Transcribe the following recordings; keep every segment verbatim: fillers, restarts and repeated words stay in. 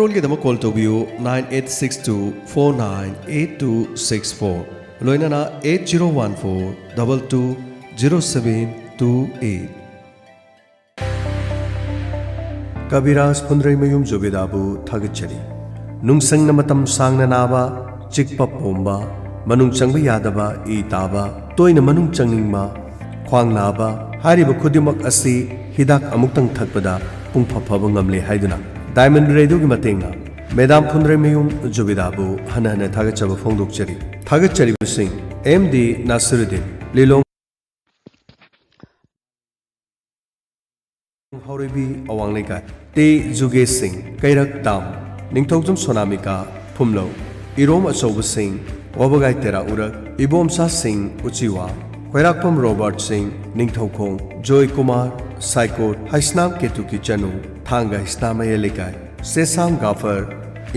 ꯃꯔꯣꯜꯒꯤꯗꯃꯛ call ꯇꯧꯕꯤꯌꯨ, nine eight six two four nine eight two six four, ꯂꯣꯏꯅꯅ eight zero one four double two zero seven two eight꯫ ꯀꯕꯤꯔꯥꯖ ꯐꯨꯟꯗ꯭ꯔꯩꯃꯌꯨꯝ ꯖꯨꯕꯦꯗꯥꯕꯨ ꯊꯥꯒꯠꯆꯔꯤ꯫ ꯅꯨꯡꯁꯪꯅ ꯃꯇꯝ ꯁꯥꯡꯅ ꯅꯥꯕ, ꯆꯤꯛꯄ ꯄꯣꯝꯕ, ꯃꯅꯨꯡ ꯆꯪꯕ ꯌꯥꯗꯕ, ꯏ ꯇꯥꯕ, ꯇꯣꯏꯅ ꯃꯅꯨꯡ ꯆꯪꯅꯤꯡꯕ, ꯈ꯭ꯋꯥꯡ ꯅꯥꯕ, ꯍꯥꯏꯔꯤꯕ ꯈꯨꯗꯤꯡꯃꯛ ꯑꯁꯤ ꯍꯤꯗꯥꯛ ꯑꯃꯨꯛꯇꯪ ꯊꯛꯄꯗ ꯄꯨꯡꯐ ꯐꯕ ꯉꯝꯂꯦ ꯍꯥꯏꯗꯨꯅ Diamond Radioꯒꯤ ꯃꯇꯦꯡꯅ ꯃꯦꯗꯥꯝ ꯐꯨꯟꯗ꯭ꯔꯩꯃꯌꯨꯝ ꯖꯨꯕꯤꯗꯥꯕꯨ ꯍꯟꯅ ꯍꯟꯅ ꯊꯥꯒꯠꯆꯕ ꯐꯣꯡꯗꯣꯛꯆꯔꯤ꯫ ꯊꯥꯒꯠꯆꯔꯤꯕꯁꯤꯡ: ꯑꯦꯝ ꯗꯤ ꯅꯥꯁꯤꯔꯨꯗꯤꯟ, ꯂꯤꯂꯣꯡ ꯍꯥꯎꯔꯩꯕꯤ, ꯑꯋꯥꯡ ꯂꯩꯀꯥꯏ, ꯇꯦ ꯖꯨꯒꯦꯁ ꯁꯤꯡ, ꯀꯩꯔꯛ ꯗꯥꯝ, ꯅꯤꯡꯊꯧꯖꯝ ꯁꯣꯅꯥꯃꯤꯀꯥ, ꯐꯨꯝꯂꯧ, ꯏꯔꯣꯝ ꯑꯆꯧꯕꯁꯤꯡ, ꯋꯥꯕꯒꯥꯏ ꯇꯦꯔꯥ ꯎꯔꯛ, ꯏꯕꯣꯝꯆꯥ ꯁꯤꯡ, ꯎꯆꯤꯋꯥ, ꯈꯣꯏꯔꯥꯛꯄꯝ ꯔꯣꯕꯥꯔꯠ ꯁꯤꯡ, ꯅꯤꯡꯊꯧꯈꯣꯡ, ꯖꯣꯏ ꯀꯨꯃꯥꯔ, ꯁꯥꯏꯀꯣꯠ, ꯍꯩꯁꯅꯥꯝ ꯀꯦꯇꯨꯀꯤ ꯆꯅꯨ, ꯊꯥꯡꯒ ꯍꯩꯁꯅꯥꯝ ꯃꯌꯥꯏ ꯂꯩꯀꯥꯏ, ꯁꯦꯁꯥꯝ ꯒꯥꯐꯔ,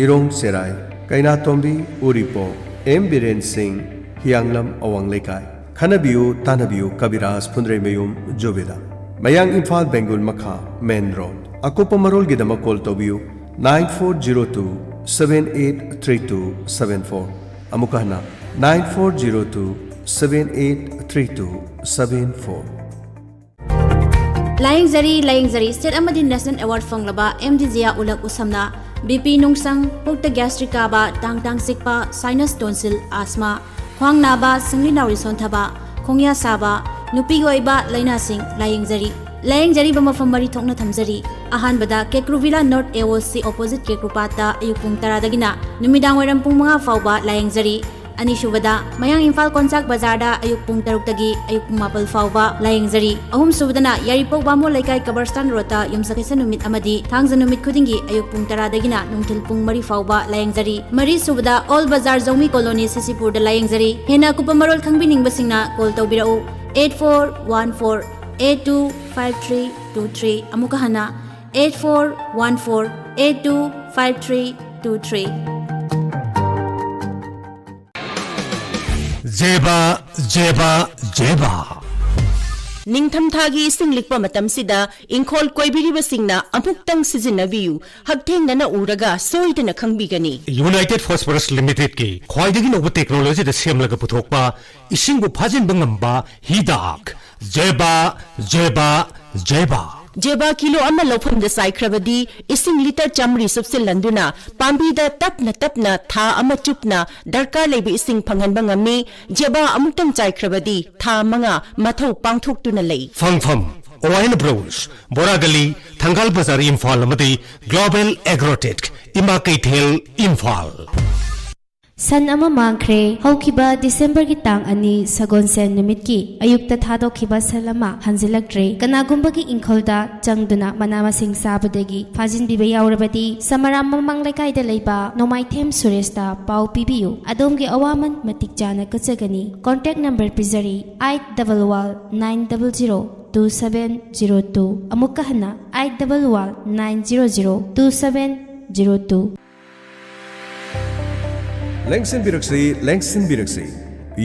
ꯏꯔꯣꯡ ꯆꯦꯔꯥꯏ, ꯀꯩꯅꯥꯇꯣꯝꯕꯤ, ꯎꯔꯤꯄꯣꯛ, ꯑꯦꯝ ꯕꯤꯔꯦꯟ ꯁꯤꯡ, ꯍꯤꯌꯥꯡꯂꯝ ꯑꯋꯥꯡ ꯂꯩꯀꯥꯏ꯫ ꯈꯟꯅꯕꯤꯌꯨ, ꯇꯥꯟꯅꯕꯤꯌꯨ, ꯀꯕꯤꯔꯥꯖ ꯐꯨꯟꯗ꯭ꯔꯩꯃꯌꯨꯝ ꯖꯨꯕꯦꯗꯥ, ꯃꯌꯥꯡ ꯏꯝꯐꯥꯜ ꯕꯦꯡꯒꯨꯜ ꯃꯈꯥ, ꯃꯦꯟ ꯔꯣꯗ꯫ ꯑꯀꯨꯞꯄ ꯃꯔꯣꯜꯒꯤꯗꯃꯛ ꯀꯣꯜ ꯇꯧꯕꯤꯌꯨ, nine four zero two seven eight three two seven four꯫ ꯑꯃꯨꯛꯀ ꯍꯟꯅ, nine four zero two seven eight three two seven four꯫ ꯂꯥꯌꯦꯡꯖꯔꯤ, ꯂꯥꯌꯦꯡꯖꯔꯤ꯫ ꯁ꯭ꯇꯦꯠ ꯑꯃꯗꯤ ꯅꯦꯁꯅꯦꯜ ꯑꯦꯋꯥꯔꯗ ꯐꯪꯂꯕ ꯑꯦꯝ ꯗꯤ ꯖꯤꯌꯥ ꯎꯂꯛ ꯎꯁꯝꯅ ꯕꯤ ꯄꯤ ꯅꯨꯡꯁꯪ, ꯄꯨꯛꯇ ꯒ꯭ꯌꯥꯁꯇ꯭ꯔꯤꯛ ꯀꯥꯕ, ꯇꯥꯡ ꯇꯥꯡ ꯆꯤꯛꯄ, ꯁꯥꯏꯅꯁ ꯇꯣꯟꯁꯤꯜ, ꯑꯥꯁꯃꯥ, ꯈ꯭ꯋꯥꯡ ꯅꯥꯕ, ꯁꯤꯡꯂꯤ ꯅꯥꯎꯔꯤ ꯁꯣꯟꯊꯕ, ꯈꯣꯡꯌꯥ ꯁꯥꯕ, ꯅꯨꯄꯤꯒꯤ ꯑꯣꯏꯕ ꯂꯥꯏꯅꯥꯁꯤꯡ ꯂꯥꯌꯦꯡꯖꯔꯤ꯫ ꯂꯥꯌꯦꯡꯖꯔꯤꯕ ꯃꯐꯝ ꯃꯔꯤ ꯊꯣꯛꯅ ꯊꯝꯖꯔꯤ꯫ ꯑꯍꯥꯟꯕꯗ ꯀꯦꯀ꯭ꯔꯨꯚꯤꯂꯥ ꯅꯣꯔꯠ ꯑꯦ ꯑꯣ ꯁꯤ ꯑꯣꯄꯣꯖꯤꯠ ꯀꯦꯀ꯭ꯔꯨꯄꯥꯠꯇ ꯑꯌꯨꯛ ꯄꯨꯡ ꯇꯔꯥꯗꯒꯤꯅ ꯅꯨꯃꯤꯗꯥꯡ ꯋꯥꯏꯔꯝ ꯄꯨꯡ ꯃꯉꯥ ꯐꯥꯎꯕ ꯂꯥꯌꯦꯡꯖꯔꯤ꯫ ꯑꯅꯤꯁꯨꯕꯗ ꯃꯌꯥꯡ ꯏꯝꯐꯥꯜ ꯀꯣꯟꯆꯥꯛ ꯕꯖꯥꯔꯗ ꯑꯌꯨꯛ ꯄꯨꯡ ꯇꯔꯨꯛꯇꯒꯤ ꯑꯌꯨꯛ ꯄꯨꯡ ꯃꯥꯄꯜ ꯐꯥꯎꯕ ꯂꯥꯌꯦꯡꯖꯔꯤ꯫ ꯑꯍꯨꯝꯁꯨꯕꯗꯅ ꯌꯥꯏꯔꯤꯄꯣꯛ ꯕꯥꯃꯣꯟ ꯂꯩꯀꯥꯏ ꯀꯕꯔꯁꯇꯥꯟ ꯔꯣꯗꯇ ꯌꯨꯝꯁꯀꯩꯁ ꯅꯨꯃꯤꯠ ꯑꯃꯗꯤ ꯊꯥꯡꯖ ꯅꯨꯃꯤꯠ ꯈꯨꯗꯤꯡꯒꯤ ꯑꯌꯨꯛ ꯄꯨꯡ ꯇꯔꯥꯗꯒꯤꯅ ꯅꯨꯡꯊꯤꯜ ꯄꯨꯡ ꯃꯔꯤ ꯐꯥꯎꯕ ꯂꯥꯌꯦꯡꯖꯔꯤ꯫ ꯃꯔꯤꯁꯨꯕꯗ ꯑꯣꯜ ꯕꯖꯥꯔ ꯖꯧꯃꯤ ꯀꯣꯂꯣꯅꯤ ꯁꯤ ꯁꯤ ꯄꯨꯔꯗ ꯂꯥꯌꯦꯡꯖꯔꯤ꯫ ꯍꯦꯟꯅ ꯑꯀꯨꯞꯄ ꯃꯔꯣꯜ ꯈꯪꯕꯤꯅꯤꯡꯕꯁꯤꯡꯅ ꯀꯣꯜ ꯇꯧꯕꯤꯔꯛꯎ, eight four one four eight two five three two three꯫ ꯑꯃꯨꯛꯀ ꯍꯟꯅ, eight four one four eight two five three two three꯫ ꯖꯦꯕꯥ, ꯖꯦꯕꯥ, ꯖꯦꯕꯥ꯫ ꯅꯤꯡꯊꯝꯊꯥꯒꯤ ꯏꯁꯤꯡ ꯂꯤꯛꯄ ꯃꯇꯝꯁꯤꯗ ꯏꯪꯈꯣꯜ ꯀꯣꯏꯕꯤꯔꯤꯕꯁꯤꯡꯅ ꯑꯃꯨꯛꯇꯪ ꯁꯤꯖꯤꯟꯅꯕꯤꯌꯨ꯫ ꯍꯛꯊꯦꯡꯅꯅ ꯎꯔꯒ ꯁꯣꯏꯗꯅ ꯈꯪꯕꯤꯒꯅꯤ꯫ United Phosphorus Limitedꯀꯤ ꯈ꯭ꯋꯥꯏꯗꯒꯤ ꯅꯧꯕ technologyꯗ ꯁꯦꯝꯂꯒ ꯄꯨꯊꯣꯛꯄ ꯏꯁꯤꯡꯕꯨ ꯐꯥꯖꯤꯟꯕ ꯉꯝꯕ ꯍꯤꯗꯥꯛ ꯖꯦꯕꯥ, ꯖꯦꯕꯥ, ꯖꯦꯕꯥ꯫ ꯖꯦꯕꯥ ꯀꯤꯂꯣ ꯑꯃ ꯂꯧꯐꯝꯗ ꯆꯥꯏꯈ꯭ꯔꯕꯗꯤ ꯏꯁꯤꯡ ꯂꯤꯇꯔ ꯆꯥꯃꯔꯤ ꯆꯨꯞꯁꯤꯜꯍꯟꯗꯨꯅ ꯄꯥꯝꯕꯤꯗ ꯇꯞꯅ ꯇꯞꯅ ꯊꯥ ꯑꯃ ꯆꯨꯞꯅ ꯗꯔꯀꯥꯔ ꯂꯩꯕ ꯏꯁꯤꯡ ꯐꯪꯍꯟꯕ ꯉꯝꯃꯤ꯫ ꯖꯦꯕꯥ ꯑꯃꯨꯛꯇꯪ ꯆꯥꯏꯈ꯭ꯔꯕꯗꯤ ꯊꯥ ꯃꯉꯥ ꯃꯊꯧ ꯄꯥꯡꯊꯣꯛꯇꯨꯅ ꯂꯩ꯫ ꯐꯪꯐꯝ: ꯑꯣ ꯑꯦꯟ ꯕ꯭ꯔꯣꯁ, ꯕꯣꯔꯥꯒꯂꯤ, ꯊꯪꯒꯥꯜ ꯕꯖꯥꯔ, ꯏꯝꯐꯥꯜ ꯑꯃꯗꯤ Global Agrotech, ꯏꯃꯥ ꯀꯩꯊꯦꯜ, ꯏꯝꯐꯥꯜ꯫ ꯁꯟ ꯑꯃ ꯃꯥꯡꯈ꯭ꯔꯦ꯫ ꯍꯧꯈꯤꯕ ꯗꯤꯁꯦꯝꯕꯔꯒꯤ ꯇꯥꯡ ꯑꯅꯤ ꯁꯒꯣꯜꯁꯦꯟ ꯅꯨꯃꯤꯠꯀꯤ ꯑꯌꯨꯛꯇ ꯊꯥꯗꯣꯛꯈꯤꯕ ꯁꯟ ꯑꯃ ꯍꯟꯖꯤꯜꯂꯛꯇ꯭ꯔꯦ꯫ ꯀꯅꯥꯒꯨꯝꯕꯒꯤ ꯏꯪꯈꯣꯜꯗ ꯆꯪꯗꯨꯅ ꯃꯅꯥ ꯃꯁꯤꯡ ꯆꯥꯕꯗꯒꯤ ꯐꯥꯖꯤꯟꯕꯤꯕ ꯌꯥꯎꯔꯕꯗꯤ ꯁꯃꯔꯥꯝ ꯃꯃꯥꯡ ꯂꯩꯀꯥꯏꯗ ꯂꯩꯕ ꯅꯣꯡꯃꯥꯏꯊꯦꯝ ꯁꯨꯔꯦꯁꯇ ꯄꯥꯎ ꯄꯤꯕꯤꯌꯨ꯫ ꯑꯗꯣꯝꯒꯤ ꯑꯋꯥꯃꯟ ꯃꯇꯤꯛ ꯆꯥꯅ ꯀꯠꯆꯒꯅꯤ꯫ Contact number ꯄꯤꯖꯔꯤ: eight double one nine double zero two seven zero two꯫ ꯑꯃꯨꯛꯀ ꯍꯟꯅ: eight double one nine zero zero two seven zero two꯫ ꯂꯦꯡꯁꯤꯟꯕꯤꯔꯛꯁꯤ, ꯂꯦꯡꯁꯤꯟꯕꯤꯔꯛꯁꯤ꯫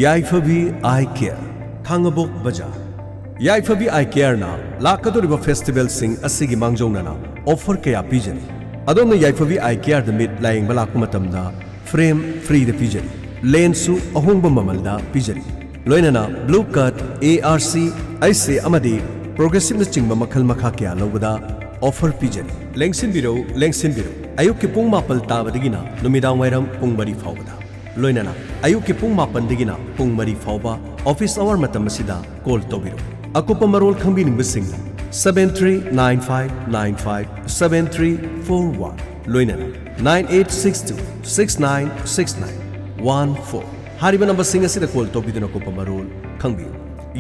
ꯌꯥꯏꯐꯕꯤ ꯑꯥꯏ ꯀꯦꯌꯔ, ꯈꯥꯡꯉꯕꯣꯛ ꯕꯖꯥꯔ꯫ ꯌꯥꯏꯐꯕꯤ ꯑꯥꯏ ꯀꯦꯌꯔꯅ ꯂꯥꯛꯀꯗꯧꯔꯤꯕ ꯐꯦꯁꯇꯤꯚꯦꯜꯁꯤꯡ ꯑꯁꯤꯒꯤ ꯃꯥꯡꯖꯧꯅꯅ ꯑꯣꯐꯔ ꯀꯌꯥ ꯄꯤꯖꯔꯤ꯫ ꯑꯗꯣꯝꯅ ꯌꯥꯏꯐꯕꯤ ꯑꯥꯏ ꯀꯦꯌꯔꯗ ꯃꯤꯠ ꯂꯥꯌꯦꯡꯕ ꯂꯥꯛꯄ ꯃꯇꯝꯗ ꯐ꯭ꯔꯦꯝ ꯐ꯭ꯔꯤꯗ ꯄꯤꯖꯔꯤ꯫ ꯂꯦꯟꯁꯁꯨ ꯑꯍꯣꯡꯕ ꯃꯃꯜꯗ ꯄꯤꯖꯔꯤ꯫ ꯂꯣꯏꯅꯅ blue cut, A R C, ꯑꯩꯁ ꯑꯦ ꯑꯃꯗꯤ ꯄ꯭ꯔꯣꯒ꯭ꯔꯦꯁꯤꯞꯅꯆꯤꯡꯕ ꯃꯈꯜ ꯃꯈꯥ ꯀꯌꯥ ꯂꯧꯕꯗ ꯑꯣꯐꯔ ꯄꯤꯖꯔꯤ꯫ ꯂꯦꯡꯁꯤꯟꯕꯤꯔꯧ, ꯂꯦꯡꯁꯤꯟꯕꯤꯔꯧ꯫ ꯑꯌꯨꯛꯀꯤ ꯄꯨꯡ ꯃꯥꯄꯜ ꯇꯥꯕꯗꯒꯤꯅ ꯅꯨꯃꯤꯗꯥꯡ ꯋꯥꯏꯔꯝ ꯄꯨꯡ ꯃꯔꯤ ꯐꯥꯎꯕꯗ꯫ ꯂꯣꯏꯅꯅ ꯑꯌꯨꯛꯀꯤ ꯄꯨꯡ ꯃꯥꯄꯟꯗꯒꯤꯅ ꯄꯨꯡ ꯃꯔꯤ ꯐꯥꯎꯕ ꯑꯣꯐꯤꯁ ꯑꯋꯥꯔ ꯃꯇꯝ ꯑꯁꯤꯗ ꯀꯣꯜ ꯇꯧꯕꯤꯔꯛꯎ꯫ ꯑꯀꯨꯞꯄ ꯃꯔꯣꯜ ꯈꯪꯕꯤꯅꯤꯡꯕꯁꯤꯡꯅ seven three nine five nine five seven three four one, ꯂꯣꯏꯅꯅ nine eight six two six nine six nine one four ꯍꯥꯏꯔꯤꯕ ꯅꯝꯕꯔꯁꯤꯡ ꯑꯁꯤꯗ ꯀꯣꯜ ꯇꯧꯕꯤꯗꯨꯅ ꯑꯀꯨꯞꯄ ꯃꯔꯣꯜ ꯈꯪꯕꯤꯌꯨ꯫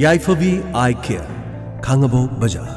ꯌꯥꯏꯐꯕꯤ ꯑꯥꯏ ꯀꯦꯌꯔ, ꯈꯥꯡꯉꯕꯣꯛ ꯕꯖꯥꯔ꯫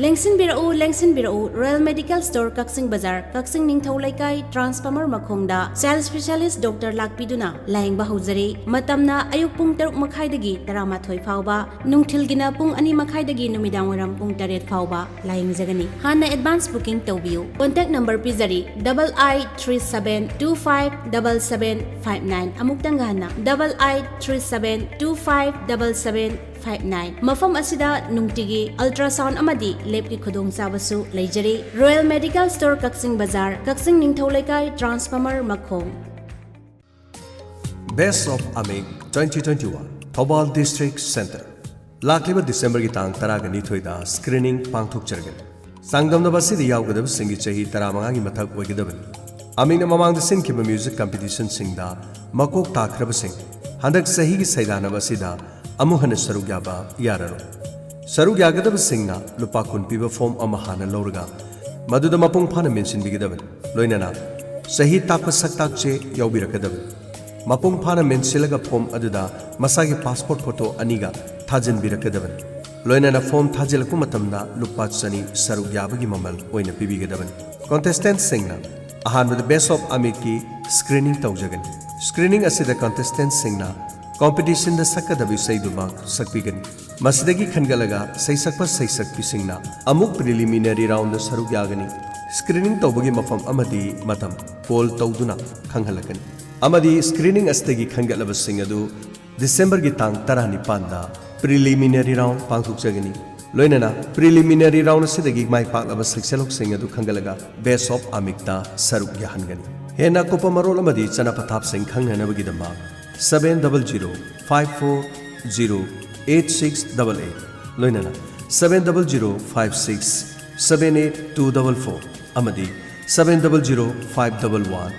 ꯂꯦꯡꯁꯤꯟꯕꯤꯔꯛꯎ, ꯂꯦꯡꯁꯤꯟꯕꯤꯔꯛꯎ, ꯔꯣꯌꯦꯜ ꯃꯦꯗꯤꯀꯦꯜ ꯁ꯭ꯇꯣꯔ, ꯀꯛꯆꯤꯡ ꯕꯖꯥꯔ, ꯀꯛꯆꯤꯡ ꯅꯤꯡꯊꯧ ꯂꯩꯀꯥꯏ, ꯇ꯭ꯔꯥꯟꯁꯐꯣꯔꯃꯔ ꯃꯈꯣꯡꯗ ꯆꯥꯏꯜ ꯁ꯭ꯄꯦꯁꯤꯌꯦꯂꯤꯁ꯭ꯠ ꯗꯣꯛꯇꯔ ꯂꯥꯛꯄꯤꯗꯨꯅ ꯂꯥꯌꯦꯡꯕ ꯍꯧꯖꯔꯤ꯫ ꯃꯇꯝꯅ ꯑꯌꯨꯛ ꯄꯨꯡ ꯇꯔꯨꯛ ꯃꯈꯥꯏꯗꯒꯤ ꯇꯔꯥꯃꯥꯊꯣꯏ ꯐꯥꯎꯕ, ꯅꯨꯡꯊꯤꯜꯒꯤꯅ ꯄꯨꯡ ꯑꯅꯤ ꯃꯈꯥꯏꯗꯒꯤ ꯅꯨꯃꯤꯗꯥꯡꯋꯥꯏꯔꯝ ꯄꯨꯡ ꯇꯔꯦꯠ ꯐꯥꯎꯕ ꯂꯥꯌꯦꯡꯖꯒꯅꯤ꯫ ꯍꯥꯟꯅ ꯑꯦꯗꯚꯥꯟꯁ ꯕꯨꯀꯤꯡ ꯇꯧꯕꯤꯌꯨ꯫ ꯀꯣꯟꯇꯦꯛ ꯅꯝꯕꯔ ꯄꯤꯖꯔꯤ, double eight three seven two five double seven five nine꯫ ꯑꯃꯨꯛꯇꯪꯒ ꯍꯟꯅ, double eight three seven two five double seven five nine꯫ ꯃꯐꯝ ꯑꯁꯤꯗ ꯅꯨꯡꯇꯤꯒꯤ ꯑꯜꯇ꯭ꯔꯥꯁꯥꯎꯟ ꯑꯃꯗꯤ ꯂꯦꯕꯀꯤ ꯈꯨꯗꯣꯡꯆꯥꯕꯁꯨ ꯂꯩꯖꯔꯤ꯫ ꯔꯣꯌꯦꯜ ꯃꯦꯗꯤꯀꯦꯜ ꯁ꯭ꯇꯣꯔ, ꯀꯛꯆꯤꯡ ꯕꯖꯥꯔ, ꯀꯛꯆꯤꯡ ꯅꯤꯡꯊꯧ ꯂꯩꯀꯥꯏ, ꯇ꯭ꯔꯥꯟꯁꯐꯣꯔꯃꯔ ꯃꯈꯣꯡ꯫ Best of Amik twenty twenty-one, Thoubal District Center꯫ ꯂꯥꯛꯂꯤꯕ ꯗꯤꯁꯦꯝꯕꯔꯒꯤ ꯇꯥꯡ ꯇꯔꯥꯒ ꯅꯤꯊꯣꯏꯗ ꯁ꯭ꯀ꯭ꯔꯤꯅꯤꯡ ꯄꯥꯡꯊꯣꯛꯆꯔꯒꯅꯤ꯫ ꯆꯥꯡꯗꯝꯅꯕ ꯑꯁꯤꯗ ꯌꯥꯎꯒꯗꯕꯁꯤꯡꯒꯤ ꯆꯍꯤ ꯇꯔꯥꯃꯉꯥꯒꯤ ꯃꯊꯛ ꯑꯣꯏꯒꯗꯕꯅꯤ꯫ ꯑꯃꯤꯛꯅ ꯃꯃꯥꯡꯗ ꯁꯤꯟꯈꯤꯕ ꯃ꯭ꯌꯨꯖꯤꯛ ꯀꯝꯄꯤꯇꯤꯁꯟꯁꯤꯡꯗ ꯃꯀꯣꯛ ꯇꯥꯈ꯭ꯔꯕꯁꯤꯡ ꯍꯟꯗꯛ ꯆꯍꯤꯒꯤ ꯁꯩꯗꯥꯟꯅꯕ ꯑꯁꯤꯗ ꯑꯃꯨꯛ ꯍꯟꯅ ꯁꯔꯨꯛ ꯌꯥꯕ ꯌꯥꯔꯔꯣꯏ꯫ ꯁꯔꯨꯛ ꯌꯥꯒꯗꯕꯁꯤꯡꯅ ꯂꯨꯄꯥ ꯀꯨꯟ ꯄꯤꯕ ꯐꯣꯝ ꯑꯃ ꯍꯥꯟꯅ ꯂꯧꯔꯒ ꯃꯗꯨꯗ ꯃꯄꯨꯡ ꯐꯥꯅ ꯃꯦꯟꯁꯤꯟꯕꯤꯒꯗꯕꯅꯤ꯫ ꯂꯣꯏꯅꯅ ꯆꯍꯤ ꯇꯥꯛꯄ ꯁꯛꯇꯥꯛ ꯆꯦ ꯌꯥꯎꯕꯤꯔꯛꯀꯗꯕꯅꯤ꯫ ꯃꯄꯨꯡ ꯐꯥꯅ ꯃꯦꯟꯁꯤꯜꯂꯒ ꯐꯣꯝ ꯑꯗꯨꯗ ꯃꯁꯥꯒꯤ ꯄꯥꯁꯄꯣꯔꯠ ꯐꯣꯇꯣ ꯑꯅꯤꯒ ꯊꯥꯖꯤꯟꯕꯤꯔꯛꯀꯗꯕꯅꯤ꯫ ꯂꯣꯏꯅꯅ ꯐꯣꯝ ꯊꯥꯖꯤꯜꯂꯛꯄ ꯃꯇꯝꯗ ꯂꯨꯄꯥ ꯆꯅꯤ ꯁꯔꯨꯛ ꯌꯥꯕꯒꯤ ꯃꯃꯜ ꯑꯣꯏꯅ ꯄꯤꯕꯤꯒꯗꯕꯅꯤ꯫ ꯀꯣꯟꯇꯦꯁꯇꯦꯟꯠꯁꯤꯡꯅ ꯑꯍꯥꯟꯕꯗ ꯕꯦꯁ ꯑꯣꯐ ꯑꯃꯤꯛꯀꯤ ꯁ꯭ꯀ꯭ꯔꯤꯅꯤꯡ ꯇꯧꯖꯒꯅꯤ꯫ ꯁ꯭ꯀ꯭ꯔꯤꯅꯤꯡ ꯑꯁꯤꯗ ꯀꯣꯟꯇꯦꯁꯇꯦꯟꯠꯁꯤꯡꯅ ꯀꯣꯝꯄꯤꯇꯤꯁꯟꯗ ꯁꯛꯀꯗꯕ ꯏꯁꯩꯗꯨꯃꯛ ꯁꯛꯄꯤꯒꯅꯤ꯫ ꯃꯁꯤꯗꯒꯤ ꯈꯟꯒꯠꯂꯒ ꯁꯩꯁꯛꯄ ꯁꯩꯁꯛꯄꯤꯁꯤꯡꯅ ꯑꯃꯨꯛ ꯄ꯭ꯔꯤꯂꯤꯃꯤꯅꯔꯤ ꯔꯥꯎꯟꯗ ꯁꯔꯨꯛ ꯌꯥꯒꯅꯤ꯫ ꯁ꯭ꯀ꯭ꯔꯤꯅꯤꯡ ꯇꯧꯕꯒꯤ ꯃꯐꯝ ꯑꯃꯗꯤ ꯃꯇꯝ ꯀꯣꯜ ꯇꯧꯗꯨꯅ ꯈꯪꯍꯜꯂꯛꯀꯅꯤ꯫ ꯑꯃꯗꯤ ꯁ꯭ꯀ꯭ꯔꯤꯅꯤꯡ ꯑꯁꯤꯗꯒꯤ ꯈꯟꯒꯠꯂꯕꯁꯤꯡ ꯑꯗꯨ ꯗꯤꯁꯦꯝꯕꯔꯒꯤ ꯇꯥꯡ ꯇꯔꯥꯅꯤꯄꯥꯟꯗ ꯄ꯭ꯔꯤꯂꯤꯃꯤꯅꯔꯤ ꯔꯥꯎꯟ ꯄꯥꯡꯊꯣꯛꯆꯒꯅꯤ꯫ ꯂꯣꯏꯅꯅ ꯄ꯭ꯔꯤꯂꯤꯃꯤꯅꯔꯤ ꯔꯥꯎꯟ ꯑꯁꯤꯗꯒꯤ ꯃꯥꯏ ꯄꯥꯛꯂꯕ ꯁꯩꯁꯛꯂꯣꯛꯁꯤꯡ ꯑꯗꯨ ꯈꯟꯒꯠꯂꯒ ꯕꯦꯁ ꯑꯣꯐ ꯑꯃꯤꯛꯇ ꯁꯔꯨꯛ ꯌꯥꯍꯟꯒꯅꯤ꯫ ꯍꯦꯟꯅ ꯑꯀꯨꯞꯄ ꯃꯔꯣꯜ ꯑꯃꯗꯤ ꯆꯠꯅ ꯄꯊꯥꯞꯁꯤꯡ ꯈꯪꯅꯅꯕꯒꯤꯗꯃꯛ seven double zero five four zero eight six double eight, ꯂꯣꯏꯅꯅ seven double zero five six seven eight two double four ꯑꯃꯗꯤ seven double zero five double one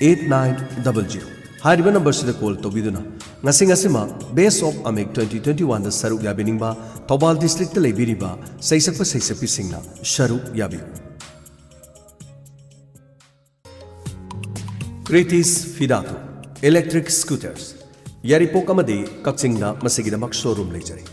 eight nine double zero ꯍꯥꯏꯔꯤꯕ ꯅꯝꯕꯔꯁꯤꯗ ꯀꯣꯜ ꯇꯧꯕꯤꯗꯨꯅ ꯉꯁꯤ ꯉꯁꯤꯃꯛ ꯕꯦꯁ of ꯑꯃꯤꯛ twenty twenty-oneꯗ ꯁꯔꯨꯛ ꯌꯥꯕꯤꯅꯤꯡꯕ Thoubal district ꯂꯩꯕꯤꯔꯤꯕ ꯁꯩꯁꯛꯄ ꯁꯩꯁꯛꯄꯤꯁꯤꯡꯅ ꯁꯔꯨꯛ ꯌꯥꯕꯤꯌꯨ꯫ ꯀ꯭ꯔꯤꯇꯤꯁ ꯐꯤꯗꯥꯇꯨ ꯏꯂꯦꯛꯇ꯭ꯔꯤꯛ ꯁ꯭ꯀꯨꯇꯔꯁ, ꯌꯥꯏꯔꯤꯄꯣꯛ ꯑꯃꯗꯤ ꯀꯛꯆꯤꯡꯗ ꯃꯁꯤꯒꯤꯗꯃꯛ ꯁꯣꯔꯨꯝ ꯂꯩꯖꯔꯤ꯫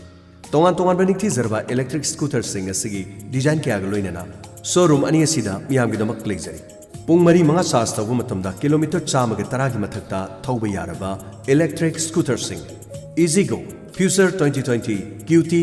ꯇꯣꯉꯥꯟ ꯇꯣꯉꯥꯟꯕ ꯅꯤꯡꯊꯤꯖꯔꯕ electric scooterꯁꯤꯡ ꯑꯁꯤꯒꯤ design ꯀꯌꯥꯒ ꯂꯣꯏꯅꯅ showroom ꯑꯅꯤ ꯑꯁꯤꯗ ꯃꯤꯌꯥꯝꯒꯤꯗꯃꯛ ꯂꯩꯖꯔꯤ꯫ ꯄꯨꯡ ꯃꯔꯤ ꯃꯉꯥ charge ꯇꯧꯕ ꯃꯇꯝꯗ kilometre ꯆꯥꯝꯃꯒ ꯇꯔꯥꯒꯤ ꯃꯊꯛꯇ ꯊꯧꯕ ꯌꯥꯔꯕ electric scooterꯁꯤꯡ Ezigo, Future twenty twenty, Qt,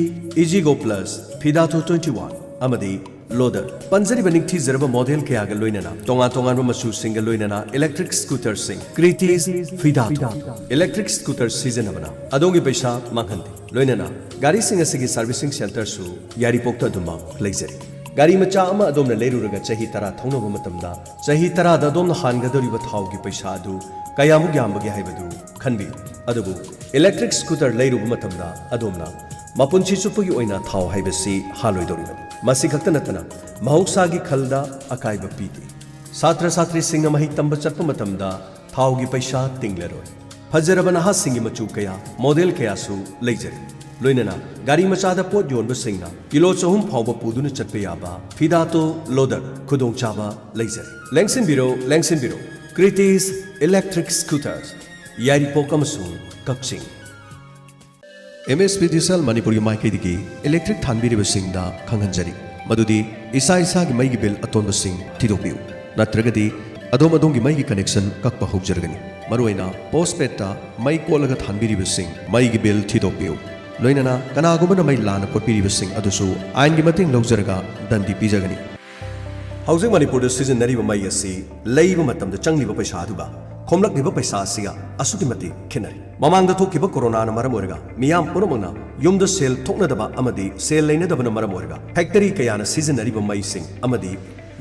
Ezigo Plus, Fidato twenty one ꯑꯃꯗꯤ Loader꯫ ꯄꯟꯖꯔꯤꯕ ꯅꯤꯡꯊꯤꯖꯔꯕ model ꯀꯌꯥꯒ ꯂꯣꯏꯅꯅ ꯇꯣꯉꯥꯟ ꯇꯣꯉꯥꯟꯕ ꯃꯆꯨꯁꯤꯡꯒ ꯂꯣꯏꯅꯅ electric scooterꯁꯤꯡ Kritis, Fidato electric scooter ꯁꯤꯖꯤꯟꯅꯕꯅ ꯑꯗꯣꯝꯒꯤ ꯄꯩꯁꯥ ꯃꯥꯡꯍꯟꯗꯦ꯫ ꯂꯣꯏꯅꯅ ꯒꯥꯔꯤꯁꯤꯡ ꯑꯁꯤꯒꯤ servicing centreꯁꯨ ꯌꯥꯏꯔꯤꯄꯣꯛꯇ ꯑꯗꯨꯃꯛ ꯂꯩꯖꯔꯤ꯫ ꯒꯥꯔꯤ ꯃꯆꯥ ꯑꯃ ꯑꯗꯣꯝꯅ ꯂꯩꯔꯨꯔꯒ ꯆꯍꯤ ꯇꯔꯥ ꯊꯧꯅꯕ ꯃꯇꯝꯗ ꯆꯍꯤ ꯇꯔꯥꯗ ꯑꯗꯣꯝꯅ ꯍꯥꯟꯒꯗꯧꯔꯤꯕ ꯊꯥꯎꯒꯤ ꯄꯩꯁꯥ ꯑꯗꯨ ꯀꯌꯥꯃꯨꯛ ꯌꯥꯝꯕꯒꯦ ꯍꯥꯏꯕꯗꯨ ꯈꯟꯕꯤꯌꯨ꯫ ꯑꯗꯨꯕꯨ electric scooter ꯂꯩꯔꯨꯕ ꯃꯇꯝꯗ ꯑꯗꯣꯝꯅ ꯃꯄꯨꯟꯁꯤ ꯆꯨꯞꯄꯒꯤ ꯑꯣꯏꯅ ꯊꯥꯎ ꯍꯥꯏꯕꯁꯤ ꯍꯥꯜꯂꯣꯏꯗꯧꯔꯤꯕꯅꯤ꯫ ꯃꯁꯤ ꯈꯛꯇ ꯅꯠꯇꯅ ꯃꯍꯧꯁꯥꯒꯤ ꯈꯜꯗ ꯑꯀꯥꯏꯕ ꯄꯤꯗꯦ꯫ ꯁꯥꯇ꯭ꯔ ꯁꯥꯇ꯭ꯔꯤꯁꯤꯡꯅ ꯃꯍꯩ ꯇꯝꯕ ꯆꯠꯄ ꯃꯇꯝꯗ ꯊꯥꯎꯒꯤ ꯄꯩꯁꯥ ꯇꯤꯡꯂꯔꯣꯏ꯫ ꯐꯖꯔꯕ ꯅꯍꯥꯁꯤꯡꯒꯤ ꯃꯆꯨ ꯀꯌꯥ, model ꯀꯌꯥꯁꯨ ꯂꯩꯖꯔꯤ꯫ ꯂꯣꯏꯅꯅ ꯒꯥꯔꯤ ꯃꯆꯥꯗ ꯄꯣꯠ ꯌꯣꯟꯕꯁꯤꯡꯅ ꯀꯤꯂꯣ ꯆꯍꯨꯝ ꯐꯥꯎꯕ ꯄꯨꯗꯨꯅ ꯆꯠꯄ ꯌꯥꯕ Fidato Loader ꯈꯨꯗꯣꯡꯆꯥꯕ ꯂꯩꯖꯔꯤ꯫ ꯂꯦꯡꯁꯤꯟꯕꯤꯔꯣ, ꯂꯦꯡꯁꯤꯟꯕꯤꯔꯣ, Kritis electric scooter, ꯌꯥꯏꯔꯤꯄꯣꯛ ꯑꯃꯁꯨꯡ ꯀꯛꯆꯤꯡ꯫ M S P D C L ꯃꯅꯤꯄꯨꯔꯒꯤ ꯃꯥꯏꯀꯩꯗꯒꯤ electric ꯊꯥꯟꯕꯤꯔꯤꯕꯁꯤꯡꯗ ꯈꯪꯍꯟꯖꯔꯤ ꯃꯗꯨꯗꯤ ꯏꯁꯥ ꯏꯁꯥꯒꯤ ꯃꯩꯒꯤ bill ꯑꯇꯣꯟꯕꯁꯤꯡ ꯊꯤꯗꯣꯛꯄꯤꯌꯨ, ꯅꯠꯇ꯭ꯔꯒꯗꯤ ꯑꯗꯣꯝ ꯑꯗꯣꯝꯒꯤ ꯃꯩꯒꯤ connection ꯀꯛꯄ ꯍꯧꯖꯔꯒꯅꯤ꯫ ꯃꯔꯨꯑꯣꯏꯅ postpaidꯇ ꯃꯩ ꯀꯣꯠꯂꯒ ꯊꯥꯟꯕꯤꯔꯤꯕꯁꯤꯡ ꯃꯩꯒꯤ bill ꯊꯤꯗꯣꯛꯄꯤꯌꯨ꯫ ꯂꯣꯏꯅꯅ ꯀꯅꯥꯒꯨꯝꯕꯅ ꯃꯩ ꯂꯥꯟꯅ ꯀꯣꯠꯄꯤꯔꯤꯕꯁꯤꯡ ꯑꯗꯨꯁꯨ ꯑꯥꯏꯟꯒꯤ ꯃꯇꯦꯡ ꯂꯧꯖꯔꯒ ꯗꯟꯗꯤ ꯄꯤꯖꯒꯅꯤ꯫ ꯍꯧꯖꯤꯛ ꯃꯅꯤꯄꯨꯔꯗ ꯁꯤꯖꯤꯟꯅꯔꯤꯕ ꯃꯩ ꯑꯁꯤ ꯂꯩꯕ ꯃꯇꯝꯗ ꯆꯪꯂꯤꯕ ꯄꯩꯁꯥ ꯑꯗꯨꯒ ꯈꯣꯝꯂꯛꯂꯤꯕ ꯄꯩꯁꯥ ꯑꯁꯤꯒ ꯑꯁꯨꯛꯀꯤ ꯃꯇꯤꯛ ꯈꯦꯠꯅꯔꯦ꯫ ꯃꯃꯥꯡꯗ ꯊꯣꯛꯈꯤꯕ ꯀꯣꯔꯣꯅꯥꯅ ꯃꯔꯝ ꯑꯣꯏꯔꯒ ꯃꯤꯌꯥꯝ ꯄꯨꯝꯅꯃꯛꯅ ꯌꯨꯝꯗ ꯁꯦꯜ ꯊꯣꯛꯅꯗꯕ ꯑꯃꯗꯤ ꯁꯦꯜ ꯂꯩꯅꯗꯕꯅ ꯃꯔꯝ ꯑꯣꯏꯔꯒ factory ꯀꯌꯥꯅ ꯁꯤꯖꯤꯟꯅꯔꯤꯕ ꯃꯩꯁꯤꯡ ꯑꯃꯗꯤ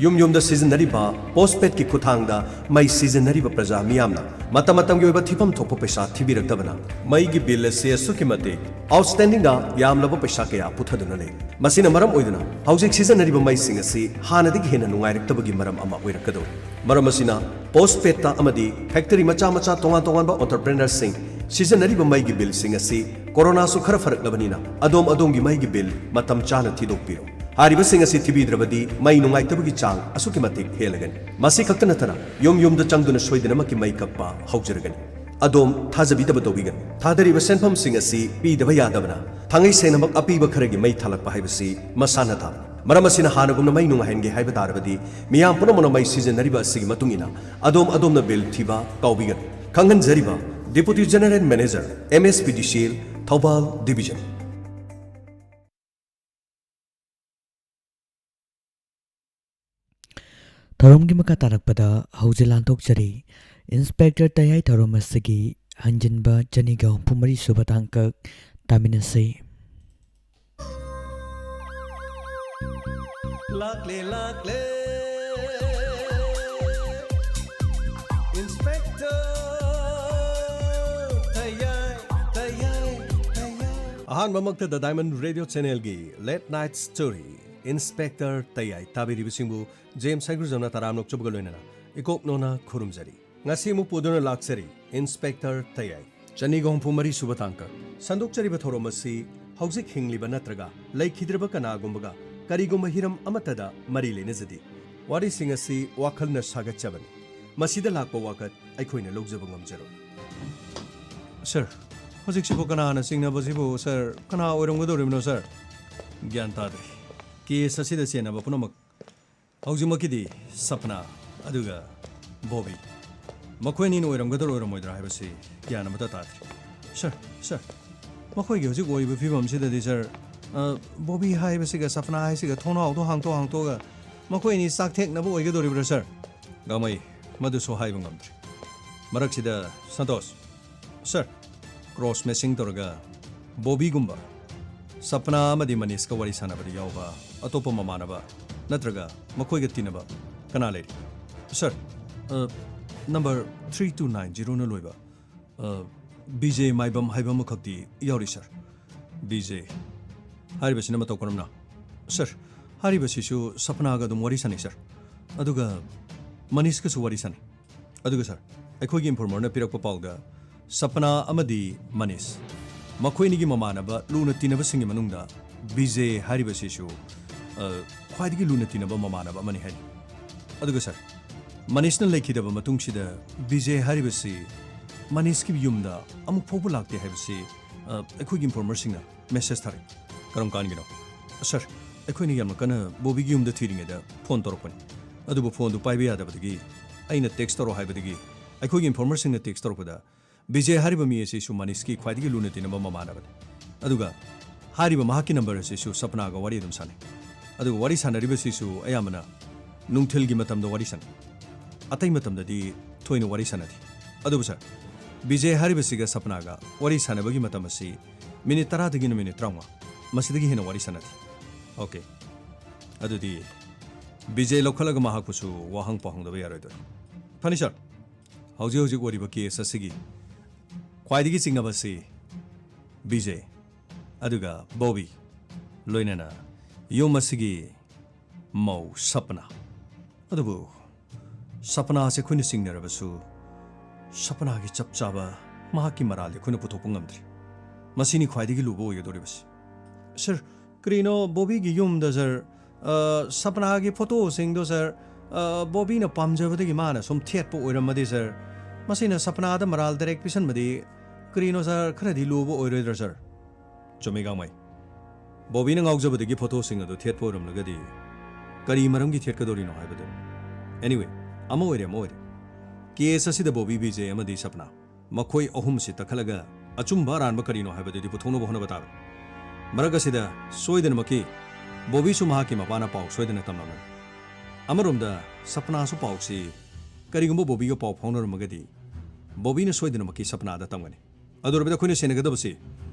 ꯌꯨꯝ ꯌꯨꯝꯗ ꯁꯤꯖꯤꯟꯅꯔꯤꯕ postpaidꯀꯤ ꯈꯨꯠꯊꯥꯡꯗ ꯃꯩ ꯁꯤꯖꯤꯟꯅꯔꯤꯕ ꯄ꯭ꯔꯖꯥ ꯃꯤꯌꯥꯝꯅ ꯃꯇꯝ ꯃꯇꯝꯒꯤ ꯑꯣꯏꯕ ꯊꯤꯐꯝ ꯊꯣꯛꯄ ꯄꯩꯁꯥ ꯊꯤꯕꯤꯔꯛꯇꯕꯅ ꯃꯩꯒꯤ bill ꯑꯁꯤ ꯑꯁꯨꯛꯀꯤ ꯃꯇꯤꯛ outstandingꯗ ꯌꯥꯝꯂꯕ ꯄꯩꯁꯥ ꯀꯌꯥ ꯄꯨꯊꯗꯨꯅ ꯂꯩ꯫ ꯃꯁꯤꯅ ꯃꯔꯝ ꯑꯣꯏꯗꯨꯅ ꯍꯧꯖꯤꯛ ꯁꯤꯖꯤꯟꯅꯔꯤꯕ ꯃꯩꯁꯤꯡ ꯑꯁꯤ ꯍꯥꯟꯅꯗꯒꯤ ꯍꯦꯟꯅ ꯅꯨꯡꯉꯥꯏꯔꯛꯇꯕꯒꯤ ꯃꯔꯝ ꯑꯃ ꯑꯣꯏꯔꯛꯀꯗꯧꯔꯤ꯫ ꯃꯔꯝ ꯑꯁꯤꯅ postpaidꯇ ꯑꯃꯗꯤ factory ꯃꯆꯥ ꯃꯆꯥ ꯇꯣꯉꯥꯟ ꯇꯣꯉꯥꯟꯕ entrepreneurꯁꯤꯡ ꯁꯤꯖꯤꯟꯅꯔꯤꯕ ꯃꯩꯒꯤ billꯁꯤꯡ ꯑꯁꯤ ꯀꯣꯔꯣꯅꯥꯁꯨ ꯈꯔ ꯐꯔꯛꯂꯕꯅꯤꯅ ꯑꯗꯣꯝ ꯑꯗꯣꯝꯒꯤ ꯃꯩꯒꯤ bill ꯃꯇꯝ ꯆꯥꯅ ꯊꯤꯗꯣꯛꯄꯤꯔꯣ꯫ ꯍꯥꯏꯔꯤꯕꯁꯤꯡ ꯑꯁꯤ ꯊꯤꯕꯤꯗ꯭ꯔꯕꯗꯤ ꯃꯩ ꯅꯨꯡꯉꯥꯏꯇꯕꯒꯤ ꯆꯥꯡ ꯑꯁꯨꯛꯀꯤ ꯃꯇꯤꯛ ꯍꯦꯜꯂꯒꯅꯤ꯫ ꯃꯁꯤ ꯈꯛꯇ ꯅꯠꯇꯅ ꯌꯨꯝ ꯌꯨꯝꯗ ꯆꯪꯗꯨꯅ ꯁꯣꯏꯗꯅꯃꯛꯀꯤ ꯃꯩ ꯀꯛꯄ ꯍꯧꯖꯔꯒꯅꯤ꯫ ꯑꯗꯣꯝ ꯊꯥꯖꯕꯤꯗꯕ ꯇꯧꯕꯤꯒꯅꯨ꯫ ꯊꯥꯗꯔꯤꯕ ꯁꯦꯟꯐꯝꯁꯤꯡ ꯑꯁꯤ ꯄꯤꯗꯕ ꯌꯥꯗꯕꯅ ꯊꯥꯡꯉꯩ ꯁꯦꯡꯅꯃꯛ ꯑꯄꯤꯕ ꯈꯔꯒꯤ ꯃꯩ ꯊꯥꯂꯛꯄ ꯍꯥꯏꯕꯁꯤ ꯃꯁꯥꯅ ꯇꯥꯕꯅꯤ꯫ ꯃꯔꯝ ꯑꯁꯤꯅ ꯍꯥꯟꯅꯒꯨꯝꯅ ꯃꯩ ꯅꯨꯡꯉꯥꯏꯍꯟꯒꯦ ꯍꯥꯏꯕ ꯇꯥꯔꯕꯗꯤ ꯃꯤꯌꯥꯝ ꯄꯨꯝꯅꯃꯛꯅ ꯃꯩ ꯁꯤꯖꯤꯟꯅꯔꯤꯕ ꯑꯁꯤꯒꯤ ꯃꯇꯨꯡ ꯏꯟꯅ ꯑꯗꯣꯝ ꯑꯗꯣꯝꯅ ꯕꯤꯜ ꯊꯤꯕ ꯀꯥꯎꯕꯤꯒꯅꯨ꯫ ꯈꯪꯍꯟꯖꯔꯤꯕ Deputy General Manager, M S P D C L, Thoubal Division꯫ ꯊꯧꯔꯝꯒꯤ ꯃꯈꯥ ꯇꯥꯔꯛꯄꯗ ꯍꯧꯖꯤꯛ ꯂꯥꯟꯊꯣꯛꯆꯔꯤ꯫ ꯏꯟꯁꯄꯦꯛꯇꯔ ꯇꯌꯥꯏ ꯊꯧꯔꯝ ꯑꯁꯤꯒꯤ ꯍꯟꯖꯤꯟꯕ ꯆꯅꯤꯒ ꯍꯨꯝꯐꯨ ꯃꯔꯤ ꯁꯨꯕ ꯇꯥꯡꯀꯛ ꯇꯥꯃꯤꯟꯅꯁꯤ꯫ ꯂꯥꯛꯂꯦ, ꯂꯥꯛꯂꯦ, ꯏꯟꯁꯄꯦꯛꯇꯔ ꯇꯌꯥꯏ, ꯇꯌꯥꯏ, ꯇꯌꯥꯏ꯫ ꯑꯍꯥꯟꯕꯃꯛꯇꯗ Diamond Radio Channelꯒꯤ Late Night Story, inspector Tayai ꯇꯥꯕꯤꯔꯤꯕꯁꯤꯡꯕꯨ ꯖꯦꯝꯁ ꯍꯩꯒ꯭ꯔꯨꯖꯝꯅ ꯇꯔꯥꯝꯅ ꯑꯣꯛꯆꯕꯒ ꯂꯣꯏꯅꯅ ꯏꯀꯣꯛ ꯅꯣꯅ ꯈꯨꯔꯨꯝꯖꯔꯤ꯫ ꯉꯁꯤ ꯑꯃꯨꯛ ꯄꯨꯗꯨꯅ ꯂꯥꯛꯆꯔꯤ ꯏꯟꯁꯄꯦꯛꯇꯔ ꯇꯌꯥꯏ꯫ ꯆꯅꯤꯒ ꯍꯨꯝꯐꯨ ꯃꯔꯤ ꯁꯨꯕ ꯇꯥꯡꯀꯛ꯫ ꯁꯟꯗꯣꯛꯆꯔꯤꯕ ꯊꯧꯔꯝ ꯑꯁꯤ ꯍꯧꯖꯤꯛ ꯍꯤꯡꯂꯤꯕ ꯅꯠꯇ꯭ꯔꯒ ꯂꯩꯈꯤꯗ꯭ꯔꯕ ꯀꯅꯥꯒꯨꯝꯕꯒ ꯀꯔꯤꯒꯨꯝꯕ ꯍꯤꯔꯝ ꯑꯃꯠꯇꯗ ꯃꯔꯤ ꯂꯩꯅꯖꯗꯦ꯫ ꯋꯥꯔꯤꯁꯤꯡ ꯑꯁꯤ ꯋꯥꯈꯜꯅ ꯁꯥꯒꯠꯆꯕꯅꯤ꯫ ꯃꯁꯤꯗ ꯂꯥꯛꯄ ꯋꯥꯀꯠ ꯑꯩꯈꯣꯏꯅ ꯂꯧꯖꯕ ꯉꯝꯖꯔꯣꯏ꯫ ꯁꯔ, ꯍꯧꯖꯤꯛꯁꯤꯕꯨ ꯀꯅꯥꯅ ꯆꯤꯡꯅꯕꯁꯤꯕꯨ, ꯁꯔ? ꯀꯅꯥ ꯑꯣꯏꯔꯝꯒꯗꯧꯔꯤꯕꯅꯣ, ꯁꯔ? ꯒ꯭ꯌꯥꯟ ꯇꯥꯗ꯭ꯔꯦ꯫ ꯀꯦꯁ ꯑꯁꯤꯗ ꯆꯦꯟꯅꯕ ꯄꯨꯝꯅꯃꯛ ꯍꯧꯖꯤꯛꯃꯛꯀꯤꯗꯤ ꯁꯄꯅꯥ ꯑꯗꯨꯒ ꯕꯣꯕꯤ, ꯃꯈꯣꯏ ꯑꯅꯤꯅ ꯑꯣꯏꯔꯝꯒꯗ꯭ꯔꯥ ꯑꯣꯏꯔꯝꯃꯣꯏꯗ꯭ꯔꯥ ꯍꯥꯏꯕꯁꯤ ꯒ꯭ꯌꯥꯟ ꯑꯃꯠꯇ ꯇꯥꯗ꯭ꯔꯤ꯫ ꯁꯔ, ꯁꯔ, ꯃꯈꯣꯏꯒꯤ ꯍꯧꯖꯤꯛ ꯑꯣꯏꯔꯤꯕ ꯐꯤꯕꯝꯁꯤꯗꯗꯤ, ꯁꯔ, ꯑ, ꯕꯣꯕꯤ ꯍꯥꯏꯕꯁꯤꯒ ꯁꯄꯅꯥ ꯍꯥꯏꯁꯤꯒ ꯊꯣꯡꯅꯥꯎꯗꯣ ꯍꯥꯡꯇꯣꯛ ꯍꯥꯡꯇꯣꯛꯑꯒ ꯃꯈꯣꯏ ꯑꯅꯤ ꯆꯥꯛ ꯊꯦꯛꯅꯕ ꯑꯣꯏꯒꯗꯧꯔꯤꯕ꯭ꯔꯥ, ꯁꯔ? ꯒꯥꯃꯩ, ꯃꯗꯨꯁꯨ ꯍꯥꯏꯕ ꯉꯝꯗ꯭ꯔꯤ꯫ ꯃꯔꯛꯁꯤꯗ, ꯁꯟꯇꯣꯁ, ꯁꯔ, ꯀ꯭ꯔꯣꯁ ꯃꯦꯆꯤꯡ ꯇꯧꯔꯒ ꯕꯣꯕꯤꯒꯨꯝꯕ, ꯁꯄꯅꯥ ꯑꯃꯗꯤ ꯃꯅꯤꯁꯀ ꯋꯥꯔꯤ ꯁꯥꯟꯅꯕꯗ ꯌꯥꯎꯕ ꯑꯇꯣꯞꯄ ꯃꯃꯥꯟꯅꯕ ꯅꯠꯇ꯭ꯔꯒ ꯃꯈꯣꯏꯒ ꯇꯤꯟꯅꯕ ꯀꯅꯥ ꯂꯩꯔꯤ? ꯁꯔ, ꯑ, ꯅꯝꯕꯔ ꯊ꯭ꯔꯤ ꯇꯨ ꯅꯥꯏꯟ ꯖꯤꯔꯣꯅ ꯂꯣꯏꯕ, ꯑ, ꯕꯤ ꯖꯦ ꯃꯥꯏꯕꯝ ꯍꯥꯏꯕ ꯑꯃꯈꯛꯇꯤ ꯌꯥꯎꯔꯤ, ꯁꯔ꯫ ꯕꯤ ꯖꯦ ꯍꯥꯏꯔꯤꯕꯁꯤꯅ ꯃꯇꯧ ꯀꯔꯝꯅ? ꯁꯔ, ꯍꯥꯏꯔꯤꯕꯁꯤꯁꯨ ꯁꯄꯅꯥꯒ ꯑꯗꯨꯝ ꯋꯥꯔꯤ ꯁꯥꯟꯅꯩ, ꯁꯔ꯫ ꯑꯗꯨꯒ ꯃꯅꯤꯁꯀꯁꯨ ꯋꯥꯔꯤ ꯁꯥꯟꯅꯩ꯫ ꯑꯗꯨꯒ ꯁꯥꯔ, ꯑꯩꯈꯣꯏꯒꯤ ꯏꯟꯐꯣꯔꯃꯔꯅ ꯄꯤꯔꯛꯄ ꯄꯥꯎꯗ ꯁꯄꯅꯥ ꯑꯃꯗꯤ ꯃꯅꯤꯁ, ꯃꯈꯣꯏ ꯑꯅꯤꯒꯤ ꯃꯃꯥꯟꯅꯕ ꯂꯨꯅ ꯇꯤꯟꯅꯕꯁꯤꯡꯒꯤ ꯃꯅꯨꯡꯗ ꯕꯤꯖꯦ ꯍꯥꯏꯔꯤꯕꯁꯤꯁꯨ, ꯑ, ꯈ꯭ꯋꯥꯏꯗꯒꯤ ꯂꯨꯅ ꯇꯤꯟꯅꯕ ꯃꯃꯥꯟꯅꯕ ꯑꯃꯅꯤ ꯍꯥꯏꯔꯤ꯫ ꯑꯗꯨꯒ ꯁꯥꯔ, ꯃꯅꯤꯁꯅ ꯂꯩꯈꯤꯗꯕ ꯃꯇꯨꯡꯁꯤꯗ ꯕꯤꯖꯦ ꯍꯥꯏꯔꯤꯕꯁꯤ ꯃꯅꯤꯁꯀꯤ ꯌꯨꯝꯗ ꯑꯃꯨꯛ ꯐꯥꯎꯕ ꯂꯥꯛꯇꯦ ꯍꯥꯏꯕꯁꯤ, ꯑ, ꯑꯩꯈꯣꯏꯒꯤ ꯏꯟꯐꯣꯔꯃꯔꯁꯤꯡꯅ ꯃꯦꯁꯦꯖ ꯊꯥꯔꯛꯏ꯫ ꯀꯔꯝ ꯀꯥꯟꯒꯤꯅꯣ? ꯁꯥꯔ, ꯑꯩꯈꯣꯏꯅ ꯌꯥꯝꯅ ꯀꯟꯅ ꯕꯣꯕꯤꯒꯤ ꯌꯨꯝꯗ ꯊꯤꯔꯤꯉꯩꯗ ꯐꯣꯟ ꯇꯧꯔꯛꯄꯅꯤ꯫ ꯑꯗꯨꯕꯨ ꯐꯣꯟꯗꯨ ꯄꯥꯏꯕ ꯌꯥꯗꯕꯗꯒꯤ ꯑꯩꯅ ꯇꯦꯛꯁ ꯇꯧꯔꯛꯑꯣ ꯍꯥꯏꯕꯗꯒꯤ ꯑꯩꯈꯣꯏꯒꯤ ꯏꯟꯐꯣꯔꯃꯔꯁꯤꯡꯅ ꯇꯦꯛꯁ ꯇꯧꯔꯛꯄꯗ ꯕꯤꯖꯦ ꯍꯥꯏꯔꯤꯕ ꯃꯤ ꯑꯁꯤꯁꯨ ꯃꯅꯤꯁꯀꯤ ꯈ꯭ꯋꯥꯏꯗꯒꯤ ꯂꯨꯅ ꯇꯤꯟꯅꯕ ꯃꯃꯥꯟꯅꯕꯅꯤ꯫ ꯑꯗꯨꯒ ꯍꯥꯏꯔꯤꯕ ꯃꯍꯥꯛꯀꯤ ꯅꯝꯕꯔ ꯑꯁꯤꯁꯨ ꯁꯄꯅꯥꯒ ꯋꯥꯔꯤ ꯑꯗꯨꯝ ꯁꯥꯟꯅꯩ꯫ ꯑꯗꯨꯒ ꯋꯥꯔꯤ ꯁꯥꯟꯅꯔꯤꯕꯁꯤꯁꯨ ꯑꯌꯥꯝꯕꯅ ꯅꯨꯡꯊꯤꯜꯒꯤ ꯃꯇꯝꯗ ꯋꯥꯔꯤ ꯁꯥꯟꯅꯩ꯫ ꯑꯇꯩ ꯃꯇꯝꯗꯗꯤ ꯊꯣꯏꯅ ꯋꯥꯔꯤ ꯁꯥꯟꯅꯗꯦ꯫ ꯑꯗꯨꯕꯨ ꯁꯥꯔ, ꯕꯤꯖꯦ ꯍꯥꯏꯔꯤꯕꯁꯤꯒ ꯁꯄꯅꯥꯒ ꯋꯥꯔꯤ ꯁꯥꯟꯅꯕꯒꯤ ꯃꯇꯝ ꯑꯁꯤ ꯃꯤꯅꯤꯠ ꯇꯔꯥꯗꯒꯤꯅ ꯃꯤꯅꯤꯠ ꯇꯔꯥꯃꯉꯥ, ꯃꯁꯤꯗꯒꯤ ꯍꯦꯟꯅ ꯋꯥꯔꯤ ꯁꯥꯟꯅꯗꯦ꯫ ꯑꯣꯀꯦ, ꯑꯗꯨꯗꯤ ꯕꯤꯖꯦ ꯂꯧꯈꯠꯂꯒ ꯃꯍꯥꯛꯄꯨꯁꯨ ꯋꯥꯍꯪ ꯄꯥꯎꯍꯪꯗꯕ ꯌꯥꯔꯣꯏꯗꯣꯏ꯫ ꯐꯅꯤ ꯁꯥꯔ, ꯍꯧꯖꯤꯛ ꯍꯧꯖꯤꯛ ꯑꯣꯏꯔꯤꯕ ꯀꯦꯁ ꯑꯁꯤꯒꯤ ꯈ꯭ꯋꯥꯏꯗꯒꯤ ꯆꯤꯡꯅꯕ ꯑꯁꯤ ꯕꯤꯖꯦ, ꯑꯗꯨꯒ ꯕꯣꯕꯤ, ꯂꯣꯏꯅꯅ ꯌꯨꯝ ꯑꯁꯤꯒꯤ ꯃꯧ ꯁꯄꯅꯥ꯫ ꯑꯗꯨꯕꯨ ꯁꯄꯅꯥꯁꯦ ꯑꯩꯈꯣꯏꯅ ꯆꯤꯡꯅꯔꯕꯁꯨ, ꯁꯄꯅꯥꯒꯤ ꯆꯞ ꯆꯥꯕ ꯃꯍꯥꯛꯀꯤ ꯃꯔꯥꯜꯗꯤ ꯑꯩꯈꯣꯏꯅ ꯄꯨꯊꯣꯛꯄ ꯉꯝꯗ꯭ꯔꯤ꯫ ꯃꯁꯤꯅꯤ ꯈ꯭ꯋꯥꯏꯗꯒꯤ ꯂꯨꯕ ꯑꯣꯏꯒꯗꯧꯔꯤꯕꯁꯤ꯫ ꯁꯥꯔ, ꯀꯔꯤꯅꯣ ꯕꯣꯕꯤꯒꯤ ꯌꯨꯝꯗ, ꯁꯥꯔ, ꯑ, ꯁꯄꯅꯥꯒꯤ ꯐꯣꯇꯣꯁꯤꯡꯗꯣ, ꯁꯥꯔ, ꯑ, ꯕꯣꯕꯤꯅ ꯄꯥꯝꯖꯕꯗꯒꯤ ꯃꯥꯅ ꯁꯨꯝ ꯊꯦꯠꯄ ꯑꯣꯏꯔꯝꯃꯗꯤ, ꯁꯥꯔ, ꯃꯁꯤꯅ ꯁꯄꯅꯥꯗ ꯃꯔꯥꯜ ꯗꯥꯏꯔꯦꯛ ꯄꯤꯁꯟꯕꯗꯤ ꯀꯔꯤꯅꯣ, ꯁꯥꯔ, ꯈꯔꯗꯤ ꯂꯨꯕ ꯑꯣꯏꯔꯣꯏꯗ꯭ꯔꯥ, ꯁꯥꯔ? ꯆꯨꯝꯃꯤ, ꯒꯥꯡꯃꯩ꯫ ꯕꯣꯕꯤꯅ ꯉꯥꯎꯖꯕꯗꯒꯤ ꯐꯣꯇꯣꯁꯤꯡ ꯑꯗꯨ ꯊꯦꯠꯄ ꯑꯣꯏꯔꯝꯂꯒꯗꯤ ꯀꯔꯤ ꯃꯔꯝꯒꯤ ꯊꯦꯠꯀꯗꯧꯔꯤꯅꯣ ꯍꯥꯏꯕꯗꯨ꯫ Anyway, ꯑꯃ ꯑꯣꯏꯔꯦ, ꯑꯃ ꯑꯣꯏꯔꯦ꯫ ꯀꯦꯁ ꯑꯁꯤꯗ ꯕꯣꯕꯤ, ꯕꯤꯖꯦ ꯑꯃꯗꯤ ꯁꯄꯅꯥ, ꯃꯈꯣꯏ ꯑꯍꯨꯝꯁꯤ ꯇꯛꯈꯠꯂꯒ ꯑꯆꯨꯝꯕ ꯑꯔꯥꯟꯕ ꯀꯔꯤꯅꯣ ꯍꯥꯏꯕꯗꯨꯗꯤ ꯄꯨꯊꯣꯛꯅꯕ ꯍꯣꯠꯅꯕ ꯇꯥꯕꯅꯤ꯫ ꯃꯔꯛ ꯑꯁꯤꯗ ꯁꯣꯏꯗꯅꯃꯛꯀꯤ ꯕꯣꯕꯤꯁꯨ ꯃꯍꯥꯛꯀꯤ ꯃꯄꯥꯅ ꯄꯥꯎ ꯁꯣꯏꯗꯅ ꯇꯝꯂꯝꯂꯅꯤ꯫ ꯑꯃꯔꯣꯝꯗ ꯁꯄꯅꯥꯁꯨ ꯄꯥꯎꯁꯤ ꯀꯔꯤꯒꯨꯝꯕ ꯕꯣꯕꯤꯒ ꯄꯥꯎ ꯐꯥꯎꯅꯔꯝꯃꯒꯗꯤ ꯕꯣꯕꯤꯅ ꯁꯣꯏꯗꯅꯃꯛꯀꯤ ꯁꯄꯅꯥꯗ ꯇꯝꯒꯅꯤ꯫ ꯑꯗꯨ ꯑꯣꯏꯔꯕꯗꯤ ꯑꯩꯈꯣꯏꯅ ꯁꯦꯟꯅꯒꯗꯕꯁꯤ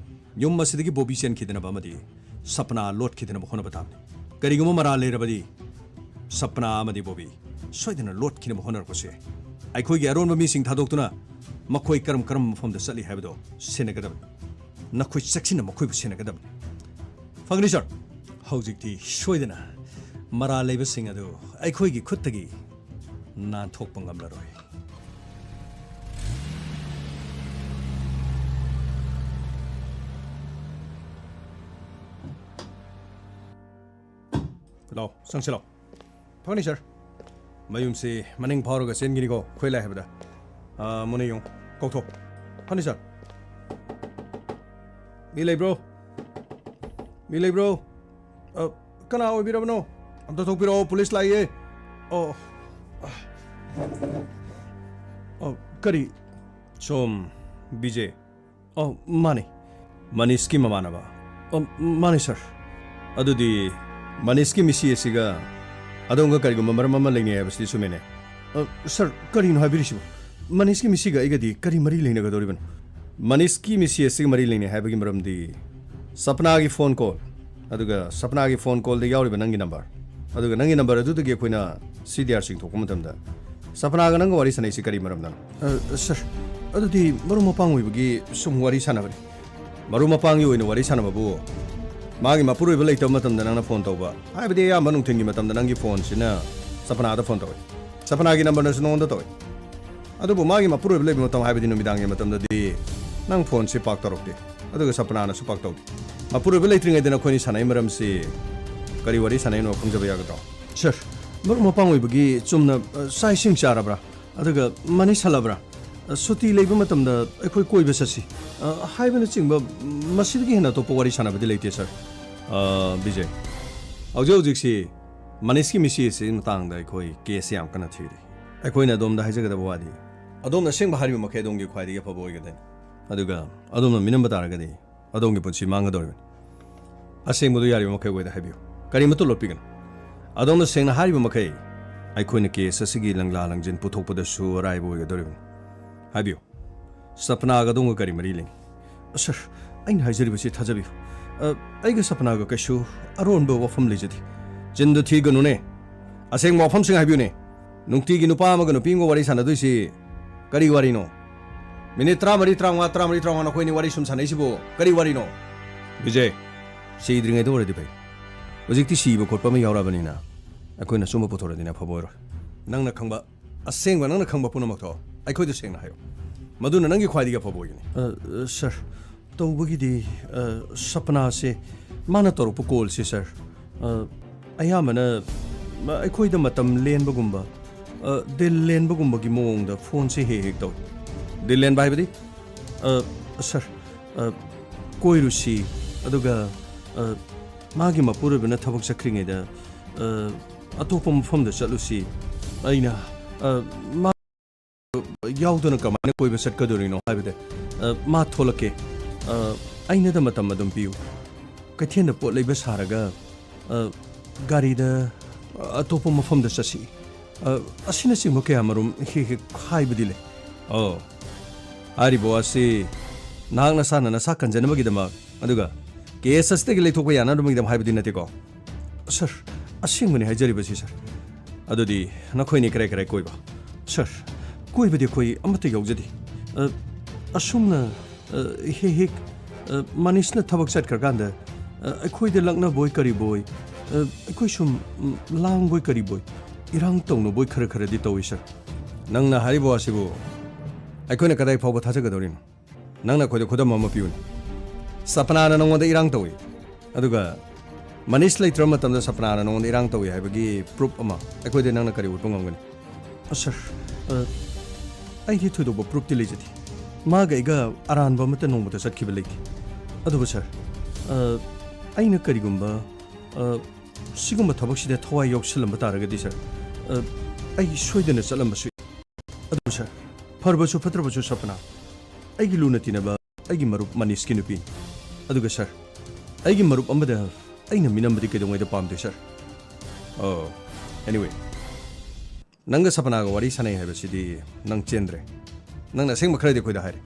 ꯌꯨꯝ ꯑꯁꯤꯗꯒꯤ ꯕꯣꯕꯤ ꯆꯦꯟꯈꯤꯗꯅꯕ ꯑꯃꯗꯤ ꯁꯄꯅꯥ ꯂꯣꯠꯈꯤꯗꯅꯕ ꯍꯣꯠꯅꯕ ꯇꯥꯕꯅꯤ꯫ ꯀꯔꯤꯒꯨꯝꯕ ꯃꯔꯥꯜ ꯂꯩꯔꯕꯗꯤ ꯁꯄꯅꯥ ꯑꯃꯗꯤ ꯕꯣꯕꯤ ꯁꯣꯏꯗꯅ ꯂꯣꯠꯈꯤꯅꯕ ꯍꯣꯠꯅꯔꯛꯄꯁꯨ ꯌꯥꯏ꯫ ꯑꯩꯈꯣꯏꯒꯤ ꯑꯔꯣꯟꯕ ꯃꯤꯁꯤꯡ ꯊꯥꯗꯣꯛꯇꯨꯅ ꯃꯈꯣꯏ ꯀꯔꯝ ꯀꯔꯝꯕ ꯃꯐꯝꯗ ꯆꯠꯂꯤ ꯍꯥꯏꯕꯗꯨ ꯁꯦꯟꯅꯒꯗꯕꯅꯤ꯫ ꯅꯈꯣꯏ ꯆꯦꯛꯁꯤꯟꯅ ꯃꯈꯣꯏꯕꯨ ꯁꯦꯟꯅꯒꯗꯕꯅꯤ꯫ ꯐꯒꯅꯤ ꯁꯥꯔ꯫ ꯍꯧꯖꯤꯛꯇꯤ ꯁꯣꯏꯗꯅ ꯃꯔꯥꯜ ꯂꯩꯕꯁꯤꯡ ꯑꯗꯨ ꯑꯩꯈꯣꯏꯒꯤ ꯈꯨꯠꯇꯒꯤ ꯅꯥꯟꯊꯣꯛꯄ ꯉꯝꯂꯔꯣꯏ꯫ ꯂꯥꯎ, ꯆꯪꯁꯤꯜꯂꯣ꯫ ꯐꯒꯅꯤ ꯁꯥꯔ꯫ ꯃꯌꯨꯝꯁꯤ ꯃꯅꯤꯡ ꯐꯥꯎꯔꯒ ꯆꯦꯟꯒꯅꯤꯀꯣ, ꯈꯣꯏ ꯂꯥꯏ ꯍꯥꯏꯕꯗ꯫ ꯑꯥ, ꯃꯨꯟꯅ ꯌꯦꯡꯉꯨ꯫ ꯀꯧꯊꯣꯛ꯫ ꯐꯅꯤ, ꯁꯥꯔ꯫ ꯃꯤ ꯂꯩꯕ꯭ꯔꯣ? ꯃꯤ ꯂꯩꯕ꯭ꯔꯣ? ꯑ, ꯀꯅꯥ ꯑꯣꯏꯕꯤꯔꯕꯅꯣ? ꯑꯝꯇ ꯊꯣꯛꯄꯤꯔꯛꯑꯣ, ꯄꯨꯂꯤꯁ ꯂꯥꯛꯏꯌꯦ꯫ ꯑꯣ꯫ ꯑ, ꯀꯔꯤ? ꯁꯣꯝ ꯕꯤꯖꯦ꯫ ꯑꯣ, ꯃꯥꯅꯤ꯫ ꯃꯅꯤꯁꯀꯤ ꯃꯃꯥꯟꯅꯕ꯫ ꯑꯣ, ꯃꯥꯅꯤ, ꯁꯥꯔ꯫ ꯑꯗꯨꯗꯤ ꯃꯅꯤꯁꯀꯤ ꯃꯤꯁꯤ ꯑꯁꯤꯒ ꯑꯗꯣꯝꯒ ꯀꯔꯤꯒꯨꯝꯕ ꯃꯔꯝ ꯑꯃ ꯂꯩꯅꯩ ꯍꯥꯏꯕꯁꯤꯗꯤ ꯆꯨꯝꯃꯦꯅꯦ? ꯑ, ꯁꯥꯔ, ꯀꯔꯤꯅꯣ ꯍꯥꯏꯕꯤꯔꯤꯁꯤꯕꯣ? ꯃꯅꯤꯁꯀꯤ ꯃꯤꯁꯤꯒ ꯑꯩꯒꯗꯤ ꯀꯔꯤ ꯃꯔꯤ ꯂꯩꯅꯒꯗꯧꯔꯤꯕꯅꯣ? ꯃꯅꯤꯁꯀꯤ ꯃꯤꯁꯤ ꯑꯁꯤꯒ ꯃꯔꯤ ꯂꯩꯅꯩ ꯍꯥꯏꯕꯒꯤ ꯃꯔꯝꯗꯤ ꯁꯄꯅꯥꯒꯤ ꯐꯣꯟ ꯀꯣꯜ, ꯑꯗꯨꯒ ꯁꯄꯅꯥꯒꯤ ꯐꯣꯟ ꯀꯣꯜꯗ ꯌꯥꯎꯔꯤꯕ ꯅꯪꯒꯤ ꯅꯝꯕꯔ, ꯑꯗꯨꯒ ꯅꯪꯒꯤ ꯅꯝꯕꯔ ꯑꯗꯨꯗꯒꯤ ꯑꯩꯈꯣꯏꯅ ꯁꯤ ꯗꯤ ꯑꯥꯔ ꯆꯤꯡꯊꯣꯛꯄ ꯃꯇꯝꯗ ꯁꯄꯅꯥꯒ ꯅꯪꯒ ꯋꯥꯔꯤ ꯁꯥꯟꯅꯩꯁꯤ ꯀꯔꯤ ꯃꯔꯝꯗꯅꯣ? ꯑ, ꯁꯥꯔ, ꯑꯗꯨꯗꯤ ꯃꯔꯨꯞ ꯃꯄꯥꯡ ꯑꯣꯏꯕꯒꯤ ꯁꯨꯝ ꯋꯥꯔꯤ ꯁꯥꯟꯅꯕꯅꯤ꯫ ꯃꯔꯨꯞ ꯃꯄꯥꯡꯒꯤ ꯑꯣꯏꯅ ꯋꯥꯔꯤ ꯁꯥꯟꯅꯕꯕꯨ ꯃꯥꯒꯤ ꯃꯄꯨꯔꯣꯏꯕ ꯂꯩꯇꯕ ꯃꯇꯝꯗ ꯅꯪꯅ ꯐꯣꯟ ꯇꯧꯕ, ꯍꯥꯏꯕꯗꯤ ꯑꯌꯥꯝꯕ ꯅꯨꯡꯊꯤꯜꯒꯤ ꯃꯇꯝꯗ ꯅꯪꯒꯤ ꯐꯣꯟꯁꯤꯅ ꯁꯄꯅꯥꯗ ꯐꯣꯟ ꯇꯧꯏ, ꯁꯄꯅꯥꯒꯤ ꯅꯝꯕꯔꯅꯁꯨ ꯅꯉꯣꯟꯗ ꯇꯧꯏ꯫ ꯑꯗꯨꯕꯨ ꯃꯥꯒꯤ ꯃꯄꯨꯔꯣꯏꯕ ꯂꯩꯕ ꯃꯇꯝ, ꯍꯥꯏꯕꯗꯤ ꯅꯨꯃꯤꯗꯥꯡꯒꯤ ꯃꯇꯝꯗꯗꯤ ꯅꯪ ꯐꯣꯟꯁꯤ ꯄꯥꯛ ꯇꯧꯔꯛꯇꯦ, ꯑꯗꯨꯒ ꯁꯄꯅꯥꯅꯁꯨ ꯄꯥꯛ ꯇꯧꯗꯦ꯫ ꯃꯄꯨꯔꯣꯏꯕ ꯂꯩꯇ꯭ꯔꯤꯉꯩꯗ ꯅꯈꯣꯏꯅꯤ ꯁꯥꯟꯅꯩ ꯃꯔꯝꯁꯤ ꯀꯔꯤ ꯋꯥꯔꯤ ꯁꯥꯟꯅꯩꯅꯣ ꯈꯪꯖꯕ ꯌꯥꯒꯗ꯭ꯔꯣ? ꯁꯥꯔ, ꯃꯔꯨꯞ ꯃꯄꯥꯡ ꯑꯣꯏꯕꯒꯤ ꯆꯨꯝꯅ, ꯑ, ꯆꯥꯛ ꯏꯁꯤꯡ ꯆꯥꯔꯕ꯭ꯔꯥ? ꯑꯗꯨꯒ ꯃꯅꯤꯁ ꯍꯜꯂꯕ꯭ꯔꯥ? ꯑ, ꯁꯨꯇꯤ ꯂꯩꯕ ꯃꯇꯝꯗ ꯑꯩꯈꯣꯏ ꯀꯣꯏꯕ ꯆꯠꯁꯤ, ꯑ, ꯍꯥꯏꯕꯅꯆꯤꯡꯕ, ꯃꯁꯤꯗꯒꯤ ꯍꯦꯟꯅ ꯑꯇꯣꯞꯄ ꯋꯥꯔꯤ ꯁꯥꯟꯅꯕꯗꯤ ꯂꯩꯇꯦ, ꯁꯥꯔ꯫ ꯑ, ꯕꯤꯖꯦ, ꯍꯧꯖꯤꯛ ꯍꯧꯖꯤꯛꯁꯤ ꯃꯅꯤꯁꯀꯤ ꯃꯤꯁꯤ ꯑꯁꯤꯒꯤ ꯃꯇꯥꯡꯗ ꯑꯩꯈꯣꯏ ꯀꯦꯁꯁꯤ ꯌꯥꯝ ꯀꯟꯅ ꯊꯤꯔꯤ꯫ ꯑꯩꯈꯣꯏꯅ ꯑꯗꯣꯝꯗ ꯍꯥꯏꯖꯒꯗꯕ ꯋꯥꯗꯤ, ꯑꯗꯣꯝꯅ ꯑꯁꯦꯡꯕ ꯍꯥꯏꯔꯤꯕ ꯃꯈꯩ ꯑꯗꯣꯝꯒꯤ ꯈ꯭ꯋꯥꯏꯗꯒꯤ ꯑꯐꯕ ꯑꯣꯏꯒꯗꯣꯏꯅꯤ꯫ ꯑꯗꯨꯒ ꯑꯗꯣꯝꯅ ꯃꯤꯅꯝꯕ ꯇꯥꯔꯒꯗꯤ ꯑꯗꯣꯝꯒꯤ ꯄꯨꯟꯁꯤ ꯃꯥꯡꯒꯗꯧꯔꯤꯕꯅꯤ꯫ ꯑꯁꯦꯡꯕꯗꯨ ꯌꯥꯔꯤꯕ ꯃꯈꯩ ꯑꯣꯏꯗ ꯍꯥꯏꯕꯤꯌꯨ꯫ ꯀꯔꯤꯃꯠꯇ ꯂꯣꯠꯄꯤꯒꯅꯨ꯫ ꯑꯗꯣꯝꯅ ꯁꯦꯡꯅ ꯍꯥꯏꯔꯤꯕ ꯃꯈꯩ ꯑꯩꯈꯣꯏꯅ ꯀꯦꯁ ꯑꯁꯤꯒꯤ ꯂꯪꯂꯥ ꯂꯪꯖꯤꯟ ꯄꯨꯊꯣꯛꯄꯗꯁꯨ ꯑꯔꯥꯏꯕ ꯑꯣꯏꯒꯗꯧꯔꯤꯕꯅꯤ꯫ ꯍꯥꯏꯕꯤꯌꯨ, ꯁꯄꯅꯥꯒ ꯑꯗꯣꯝꯒ ꯀꯔꯤ ꯃꯔꯤ ꯂꯩꯅꯩ? ꯁꯥꯔ, ꯑꯩꯅ ꯍꯥꯏꯖꯔꯤꯕꯁꯤ ꯊꯥꯖꯕꯤꯌꯨ꯫ ꯑ, ꯑꯩꯒ ꯁꯄꯅꯥꯒ ꯀꯩꯁꯨ ꯑꯔꯣꯟꯕ ꯋꯥꯐꯝ ꯂꯩꯖꯗꯦ꯫ ꯆꯤꯟꯗꯨ ꯊꯤꯒꯅꯨꯅꯦ꯫ ꯑꯁꯦꯡꯕ ꯋꯥꯐꯝꯁꯤꯡ ꯍꯥꯏꯕꯤꯌꯨꯅꯦ꯫ ꯅꯨꯡꯇꯤꯒꯤ ꯅꯨꯄꯥ ꯑꯃꯒ ꯅꯨꯄꯤ ꯑꯃꯒ ꯋꯥꯔꯤ ꯁꯥꯟꯅꯗꯣꯏꯁꯤ ꯀꯔꯤ ꯋꯥꯔꯤꯅꯣ? ꯃꯤꯅꯤꯠ ꯇꯔꯥꯃꯔꯤ, ꯇꯔꯥꯃꯉꯥ, ꯇꯔꯥꯃꯔꯤ, ꯇꯔꯥꯃꯉꯥ ꯅꯈꯣꯏꯅꯤ ꯋꯥꯔꯤ ꯁꯨꯝ ꯁꯥꯟꯅꯩꯁꯤꯕꯨ ꯀꯔꯤ ꯋꯥꯔꯤꯅꯣ? ꯕꯤꯖꯦ, ꯁꯤꯗ꯭ꯔꯤꯉꯩꯗ ꯑꯣꯏꯔꯗꯤ ꯐꯩ꯫ ꯍꯧꯖꯤꯛꯇꯤ ꯁꯤꯕ ꯈꯣꯠꯄ ꯑꯃ ꯌꯥꯎꯔꯛꯑꯕꯅꯤꯅ ꯑꯩꯈꯣꯏꯅ ꯑꯆꯨꯝꯕ ꯄꯨꯊꯣꯔꯛꯑꯗꯤ ꯑꯐꯕ ꯑꯣꯏꯔꯣꯏ꯫ ꯅꯪꯅ ꯈꯪꯕ, ꯑꯁꯦꯡꯕ ꯅꯪꯅ ꯈꯪꯕ ꯄꯨꯝꯅꯃꯛꯇꯣ ꯑꯩꯈꯣꯏꯗ ꯁꯦꯡꯅ ꯍꯥꯏꯌꯨ꯫ ꯃꯗꯨꯅ ꯅꯪꯒꯤ ꯈ꯭ꯋꯥꯏꯗꯒꯤ ꯑꯐꯕ ꯑꯣꯏꯒꯅꯤ꯫ ꯑ, ꯑ, ꯁꯥꯔ, ꯇꯧꯕꯒꯤꯗꯤ, ꯑ, ꯁꯄꯅꯥꯁꯦ, ꯃꯥꯅ ꯇꯧꯔꯛꯄ ꯀꯣꯜꯁꯦ, ꯁꯥꯔ, ꯑ, ꯑꯌꯥꯝꯕꯅ, ꯑ, ꯑꯩꯈꯣꯏꯗ ꯃꯇꯝ ꯂꯦꯟꯕꯒꯨꯝꯕ, ꯑ, ꯗꯤꯜ ꯂꯦꯟꯕꯒꯨꯝꯕꯒꯤ ꯃꯑꯣꯡꯗ ꯐꯣꯟꯁꯦ ꯍꯦꯛ ꯍꯦꯛ ꯇꯧꯏ꯫ ꯗꯤꯜ ꯂꯦꯟꯕ ꯍꯥꯏꯕꯗꯤ? ꯑ, ꯁꯥꯔ, ꯑ, ꯀꯣꯏꯔꯨꯁꯤ, ꯑꯗꯨꯒ, ꯑ, ꯃꯥꯒꯤ ꯃꯄꯨꯔꯣꯏꯕꯅ ꯊꯕꯛ ꯆꯠꯈ꯭ꯔꯤꯉꯩꯗ, ꯑ, ꯑꯇꯣꯞꯄ ꯃꯐꯝꯗ ꯆꯠꯂꯨꯁꯤ꯫ ꯑꯩꯅ, ꯑ, ꯃꯥ ꯌꯥꯎꯗꯅ ꯀꯃꯥꯏꯅ ꯀꯣꯏꯕ ꯆꯠꯀꯗꯣꯔꯤꯅꯣ ꯍꯥꯏꯕꯗ, ꯑ, ꯃꯥ ꯊꯣꯛꯂꯛꯀꯦ꯫ ꯑ, ꯑꯩꯅꯗ ꯃꯇꯝ ꯑꯗꯨꯝ ꯄꯤꯌꯨ꯫ ꯀꯩꯊꯦꯜꯗ ꯄꯣꯠ ꯂꯩꯕ ꯁꯥꯔꯒ, ꯑ, ꯒꯥꯔꯤꯗ, ꯑ, ꯑꯇꯣꯞꯄ ꯃꯐꯝꯗ ꯆꯠꯁꯤ꯫ ꯑ, ꯑꯁꯤꯅꯆꯤꯡꯕ ꯀꯌꯥ ꯃꯔꯨꯝ ꯍꯦꯛ ꯍꯦꯛ ꯍꯥꯏꯕꯗꯤ ꯂꯩ꯫ ꯑꯣ, ꯍꯥꯏꯔꯤꯕ ꯋꯥꯁꯤ ꯅꯍꯥꯛ ꯅꯁꯥꯅ ꯅꯁꯥ ꯀꯟꯖꯅꯕꯒꯤꯗꯃꯛ, ꯑꯗꯨꯒ ꯀꯦꯁ ꯑꯁꯤꯗꯒꯤ ꯂꯩꯊꯣꯛꯄ ꯌꯥꯅꯅꯕꯒꯤꯗꯃꯛ ꯍꯥꯏꯕꯗꯤ ꯅꯠꯇꯦꯀꯣ? ꯁꯥꯔ, ꯑꯁꯦꯡꯕꯅꯤ ꯍꯥꯏꯖꯔꯤꯕꯁꯤ, ꯁꯥꯔ꯫ ꯑꯗꯨꯗꯤ ꯅꯈꯣꯏꯅꯤ ꯀꯔꯥꯏ ꯀꯔꯥꯏ ꯀꯣꯏꯕ? ꯁꯥꯔ, ꯀꯣꯏꯕꯗꯤ ꯑꯩꯈꯣꯏ ꯑꯃꯠꯇ ꯌꯥꯎꯖꯗꯦ꯫ ꯑ, ꯑꯁꯨꯝꯅ, ꯑ, ꯍꯦꯛ ꯍꯦꯛ, ꯑ, ꯃꯅꯤꯁꯅ ꯊꯕꯛ ꯆꯠꯈ꯭ꯔꯀꯥꯟꯗ, ꯑ, ꯑꯩꯈꯣꯏꯗ ꯂꯛꯅꯕꯣꯏ ꯀꯔꯤꯕꯣꯏ, ꯑ, ꯑꯩꯈꯣꯏ ꯁꯨꯝ, ꯎꯝ, ꯂꯥꯡꯕꯣꯏ ꯀꯔꯤꯕꯣꯏ, ꯏꯔꯥꯡ ꯇꯧꯅꯕꯣꯏ ꯈꯔ ꯈꯔꯗꯤ ꯇꯧꯏ, ꯁꯥꯔ꯫ ꯅꯪꯅ ꯍꯥꯏꯔꯤꯕ ꯋꯥꯁꯤꯕꯨ ꯑꯩꯈꯣꯏꯅ ꯀꯗꯥꯏ ꯐꯥꯎꯕ ꯊꯥꯖꯒꯗꯧꯔꯤꯅꯣ? ꯅꯪꯅ ꯑꯩꯈꯣꯏꯗ ꯈꯨꯗꯝ ꯑꯃ ꯄꯤꯌꯨꯅꯦ꯫ ꯁꯄꯅꯥꯅ ꯅꯉꯣꯟꯗ ꯏꯔꯥꯡ ꯇꯧꯏ, ꯑꯗꯨꯒ ꯃꯅꯤꯁ ꯂꯩꯇ꯭ꯔꯕ ꯃꯇꯝꯗ ꯁꯄꯅꯥꯅ ꯅꯉꯣꯟꯗ ꯏꯔꯥꯡ ꯇꯧꯏ ꯍꯥꯏꯕꯒꯤ ꯄ꯭ꯔꯨꯞ ꯑꯃ ꯑꯩꯈꯣꯏꯗ ꯅꯪꯅ ꯀꯔꯤ ꯎꯠꯄ ꯉꯝꯒꯅꯤ? ꯑ, ꯁꯥꯔ, ꯑ, ꯑꯩꯗꯤ ꯊꯣꯏꯗꯣꯛꯄ ꯄ꯭ꯔꯨꯞꯇꯤ ꯂꯩꯖꯗꯦ꯫ ꯃꯥꯒ ꯑꯩꯒ ꯑꯔꯥꯟꯕ ꯑꯃꯠꯇ ꯅꯣꯡꯃꯇ ꯆꯠꯈꯤꯕ ꯂꯩꯇꯦ꯫ ꯑꯗꯨꯕꯨ ꯁꯥꯔ, ꯑ, ꯑꯩꯅ ꯀꯔꯤꯒꯨꯝꯕ, ꯑ, ꯁꯤꯒꯨꯝꯕ ꯊꯕꯛꯁꯤꯗ ꯊꯋꯥꯏ ꯌꯥꯎꯁꯜꯂꯝꯕ ꯇꯥꯔꯒꯗꯤ ꯁꯥꯔ, ꯑ, ꯑꯩ ꯁꯣꯏꯗꯅ ꯆꯠꯂꯝꯕꯁꯨ ꯌꯥꯏ꯫ ꯑꯗꯨꯕꯨ ꯁꯥꯔ, ꯐꯔꯕꯁꯨ ꯐꯠꯇ꯭ꯔꯕꯁꯨ ꯁꯄꯅꯥ ꯑꯩꯒꯤ ꯂꯨꯅ ꯇꯤꯟꯅꯕ ꯑꯩꯒꯤ ꯃꯔꯨꯞ ꯃꯅꯤꯁꯀꯤ ꯅꯨꯄꯤꯅꯤ꯫ ꯑꯗꯨꯒ ꯁꯥꯔ, ꯑꯩꯒꯤ ꯃꯔꯨꯞ ꯑꯃꯗ ꯑꯩꯅ ꯃꯤꯅꯝꯕꯗꯤ ꯀꯩꯗꯧꯉꯩꯗ ꯄꯥꯝꯗꯦ ꯁꯥꯔ꯫ ꯑꯣ, anyway, ꯅꯪꯒ ꯁꯄꯅꯥꯒ ꯋꯥꯔꯤ ꯁꯥꯟꯅꯩ ꯍꯥꯏꯕꯁꯤꯗꯤ ꯅꯪ ꯆꯦꯟꯗ꯭ꯔꯦ꯫ ꯅꯪꯅ ꯑꯁꯦꯡꯕ ꯈꯔꯗꯤ ꯑꯩꯈꯣꯏꯗ ꯍꯥꯏꯔꯦ꯫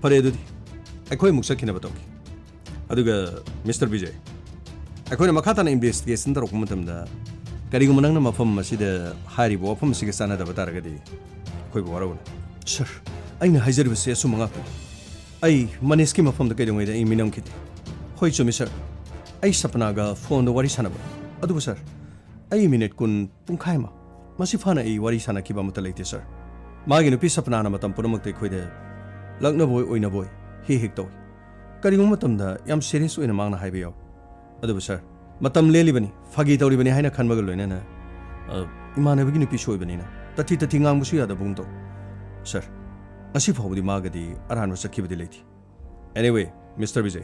ꯐꯔꯦ, ꯑꯗꯨꯗꯤ ꯑꯩꯈꯣꯏ ꯑꯃꯨꯛ ꯆꯠꯈꯤꯅꯕ ꯇꯧꯒꯦ꯫ ꯑꯗꯨꯒ ꯃꯤꯁꯇꯔ ꯕꯤꯖꯦ, ꯑꯩꯈꯣꯏꯅ ꯃꯈꯥ ꯇꯥꯅ ꯏꯟꯚꯦꯁꯇꯤꯒꯦꯁꯟ ꯇꯧꯔꯛꯄ ꯃꯇꯝꯗ ꯀꯔꯤꯒꯨꯝꯕ ꯅꯪꯅ ꯃꯐꯝ ꯑꯁꯤꯗ ꯍꯥꯏꯔꯤꯕ ꯋꯥꯐꯝ ꯑꯁꯤꯒ ꯆꯥꯟꯅꯗꯕ ꯇꯥꯔꯒꯗꯤ ꯑꯩꯈꯣꯏꯕꯨ ꯋꯥꯔꯧꯒꯅꯨ꯫ ꯁꯥꯔ, ꯑꯩꯅ ꯍꯥꯏꯖꯔꯤꯕꯁꯤ ꯑꯆꯨꯝꯕ ꯉꯥꯛꯇꯅꯤ꯫ ꯑꯩ ꯃꯅꯤꯁꯀꯤ ꯃꯐꯝꯗ ꯀꯩꯗꯧꯉꯩꯗ ꯑꯩ ꯃꯤꯅꯝꯈꯤꯗꯦ꯫ ꯍꯣꯏ, ꯆꯨꯝꯃꯤ ꯁꯥꯔ, ꯑꯩ ꯁꯄꯅꯥꯒ ꯐꯣꯟꯗ ꯋꯥꯔꯤ ꯁꯥꯟꯅꯕ꯫ ꯑꯗꯨꯕꯨ ꯁꯥꯔ, ꯑꯩ ꯃꯤꯅꯤꯠ ꯀꯨꯟ, ꯄꯨꯡꯈꯥꯏ ꯑꯃ, ꯃꯁꯤ ꯐꯥꯅ ꯑꯩ ꯋꯥꯔꯤ ꯁꯥꯟꯅꯈꯤꯕ ꯑꯃꯠꯇ ꯂꯩꯇꯦ ꯁꯥꯔ꯫ ꯃꯥꯒꯤ ꯅꯨꯄꯤ ꯁꯄꯅꯥꯅ ꯃꯇꯝ ꯄꯨꯝꯅꯃꯛꯇ ꯑꯩꯈꯣꯏꯗ ꯂꯛꯅꯕꯣꯏ ꯑꯣꯏꯅꯕꯣꯏ ꯍꯦꯛ ꯍꯦꯛ ꯇꯧꯏ꯫ ꯀꯔꯤꯒꯨꯝꯕ ꯃꯇꯝꯗ ꯌꯥꯝ ꯁꯤꯔꯤꯌꯁ ꯑꯣꯏꯅ ꯃꯥꯅ ꯍꯥꯏꯕ ꯌꯥꯎꯏ꯫ ꯑꯗꯨꯕꯨ ꯁꯥꯔ, ꯃꯇꯝ ꯂꯦꯜꯂꯤꯕꯅꯤ, ꯐꯥꯒꯤ ꯇꯧꯔꯤꯕꯅꯤ ꯍꯥꯏꯅ ꯈꯟꯕꯒ ꯂꯣꯏꯅꯅ, ꯑ, ꯏꯃꯥꯟꯅꯕꯒꯤ ꯅꯨꯄꯤꯁꯨ ꯑꯣꯏꯕꯅꯤꯅ ꯇꯊꯤ ꯇꯊꯤ ꯉꯥꯡꯕꯁꯨ ꯌꯥꯗꯕꯒꯨꯝ ꯇꯧ꯫ ꯁꯥꯔ, ꯉꯁꯤ ꯐꯥꯎꯕꯗꯤ ꯃꯥꯒꯗꯤ ꯑꯔꯥꯟꯕ ꯆꯠꯈꯤꯕꯗꯤ ꯂꯩꯇꯦ꯫ Anyway, ꯃꯤꯁꯇꯔ ꯕꯤꯖꯦ,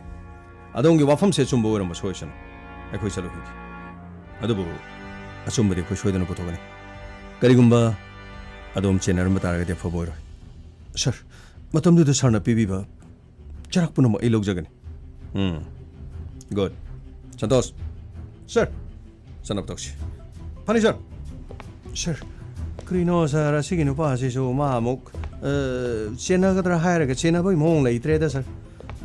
ꯑꯗꯣꯝꯒꯤ ꯋꯥꯐꯝꯁꯦ ꯑꯆꯨꯝꯕ ꯑꯣꯏꯔꯝꯕꯁꯨ ꯑꯣꯏꯁꯅꯨ, ꯑꯩꯈꯣꯏ ꯆꯠꯂꯨꯈꯤꯒꯦ꯫ ꯑꯗꯨꯕꯨ ꯑꯆꯨꯝꯕꯗꯤ ꯑꯩꯈꯣꯏ ꯁꯣꯏꯗꯅ ꯄꯨꯊꯣꯛꯀꯅꯤ꯫ ꯀꯔꯤꯒꯨꯝꯕ ꯑꯗꯣꯝ ꯆꯦꯟꯅꯔꯝꯕ ꯇꯥꯔꯒꯗꯤ ꯑꯐꯕ ꯑꯣꯏꯔꯣꯏ꯫ ꯁꯥꯔ, ꯃꯇꯝꯗꯨꯗ ꯁꯥꯔꯅ ꯄꯤꯕꯤꯕ ꯆꯩꯔꯥꯛ ꯄꯨꯝꯅꯃꯛ ꯑꯩ ꯂꯧꯖꯒꯅꯤ꯫ ꯎꯝ, ꯒꯨꯗ꯫ ꯁꯟꯇꯣꯁ, ꯁꯥꯔ, ꯆꯠꯅꯕ ꯇꯧꯁꯤ꯫ ꯐꯅꯤ, ꯁꯥꯔ꯫ ꯁꯥꯔ, ꯀꯔꯤꯅꯣ, ꯁꯥꯔ, ꯑꯁꯤꯒꯤ ꯅꯨꯄꯥ ꯑꯁꯤꯁꯨ ꯃꯥ ꯑꯃꯨꯛ, ꯑ, ꯆꯦꯟꯅꯒꯗ꯭ꯔꯥ ꯍꯥꯏꯔꯒ ꯆꯦꯟꯅꯕꯒꯤ ꯃꯑꯣꯡ ꯂꯩꯇ꯭ꯔꯦꯗ, ꯁꯥꯔ꯫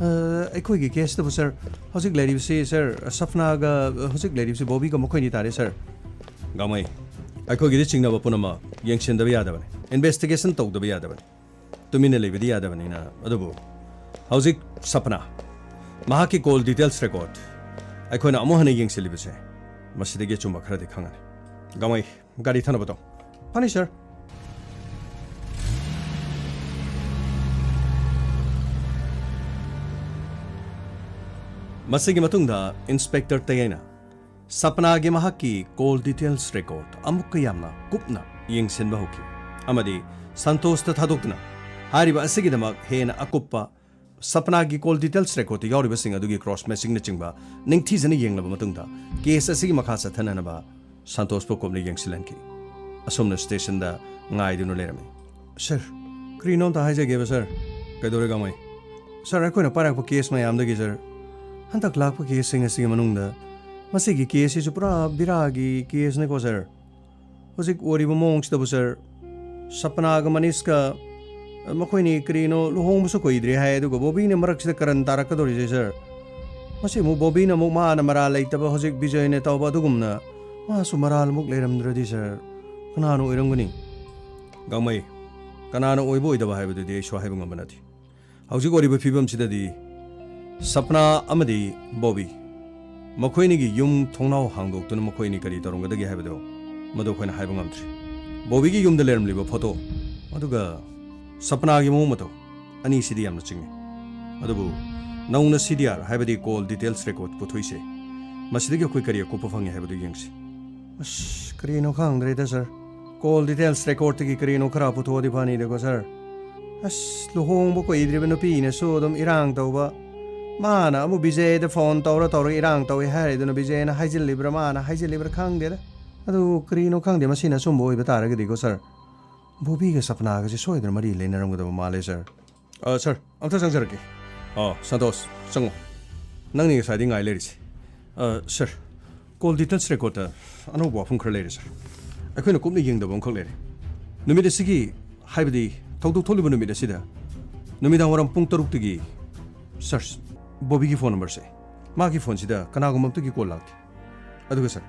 ꯑ, ꯑꯩꯈꯣꯏꯒꯤ ꯀꯦꯁꯇꯕꯨ, ꯁꯥꯔ, ꯍꯧꯖꯤꯛ ꯂꯩꯔꯤꯕꯁꯤ, ꯁꯥꯔ, ꯁꯞꯅꯥꯒ, ꯑ, ꯍꯧꯖꯤꯛ ꯂꯩꯔꯤꯕꯁꯤ ꯕꯣꯕꯤꯒ ꯃꯈꯣꯏꯅꯤ ꯇꯥꯔꯦ, ꯁꯥꯔ꯫ ꯒꯥꯡꯃꯩ, ꯑꯩꯈꯣꯏꯒꯤꯗꯤ ꯆꯤꯡꯅꯕ ꯄꯨꯝꯅꯃꯛ ꯌꯦꯡꯁꯤꯟꯗꯕ ꯌꯥꯗꯕꯅꯤ, ꯏꯟꯚꯦꯁꯇꯤꯒꯦꯁꯟ ꯇꯧꯗꯕ ꯌꯥꯗꯕꯅꯤ꯫ ꯇꯨꯃꯤꯟꯅ ꯂꯩꯕꯗꯤ ꯌꯥꯗꯕꯅꯤꯅ꯫ ꯑꯗꯨꯕꯨ ꯍꯧꯖꯤꯛ ꯁꯄꯅꯥ, ꯃꯍꯥꯛꯀꯤ ꯀꯣꯜ ꯗꯤꯇꯦꯜꯁ ꯔꯦꯀꯣꯔꯗ ꯑꯩꯈꯣꯏꯅ ꯑꯃꯨꯛ ꯍꯟꯅ ꯌꯦꯡꯁꯤꯜꯂꯤꯕꯁꯦ, ꯃꯁꯤꯗꯒꯤ ꯑꯆꯨꯝꯕ ꯈꯔꯗꯤ ꯈꯪꯉꯅꯤ꯫ ꯒꯥꯡꯃꯩ, ꯒꯥꯔꯤ ꯊꯅꯕ ꯇꯧ꯫ ꯐꯅꯤ, ꯁꯥꯔ꯫ ꯃꯁꯤꯒꯤ ꯃꯇꯨꯡꯗ ꯏꯟꯁꯄꯦꯛꯇꯔ ꯇꯌꯥꯏꯅ ꯁꯄꯅꯥꯒꯤ ꯃꯍꯥꯛꯀꯤ ꯀꯣꯜ ꯗꯤꯇꯦꯜꯁ ꯔꯦꯀꯣꯔꯗ ꯑꯃꯨꯛꯀ ꯌꯥꯝꯅ ꯀꯨꯞꯅ ꯌꯦꯡꯁꯤꯟꯕ ꯍꯧꯈꯤ ꯑꯃꯗꯤ ꯁꯟꯇꯣꯁꯇ ꯊꯥꯗꯣꯛꯇꯨꯅ ꯍꯥꯏꯔꯤꯕ ꯑꯁꯤꯒꯤꯗꯃꯛ ꯍꯦꯟꯅ ꯑꯀꯨꯞꯄ ꯁꯄꯅꯥꯒꯤ ꯀꯣꯜ ꯗꯤꯇꯦꯜꯁ ꯔꯦꯀꯣꯔꯗꯇ ꯌꯥꯎꯔꯤꯕꯁꯤꯡ ꯑꯗꯨꯒꯤ ꯀ꯭ꯔꯣꯁ ꯃꯦꯆꯤꯡꯅꯆꯤꯡꯕ ꯅꯤꯡꯊꯤꯖꯅ ꯌꯦꯡꯂꯕ ꯃꯇꯨꯡꯗ ꯀꯦꯁ ꯑꯁꯤꯒꯤ ꯃꯈꯥ ꯆꯠꯊꯅꯅꯕ ꯁꯟꯇꯣꯁꯄꯨ ꯀꯨꯞꯅ ꯌꯦꯡꯁꯤꯜꯍꯟꯈꯤ꯫ ꯑꯁꯨꯝꯅ ꯁ꯭ꯇꯦꯁꯟꯗ ꯉꯥꯏꯗꯨꯅ ꯂꯩꯔꯝꯃꯤ꯫ ꯁꯥꯔ, ꯀꯔꯤꯅꯣ ꯑꯝꯇ ꯍꯥꯏꯖꯒꯦꯕ, ꯁꯥꯔ꯫ ꯀꯩꯗꯧꯔꯦ, ꯒꯥꯡꯃꯩ? ꯁꯥꯔ, ꯑꯩꯈꯣꯏꯅ ꯄꯥꯏꯔꯛꯄ ꯀꯦꯁ ꯃꯌꯥꯝꯗꯒꯤ, ꯁꯥꯔ, ꯍꯟꯗꯛ ꯂꯥꯛꯄ ꯀꯦꯁꯁꯤꯡ ꯑꯁꯤꯒꯤ ꯃꯅꯨꯡꯗ ꯃꯁꯤꯒꯤ ꯀꯦꯁꯁꯤꯁꯨ ꯄꯨꯔꯥ ꯕꯤꯔꯥꯒꯤ ꯀꯦꯁꯅꯤꯀꯣ, ꯁꯥꯔ꯫ ꯍꯧꯖꯤꯛ ꯑꯣꯏꯔꯤꯕ ꯃꯑꯣꯡꯁꯤꯗꯕꯨ, ꯁꯥꯔ, ꯁꯄꯅꯥꯒ ꯃꯅꯤꯁꯀ ꯃꯈꯣꯏꯅꯤ ꯀꯔꯤꯅꯣ ꯂꯨꯍꯣꯡꯕꯁꯨ ꯀꯨꯏꯗ꯭ꯔꯤ ꯍꯥꯏ, ꯑꯗꯨꯒ ꯕꯣꯕꯤꯅ ꯃꯔꯛꯁꯤꯗ ꯀꯔꯟ ꯇꯥꯔꯛꯀꯗꯧꯔꯤꯁꯦ, ꯁꯥꯔ꯫ ꯃꯁꯤ ꯑꯃꯨꯛ ꯕꯣꯕꯤꯅ ꯑꯃꯨꯛ ꯃꯥꯅ ꯃꯔꯥꯜ ꯂꯩꯇꯕ, ꯍꯧꯖꯤꯛ ꯕꯤꯖꯣꯏꯅ ꯇꯧꯕ ꯑꯗꯨꯒꯨꯝꯅ ꯃꯥꯁꯨ ꯃꯔꯥꯜ ꯑꯃꯨꯛ ꯂꯩꯔꯝꯗ꯭ꯔꯗꯤ, ꯁꯥꯔ, ꯀꯅꯥꯅ ꯑꯣꯏꯔꯝꯒꯅꯤ? ꯒꯥꯡꯃꯩ, ꯀꯅꯥꯅ ꯑꯣꯏꯕ ꯑꯣꯏꯗꯕ ꯍꯥꯏꯕꯗꯨꯗꯤ ꯑꯩꯁꯨ ꯍꯥꯏꯕ ꯉꯝꯕ ꯅꯠꯇꯦ꯫ ꯍꯧꯖꯤꯛ ꯑꯣꯏꯔꯤꯕ ꯐꯤꯕꯝꯁꯤꯗꯗꯤ ꯁꯄꯅꯥ ꯑꯃꯗꯤ ꯕꯣꯕꯤ ꯃꯈꯣꯏꯅꯤꯒꯤ ꯌꯨꯝ ꯊꯣꯡꯅꯥꯎ ꯍꯥꯡꯗꯣꯛꯇꯨꯅ ꯃꯈꯣꯏꯅꯤ ꯀꯔꯤ ꯇꯧꯔꯝꯒꯗꯒꯦ ꯍꯥꯏꯕꯗꯨ ꯃꯗꯨ ꯑꯩꯈꯣꯏꯅ ꯍꯥꯏꯕ ꯉꯝꯗ꯭ꯔꯤ꯫ ꯕꯣꯕꯤꯒꯤ ꯌꯨꯝꯗ ꯂꯩꯔꯝꯂꯤꯕ ꯐꯣꯇꯣ ꯑꯗꯨꯒ ꯁꯄꯅꯥꯒꯤ ꯃꯑꯣꯡ ꯃꯇꯧ ꯑꯅꯤꯁꯤꯗꯤ ꯌꯥꯝꯅ ꯆꯤꯡꯅꯩ꯫ ꯑꯗꯨꯕꯨ ꯅꯧꯅ ꯁꯤ ꯗꯤ ꯑꯥꯔ ꯍꯥꯏꯕꯗꯤ ꯀꯣꯜ ꯗꯤꯇꯦꯜꯁ ꯔꯦꯀꯣꯔꯗ ꯄꯨꯊꯣꯛꯏꯁꯦ, ꯃꯁꯤꯗꯒꯤ ꯑꯩꯈꯣꯏ ꯀꯔꯤ ꯑꯀꯨꯞꯄ ꯐꯪꯉꯤ ꯍꯥꯏꯕꯗꯨ ꯌꯦꯡꯁꯤ꯫ ꯑꯁ, ꯀꯔꯤꯅꯣ ꯈꯪꯗ꯭ꯔꯦꯗ, ꯁꯥꯔ꯫ ꯀꯣꯜ ꯗꯤꯇꯦꯜꯁ ꯔꯦꯀꯣꯔꯗꯇꯒꯤ ꯀꯔꯤꯅꯣ ꯈꯔ ꯄꯨꯊꯣꯛꯑꯗꯤ ꯐꯅꯤꯗꯀꯣ, ꯁꯥꯔ꯫ ꯑꯁ, ꯂꯨꯍꯣꯡꯕ ꯀꯨꯏꯗ꯭ꯔꯤꯕ ꯅꯨꯄꯤꯅꯁꯨ ꯑꯗꯨꯝ ꯏꯔꯥꯡ ꯇꯧꯕ꯫ ꯃꯥꯅ ꯑꯃꯨꯛ ꯕꯤꯖꯦꯗ ꯐꯣꯟ ꯇꯧꯔ ꯇꯧꯔ ꯏꯔꯥꯡ ꯇꯧꯏ ꯍꯥꯏꯔꯦ, ꯑꯗꯨꯅ ꯕꯤꯖꯦꯅ ꯍꯥꯏꯖꯤꯜꯂꯤꯕ꯭ꯔꯥ ꯃꯥꯅ ꯍꯥꯏꯖꯤꯜꯂꯤꯕ꯭ꯔꯥ ꯈꯪꯗꯦꯗ꯫ ꯑꯗꯨ ꯀꯔꯤꯅꯣ ꯈꯪꯗꯦ, ꯃꯁꯤꯅ ꯑꯆꯨꯝꯕ ꯑꯣꯏꯕ ꯇꯥꯔꯒꯗꯤꯀꯣ ꯁꯥꯔ, ꯕꯣꯕꯤꯒ ꯁꯄꯅꯥꯒꯁꯦ ꯁꯣꯏꯗꯅ ꯃꯔꯤ ꯂꯩꯅꯔꯝꯒꯗꯕ ꯃꯥꯜꯂꯦ ꯁꯥꯔ꯫ ꯑ, ꯁꯥꯔ, ꯑꯝꯇ ꯆꯪꯖꯔꯛꯀꯦ꯫ ꯑ, ꯁꯟꯇꯣꯁ, ꯆꯪꯉꯣ꯫ ꯅꯪꯅꯤ ꯉꯁꯥꯏꯗꯩ ꯉꯥꯏ ꯂꯩꯔꯤꯁꯦ꯫ ꯑ, ꯁꯥꯔ, ꯀꯣꯜ ꯗꯤꯇꯦꯜꯁ ꯔꯦꯀꯣꯔꯠꯇ ꯑꯅꯧꯕ ꯋꯥꯐꯝ ꯈꯔ ꯂꯩꯔꯦ ꯁꯥꯔ꯫ ꯑꯩꯈꯣꯏꯅ ꯀꯨꯞꯅ ꯌꯦꯡꯗꯕ ꯑꯃꯈꯛ ꯂꯩꯔꯦ꯫ ꯅꯨꯃꯤꯠ ꯑꯁꯤꯒꯤ, ꯍꯥꯏꯕꯗꯤ ꯊꯧꯗꯣꯛ ꯊꯣꯛꯂꯤꯕ ꯅꯨꯃꯤꯠ ꯑꯁꯤꯗ ꯅꯨꯃꯤꯗꯥꯡ ꯋꯥꯏꯔꯝ ꯄꯨꯡ ꯇꯔꯨꯛꯇꯒꯤ, ꯁꯥꯔ, ꯕꯣꯕꯤꯒꯤ ꯐꯣꯟ ꯅꯝꯕꯔꯁꯦ, ꯃꯥꯒꯤ ꯐꯣꯟꯁꯤꯗ ꯀꯅꯥꯒꯨꯝꯕ ꯑꯝꯇꯒꯤ ꯀꯣꯜ ꯂꯥꯛꯇꯦ꯫ ꯑꯗꯨꯒ ꯁꯥꯔ,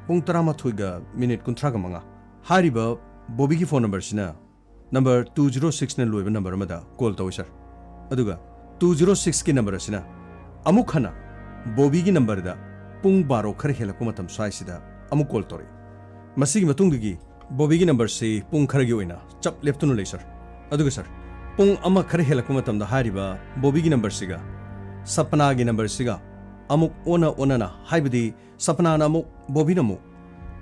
ꯄꯨꯡ ꯇꯔꯥꯃꯥꯊꯣꯏꯒ ꯃꯤꯅꯤꯠ ꯀꯨꯟꯊ꯭ꯔꯥꯒ ꯃꯉꯥ ꯍꯥꯏꯔꯤꯕ ꯕꯣꯕꯤꯒꯤ ꯐꯣꯟ ꯅꯝꯕꯔꯁꯤꯅ ꯅꯝꯕꯔ ꯇꯨ ꯖꯤꯔꯣ ꯁꯤꯛꯁꯅ ꯂꯣꯏꯕ ꯅꯝꯕꯔ ꯑꯃꯗ ꯀꯣꯜ ꯇꯧꯏ ꯁꯥꯔ꯫ ꯑꯗꯨꯒ ꯇꯨ ꯖꯤꯔꯣ ꯁꯤꯛꯁꯀꯤ ꯅꯝꯕꯔ ꯑꯁꯤꯅ ꯑꯃꯨꯛ ꯍꯟꯅ ꯕꯣꯕꯤꯒꯤ ꯅꯝꯕꯔꯗ ꯄꯨꯡ ꯕꯥꯔꯣ ꯈꯔ ꯍꯦꯜꯂꯛꯄ ꯃꯇꯝ ꯁ꯭ꯋꯥꯏꯁꯤꯗ ꯑꯃꯨꯛ ꯀꯣꯜ ꯇꯧꯔꯛꯏ꯫ ꯃꯁꯤꯒꯤ ꯃꯇꯨꯡꯗꯒꯤ ꯕꯣꯕꯤꯒꯤ ꯅꯝꯕꯔꯁꯤ ꯄꯨꯡ ꯈꯔꯒꯤ ꯑꯣꯏꯅ ꯆꯞ ꯂꯦꯞꯇꯨꯅ ꯂꯩ ꯁꯥꯔ꯫ ꯑꯗꯨꯒ ꯁꯥꯔ, ꯄꯨꯡ ꯑꯃ ꯈꯔ ꯍꯦꯜꯂꯛꯄ ꯃꯇꯝꯗ ꯍꯥꯏꯔꯤꯕ ꯕꯣꯕꯤꯒꯤ ꯅꯝꯕꯔꯁꯤꯒ ꯁꯄꯅꯥꯒꯤ ꯅꯝꯕꯔꯁꯤꯒ ꯑꯃꯨꯛ ꯑꯣꯟꯅ ꯑꯣꯟꯅꯅ, ꯍꯥꯏꯕꯗꯤ ꯁꯄꯅꯥꯅ ꯑꯃꯨꯛ, ꯕꯣꯕꯤꯅ ꯑꯃꯨꯛ,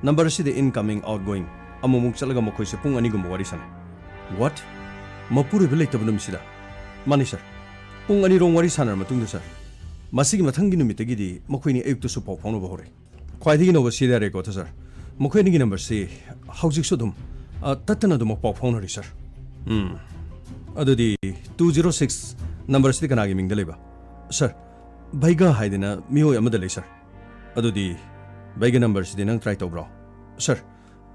"ꯅꯝꯕꯔ ꯑꯁꯤꯗ incoming, outgoing ꯑꯃꯨꯛꯃꯨꯛ ꯆꯠꯂꯒ ꯃꯈꯣꯏꯁꯦ ꯄꯨꯡ ꯑꯅꯤꯒꯨꯝꯕ ꯋꯥꯔꯤ ꯁꯥꯟꯅꯩ"꯫ What? ꯃꯄꯨꯔꯣꯏꯕ ꯂꯩꯇꯕ ꯅꯨꯃꯤꯠꯁꯤꯗ? ꯃꯥꯅꯤ ꯁꯥꯔ꯫ ꯄꯨꯡ ꯑꯅꯤꯔꯣꯝ ꯋꯥꯔꯤ ꯁꯥꯟꯅꯔ ꯃꯇꯨꯡꯗ ꯁꯥꯔ, ꯃꯁꯤꯒꯤ ꯃꯊꯪꯒꯤ ꯅꯨꯃꯤꯠꯇꯒꯤꯗꯤ ꯃꯈꯣꯏꯅꯤ ꯑꯌꯨꯛꯇꯁꯨ ꯄꯥꯎ ꯐꯥꯎꯅꯕ ꯍꯧꯔꯦ꯫ ꯈ꯭ꯋꯥꯏꯗꯒꯤ ꯅꯧꯕ ꯁꯤꯗ ꯔꯦꯀꯣꯔꯠꯇ ꯁꯥꯔ, ꯃꯈꯣꯏ ꯑꯅꯤꯒꯤ ꯅꯝꯕꯔꯁꯤ ꯍꯧꯖꯤꯛꯁꯨ ꯑꯗꯨꯝ, ꯑ, ꯇꯠꯇꯅ ꯑꯗꯨꯃꯛ ꯄꯥꯎ ꯐꯥꯎꯅꯔꯤ ꯁꯥꯔ꯫ ꯎꯝ꯫ ꯑꯗꯨꯗꯤ ꯇꯨ ꯖꯤꯔꯣ ꯁꯤꯛꯁ ꯅꯝꯕꯔꯁꯤꯗꯤ ꯀꯅꯥꯒꯤ ꯃꯤꯡꯗ ꯂꯩꯕ? ꯁꯥꯔ, ꯚꯩꯒ ꯍꯥꯏꯗꯅ ꯃꯤꯑꯣꯏ ꯑꯃꯗ ꯂꯩ ꯁꯥꯔ꯫ ꯑꯗꯨꯗꯤ ꯚꯩꯒ ꯅꯝꯕꯔꯁꯤꯗꯤ ꯅꯪ ꯇ꯭ꯔꯥꯏ ꯇꯧꯕ꯭ꯔꯣ? ꯁꯥꯔ,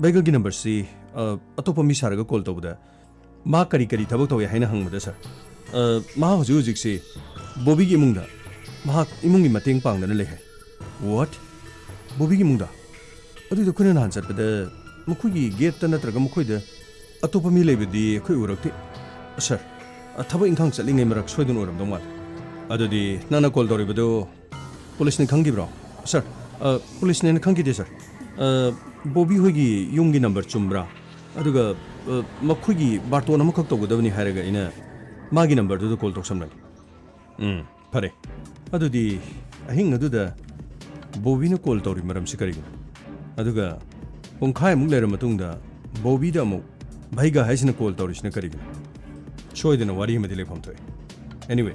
ꯚꯩꯒꯒꯤ ꯅꯝꯕꯔꯁꯤ, ꯑ, ꯑꯇꯣꯞꯄ ꯃꯤ ꯁꯥꯔꯒ ꯀꯣꯜ ꯇꯧꯕꯗ ꯃꯥ ꯀꯔꯤ ꯀꯔꯤ ꯊꯕꯛ ꯇꯧꯏ ꯍꯥꯏꯅ ꯍꯪꯕꯗ ꯁꯥꯔ, ꯑ, ꯃꯍꯥꯛ ꯍꯧꯖꯤꯛ ꯍꯧꯖꯤꯛꯁꯤ ꯕꯣꯕꯤꯒꯤ ꯏꯃꯨꯡꯗ ꯃꯍꯥꯛ ꯏꯃꯨꯡꯒꯤ ꯃꯇꯦꯡ ꯄꯥꯡꯗꯅ ꯂꯩ ꯍꯥꯏ꯫ What? ꯕꯣꯕꯤꯒꯤ ꯏꯃꯨꯡꯗ? ꯑꯗꯨꯗꯤ ꯑꯩꯈꯣꯏꯅ ꯅꯍꯥꯟ ꯆꯠꯄꯗ ꯃꯈꯣꯏꯒꯤ ꯒꯦꯠꯇ ꯅꯠꯇ꯭ꯔꯒ ꯃꯈꯣꯏꯗ ꯑꯇꯣꯞꯄ ꯃꯤ ꯂꯩꯕꯗꯤ ꯑꯩꯈꯣꯏ ꯎꯔꯛꯇꯦ꯫ ꯁꯥꯔ, ꯑ, ꯊꯕꯛ ꯏꯪꯈꯥꯡ ꯆꯠꯂꯤꯉꯩ ꯃꯔꯛ ꯁꯣꯏꯗꯅ ꯑꯣꯏꯔꯝꯗꯧ ꯃꯥꯜꯂꯦ꯫ ꯑꯗꯨꯗꯤ ꯅꯪꯅ ꯀꯣꯜ ꯇꯧꯔꯤꯕꯗꯨ ꯄꯨꯂꯤꯁꯅꯤ ꯈꯪꯈꯤꯕ꯭ꯔꯣ? ꯁꯥꯔ, ꯑ, ꯄꯨꯂꯤꯁꯅꯦꯅ ꯈꯪꯈꯤꯗꯦ ꯁꯥꯔ꯫ ꯑ, ꯕꯣꯕꯤ ꯍꯣꯏꯒꯤ ꯌꯨꯝꯒꯤ ꯅꯝꯕꯔ ꯆꯨꯝꯕ꯭ꯔꯥ? ꯑꯗꯨꯒ, ꯑ, ꯃꯈꯣꯏꯒꯤ ꯕꯥꯔꯇꯣꯟ ꯑꯃꯈꯛ ꯇꯧꯒꯗꯕꯅꯤ ꯍꯥꯏꯔꯒ ꯑꯩꯅ ꯃꯥꯒꯤ ꯅꯝꯕꯔꯗꯨꯗ ꯀꯣꯜ ꯇꯧꯁꯟꯕꯅꯤ꯫ ꯎꯝ, ꯐꯔꯦ꯫ ꯑꯗꯨꯗꯤ ꯑꯍꯤꯡ ꯑꯗꯨꯗ ꯕꯣꯕꯤꯅ ꯀꯣꯜ ꯇꯧꯔꯤ ꯃꯔꯝꯁꯤ ꯀꯔꯤꯒꯤꯅꯣ? ꯑꯗꯨꯒ ꯄꯨꯡꯈꯥꯏꯃꯨꯛ ꯂꯩꯔ ꯃꯇꯨꯡꯗ ꯕꯣꯕꯤꯗ ꯑꯃꯨꯛ ꯚꯩꯒ ꯍꯥꯏꯁꯤꯅ ꯀꯣꯜ ꯇꯧꯔꯤꯁꯤꯅ ꯀꯔꯤꯒꯤꯅꯣ? ꯁꯣꯏꯗꯅ ꯋꯥꯔꯤ ꯑꯃꯗꯤ ꯂꯩꯐꯝ ꯊꯣꯛꯏ꯫ Anyway,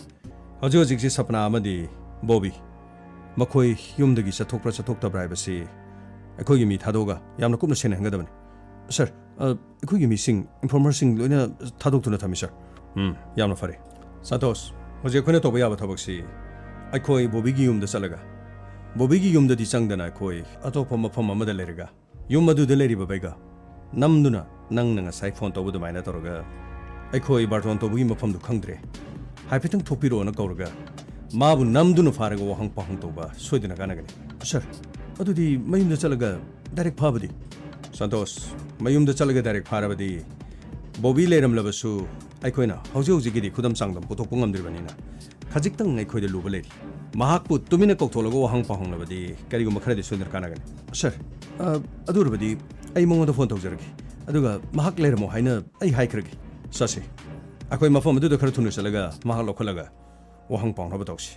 ꯍꯧꯖꯤꯛ ꯍꯧꯖꯤꯛꯁꯤ ꯁꯄꯅꯥ ꯑꯃꯗꯤ ꯕꯣꯕꯤ ꯃꯈꯣꯏ ꯌꯨꯝꯗꯒꯤ ꯆꯠꯊꯣꯛꯄ꯭ꯔꯥ ꯆꯠꯊꯣꯛꯇꯕ꯭ꯔꯥ ꯍꯥꯏꯕꯁꯤ ꯑꯩꯈꯣꯏꯒꯤ ꯃꯤ ꯊꯥꯗꯣꯛꯑꯒ ꯌꯥꯝꯅ ꯀꯨꯞꯅ ꯁꯦꯟꯅꯍꯟꯒꯗꯕꯅꯤ꯫ ꯁꯥꯔ, ꯑ, ꯑꯩꯈꯣꯏꯒꯤ ꯃꯤꯁꯤꯡ, ꯏꯟꯐꯣꯔꯃꯔꯁꯤꯡ ꯂꯣꯏꯅ ꯊꯥꯗꯣꯛꯇꯨꯅ ꯊꯝꯃꯤ, ꯁꯥꯔ꯫ ꯎꯝ, ꯌꯥꯝꯅ ꯐꯔꯦ꯫ ꯁꯥꯟꯇꯣꯁ, ꯍꯧꯖꯤꯛ ꯑꯩꯈꯣꯏꯅ ꯇꯧꯕ ꯌꯥꯕ ꯊꯕꯛꯁꯤ ꯑꯩꯈꯣꯏ ꯕꯣꯕꯤꯒꯤ ꯌꯨꯝꯗ ꯆꯠꯂꯒ, ꯕꯣꯕꯤꯒꯤ ꯌꯨꯝꯗꯗꯤ ꯆꯪꯗꯅ ꯑꯩꯈꯣꯏ ꯑꯇꯣꯞꯄ ꯃꯐꯝ ꯑꯃꯗ ꯂꯩꯔꯒ, ꯌꯨꯝ ꯑꯗꯨꯗ ꯂꯩꯔꯤꯕ ꯕꯩꯒ ꯅꯝꯗꯨꯅ ꯅꯪꯅ ꯉꯁꯥꯏ ꯐꯣꯟ ꯇꯧꯕ ꯑꯗꯨꯃꯥꯏꯅ ꯇꯧꯔꯒ ꯑꯩꯈꯣꯏ ꯕꯥꯔꯇꯣꯟ ꯇꯧꯕꯒꯤ ꯃꯐꯝꯗꯨ ꯈꯪꯗ꯭ꯔꯦ, ꯍꯥꯏꯐꯦꯠꯇꯪ ꯊꯣꯛꯄꯤꯔꯛꯑꯣꯅ ꯀꯧꯔꯒ ꯃꯥꯕꯨ ꯅꯝꯗꯨꯅ ꯐꯥꯔꯒ ꯋꯥꯍꯪ ꯄꯥꯎꯍꯪ ꯇꯧꯕ ꯁꯣꯏꯗꯅ ꯀꯥꯟꯅꯒꯅꯤ꯫ ꯁꯥꯔ, ꯑꯗꯨꯗꯤ ꯃꯌꯨꯝꯗ ꯆꯠꯂꯒ ꯗꯥꯏꯔꯦꯛ ꯐꯥꯕꯗꯤ? ꯁꯥꯟꯇꯣꯁ, ꯃꯌꯨꯝꯗ ꯆꯠꯂꯒ ꯗꯥꯏꯔꯦꯛ ꯐꯥꯔꯕꯗꯤ ꯕꯣꯕꯤ ꯂꯩꯔꯝꯂꯕꯁꯨ ꯑꯩꯈꯣꯏꯅ ꯍꯧꯖꯤꯛ ꯍꯧꯖꯤꯛꯀꯤꯗꯤ ꯈꯨꯗꯝ ꯆꯥꯡꯗꯝ ꯄꯨꯊꯣꯛꯄ ꯉꯝꯗ꯭ꯔꯤꯕꯅꯤꯅ ꯈꯖꯤꯛꯇꯪ ꯑꯩꯈꯣꯏꯗ ꯂꯨꯕ ꯂꯩꯔꯤ꯫ ꯃꯍꯥꯛꯄꯨ ꯇꯨꯃꯤꯟꯅ ꯀꯧꯊꯣꯛꯂꯒ ꯋꯥꯍꯪ ꯄꯥꯎꯍꯪꯅꯕꯗꯤ ꯀꯔꯤꯒꯨꯝꯕ ꯈꯔꯗꯤ ꯁꯣꯏꯗꯅ ꯀꯥꯟꯅꯒꯅꯤ꯫ ꯁꯥꯔ, ꯑ, ꯑꯗꯨ ꯑꯣꯏꯔꯕꯗꯤ ꯑꯩ ꯃꯉꯣꯟꯗ ꯐꯣꯟ ꯇꯧꯖꯔꯒꯦ, ꯑꯗꯨꯒ ꯃꯍꯥꯛ ꯂꯩꯔꯝꯃꯣ ꯍꯥꯏꯅ ꯑꯩ ꯍꯥꯏꯈ꯭ꯔꯒꯦ꯫ ꯆꯠꯁꯤ꯫ ꯑꯩꯈꯣꯏ ꯃꯐꯝ ꯑꯗꯨꯗ ꯈꯔ ꯊꯨꯅ ꯆꯠꯂꯒ ꯃꯍꯥꯛ ꯂꯧꯈꯠꯂꯒ ꯋꯥꯍꯪ ꯄꯥꯎꯅꯕ ꯇꯧꯁꯤ꯫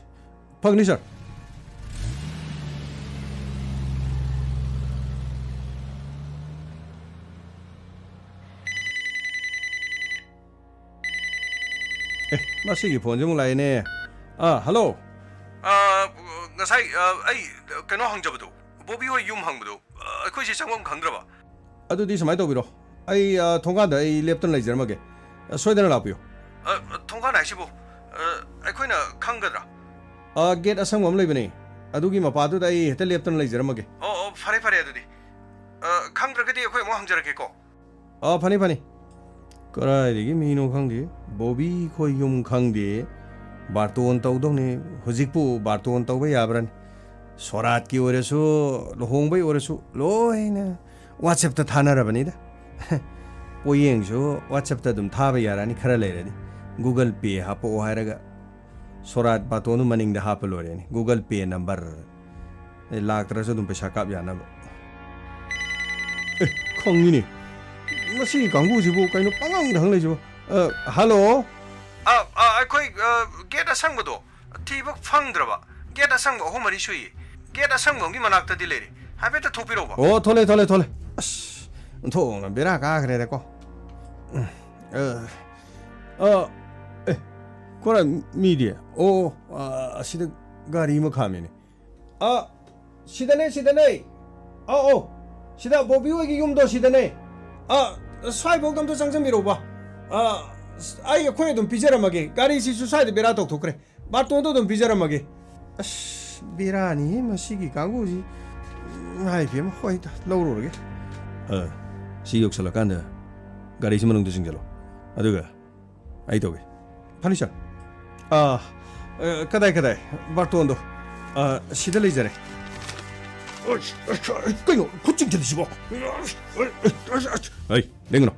ꯐꯒꯅꯤ, ꯁꯥꯔ꯫ ꯑꯦ, ꯃꯁꯤꯒꯤ ꯐꯣꯟꯁꯦ ꯑꯃꯨꯛ ꯂꯥꯛꯑꯦꯅꯦ꯫ ꯑꯥ, ꯍꯜꯂꯣ꯫ ꯑꯥ, ꯉꯁꯥꯏ, ꯑꯥ, ꯑꯩ ꯀꯩꯅꯣ ꯍꯪꯖꯕꯗꯣ, ꯕꯣꯕꯤ ꯍꯣꯏ ꯌꯨꯝ ꯍꯪꯕꯗꯣ, ꯑꯥ, ꯑꯩꯈꯣꯏꯁꯦ ꯆꯪꯐꯝ ꯈꯪꯗ꯭ꯔꯕ꯫ ꯑꯗꯨꯗꯤ ꯁꯨꯃꯥꯏꯅ ꯇꯧꯕꯤꯔꯣ, ꯑꯩ, ꯑꯥ, ꯊꯣꯡꯒꯥꯟꯗ ꯑꯩ ꯂꯦꯞꯇꯨꯅ ꯂꯩꯖꯔꯝꯃꯒꯦ꯫ ꯑꯥ, ꯁꯣꯏꯗꯅ ꯂꯥꯛꯄꯤꯌꯨ꯫ ꯑꯥ, ꯊꯣꯡꯒꯥꯟ ꯍꯥꯏꯁꯤꯕꯨ, ꯑꯥ, ꯑꯩꯈꯣꯏꯅ ꯈꯪꯒꯗ꯭ꯔꯥ? ꯑꯥ, ꯒꯦꯠ ꯑꯁꯪꯕ ꯑꯃ ꯂꯩꯕꯅꯦ, ꯑꯗꯨꯒꯤ ꯃꯄꯥꯗꯨꯗ ꯑꯩ ꯍꯦꯛꯇ ꯂꯦꯞꯇꯨꯅ ꯂꯩꯖꯔꯝꯃꯒꯦ꯫ ꯑꯣ, ꯑꯣ, ꯐꯔꯦ, ꯐꯔꯦ ꯑꯗꯨꯗꯤ꯫ ꯑꯥ, ꯈꯪꯗ꯭ꯔꯒꯗꯤ ꯑꯩꯈꯣꯏ ꯑꯃꯨꯛ ꯍꯪꯖꯔꯛꯀꯦꯀꯣ꯫ ꯑꯥ, ꯐꯅꯤ, ꯐꯅꯤ꯫ ꯀꯗꯥꯏꯗꯒꯤ ꯃꯤꯅꯣ ꯈꯪꯗꯦ, ꯕꯣꯕꯤ ꯈꯣꯏ ꯌꯨꯝ ꯈꯪꯗꯦ, ꯕꯥꯔꯇꯣꯟ ꯇꯧꯗꯧꯅꯦ꯫ ꯍꯧꯖꯤꯛꯄꯨ ꯕꯥꯔꯇꯣꯟ ꯇꯧꯕ ꯌꯥꯕ꯭ꯔꯅꯤ? ꯁꯣꯔꯥꯠꯀꯤ ꯑꯣꯏꯔꯁꯨ, ꯂꯨꯍꯣꯡꯕꯩ ꯑꯣꯏꯔꯁꯨ, ꯂꯣꯏꯅ WhatsApp-ꯇ ꯊꯥꯅꯔꯕꯅꯤꯗ꯫ ꯄꯣꯌꯦꯡꯁꯨ WhatsApp-ꯇ ꯑꯗꯨꯝ ꯊꯥꯕ ꯌꯥꯔꯅꯤ ꯈꯔ ꯂꯩꯔꯗꯤ꯫ Google Pay ꯍꯥꯞꯄꯛꯑꯣ ꯍꯥꯏꯔꯒ ꯁꯣꯔꯥꯠ ꯕꯥꯔꯇꯣꯟꯗꯨ ꯃꯅꯤꯡꯗ ꯍꯥꯞꯄ ꯂꯣꯏꯔꯦꯅꯦ꯫ Google Pay number꯫ ꯑꯦ, ꯂꯥꯛꯇ꯭ꯔꯁꯨ ꯑꯗꯨꯝ ꯄꯩꯁꯥ ꯀꯥꯞ ꯌꯥꯅꯕ꯫ ꯑꯦ, ꯈꯪꯉꯤꯅꯦ꯫ ꯃꯁꯤꯒꯤ ꯀꯥꯡꯕꯨꯁꯤꯕꯨ ꯀꯩꯅꯣ ꯄꯪꯍꯪꯗ ꯍꯪ ꯂꯩꯁꯤꯕꯣ? ꯑ, ꯍꯜꯂꯣ? ꯑ, ꯑ, ꯑꯩꯈꯣꯏ, ꯑ, ꯒꯦꯠ ꯑꯁꯪꯕꯗꯣ ꯊꯤꯕ ꯐꯪꯗ꯭ꯔꯕ꯫ ꯒꯦꯠ ꯑꯁꯪꯕ ꯑꯍꯨꯝ ꯃꯔꯤ ꯁꯨꯏꯌꯦ꯫ ꯒꯦꯠ ꯑꯁꯪꯕ ꯑꯃꯒꯤ ꯃꯅꯥꯛꯇꯗꯤ ꯂꯩꯔꯦ꯫ ꯍꯥꯏꯐꯦꯠꯇ ꯊꯣꯛꯄꯤꯔꯛꯎꯕ꯫ ꯑꯣ, ꯊꯣꯛꯂꯛꯑꯦ, ꯊꯣꯛꯂꯛꯑꯦ, ꯊꯣꯛꯂꯛꯑꯦ꯫ ꯑꯁ, ꯑꯣꯟꯊꯣꯛꯅ ꯕꯦꯔꯥ ꯀꯥꯈ꯭ꯔꯦꯗꯀꯣ꯫ ꯎꯝ, ꯑ, ꯑ, ꯑꯦ, ꯀꯣꯔ ꯃꯤꯗꯤ? ꯑꯣ, ꯑ, ꯑꯁꯤꯗ ꯒꯥꯔꯤ ꯑꯃ ꯈꯥꯝꯃꯤꯅꯦ꯫ ꯑ, ꯁꯤꯗꯅꯦ, ꯁꯤꯗꯅꯦ꯫ ꯑꯧ, ꯑꯧ꯫ ꯁꯤꯗ ꯕꯣꯕꯤ ꯍꯣꯏꯒꯤ ꯌꯨꯝꯗꯣ ꯁꯤꯗꯅꯦ꯫ ꯑ, ꯁ꯭ꯋꯥꯏꯐꯥꯎꯗ ꯑꯝꯇ ꯆꯪꯖꯟꯕꯤꯔꯛꯎꯕ꯫ ꯑ, ꯑꯩ, ꯑꯩꯈꯣꯏ ꯑꯗꯨꯝ ꯄꯤꯖꯔꯝꯃꯒꯦ꯫ ꯒꯥꯔꯤꯁꯤꯁꯨ ꯁ꯭ꯋꯥꯏꯗ ꯕꯦꯔꯥ ꯇꯧꯊꯣꯛꯈ꯭ꯔꯦ꯫ ꯕꯥꯔꯇꯣꯟꯗꯣ ꯑꯗꯨꯝ ꯄꯤꯖꯔꯝꯃꯒꯦ꯫ ꯑꯁ, ꯕꯦꯔꯥꯅꯤꯍꯦ ꯃꯁꯤꯒꯤ ꯀꯥꯡꯕꯨꯁꯤ꯫ ꯏꯃꯥꯏ ꯄꯦꯝꯃ, ꯍꯣꯏꯗ, ꯂꯧꯔꯨꯔꯒꯦ꯫ ꯑ, ꯁꯤ ꯌꯧꯁꯜꯂꯀꯥꯟꯗ ꯒꯥꯔꯤꯁꯤ ꯃꯅꯨꯡꯗ ꯆꯤꯡꯁꯤꯜꯂꯣ꯫ ꯑꯗꯨꯒ ꯑꯩ ꯇꯧꯒꯦ꯫ ꯐꯅꯤ, ꯁꯥꯔ꯫ ꯑ, ꯑ, ꯀꯗꯥꯏ, ꯀꯗꯥꯏ? ꯕꯥꯔꯇꯣꯟꯗꯣ꯫ ꯑ, ꯁꯤꯗ ꯂꯩꯖꯔꯦ꯫ ꯑꯁ, ꯑꯁ, ꯀꯩꯅꯣ ꯈꯨꯠ ꯆꯤꯡꯁꯤꯜꯂꯤꯁꯤꯕꯣ? ꯑꯁ, ꯑꯁ, ꯑꯁ, ꯑꯁ꯫ ꯍꯩ, ꯂꯦꯡꯒꯅꯨ꯫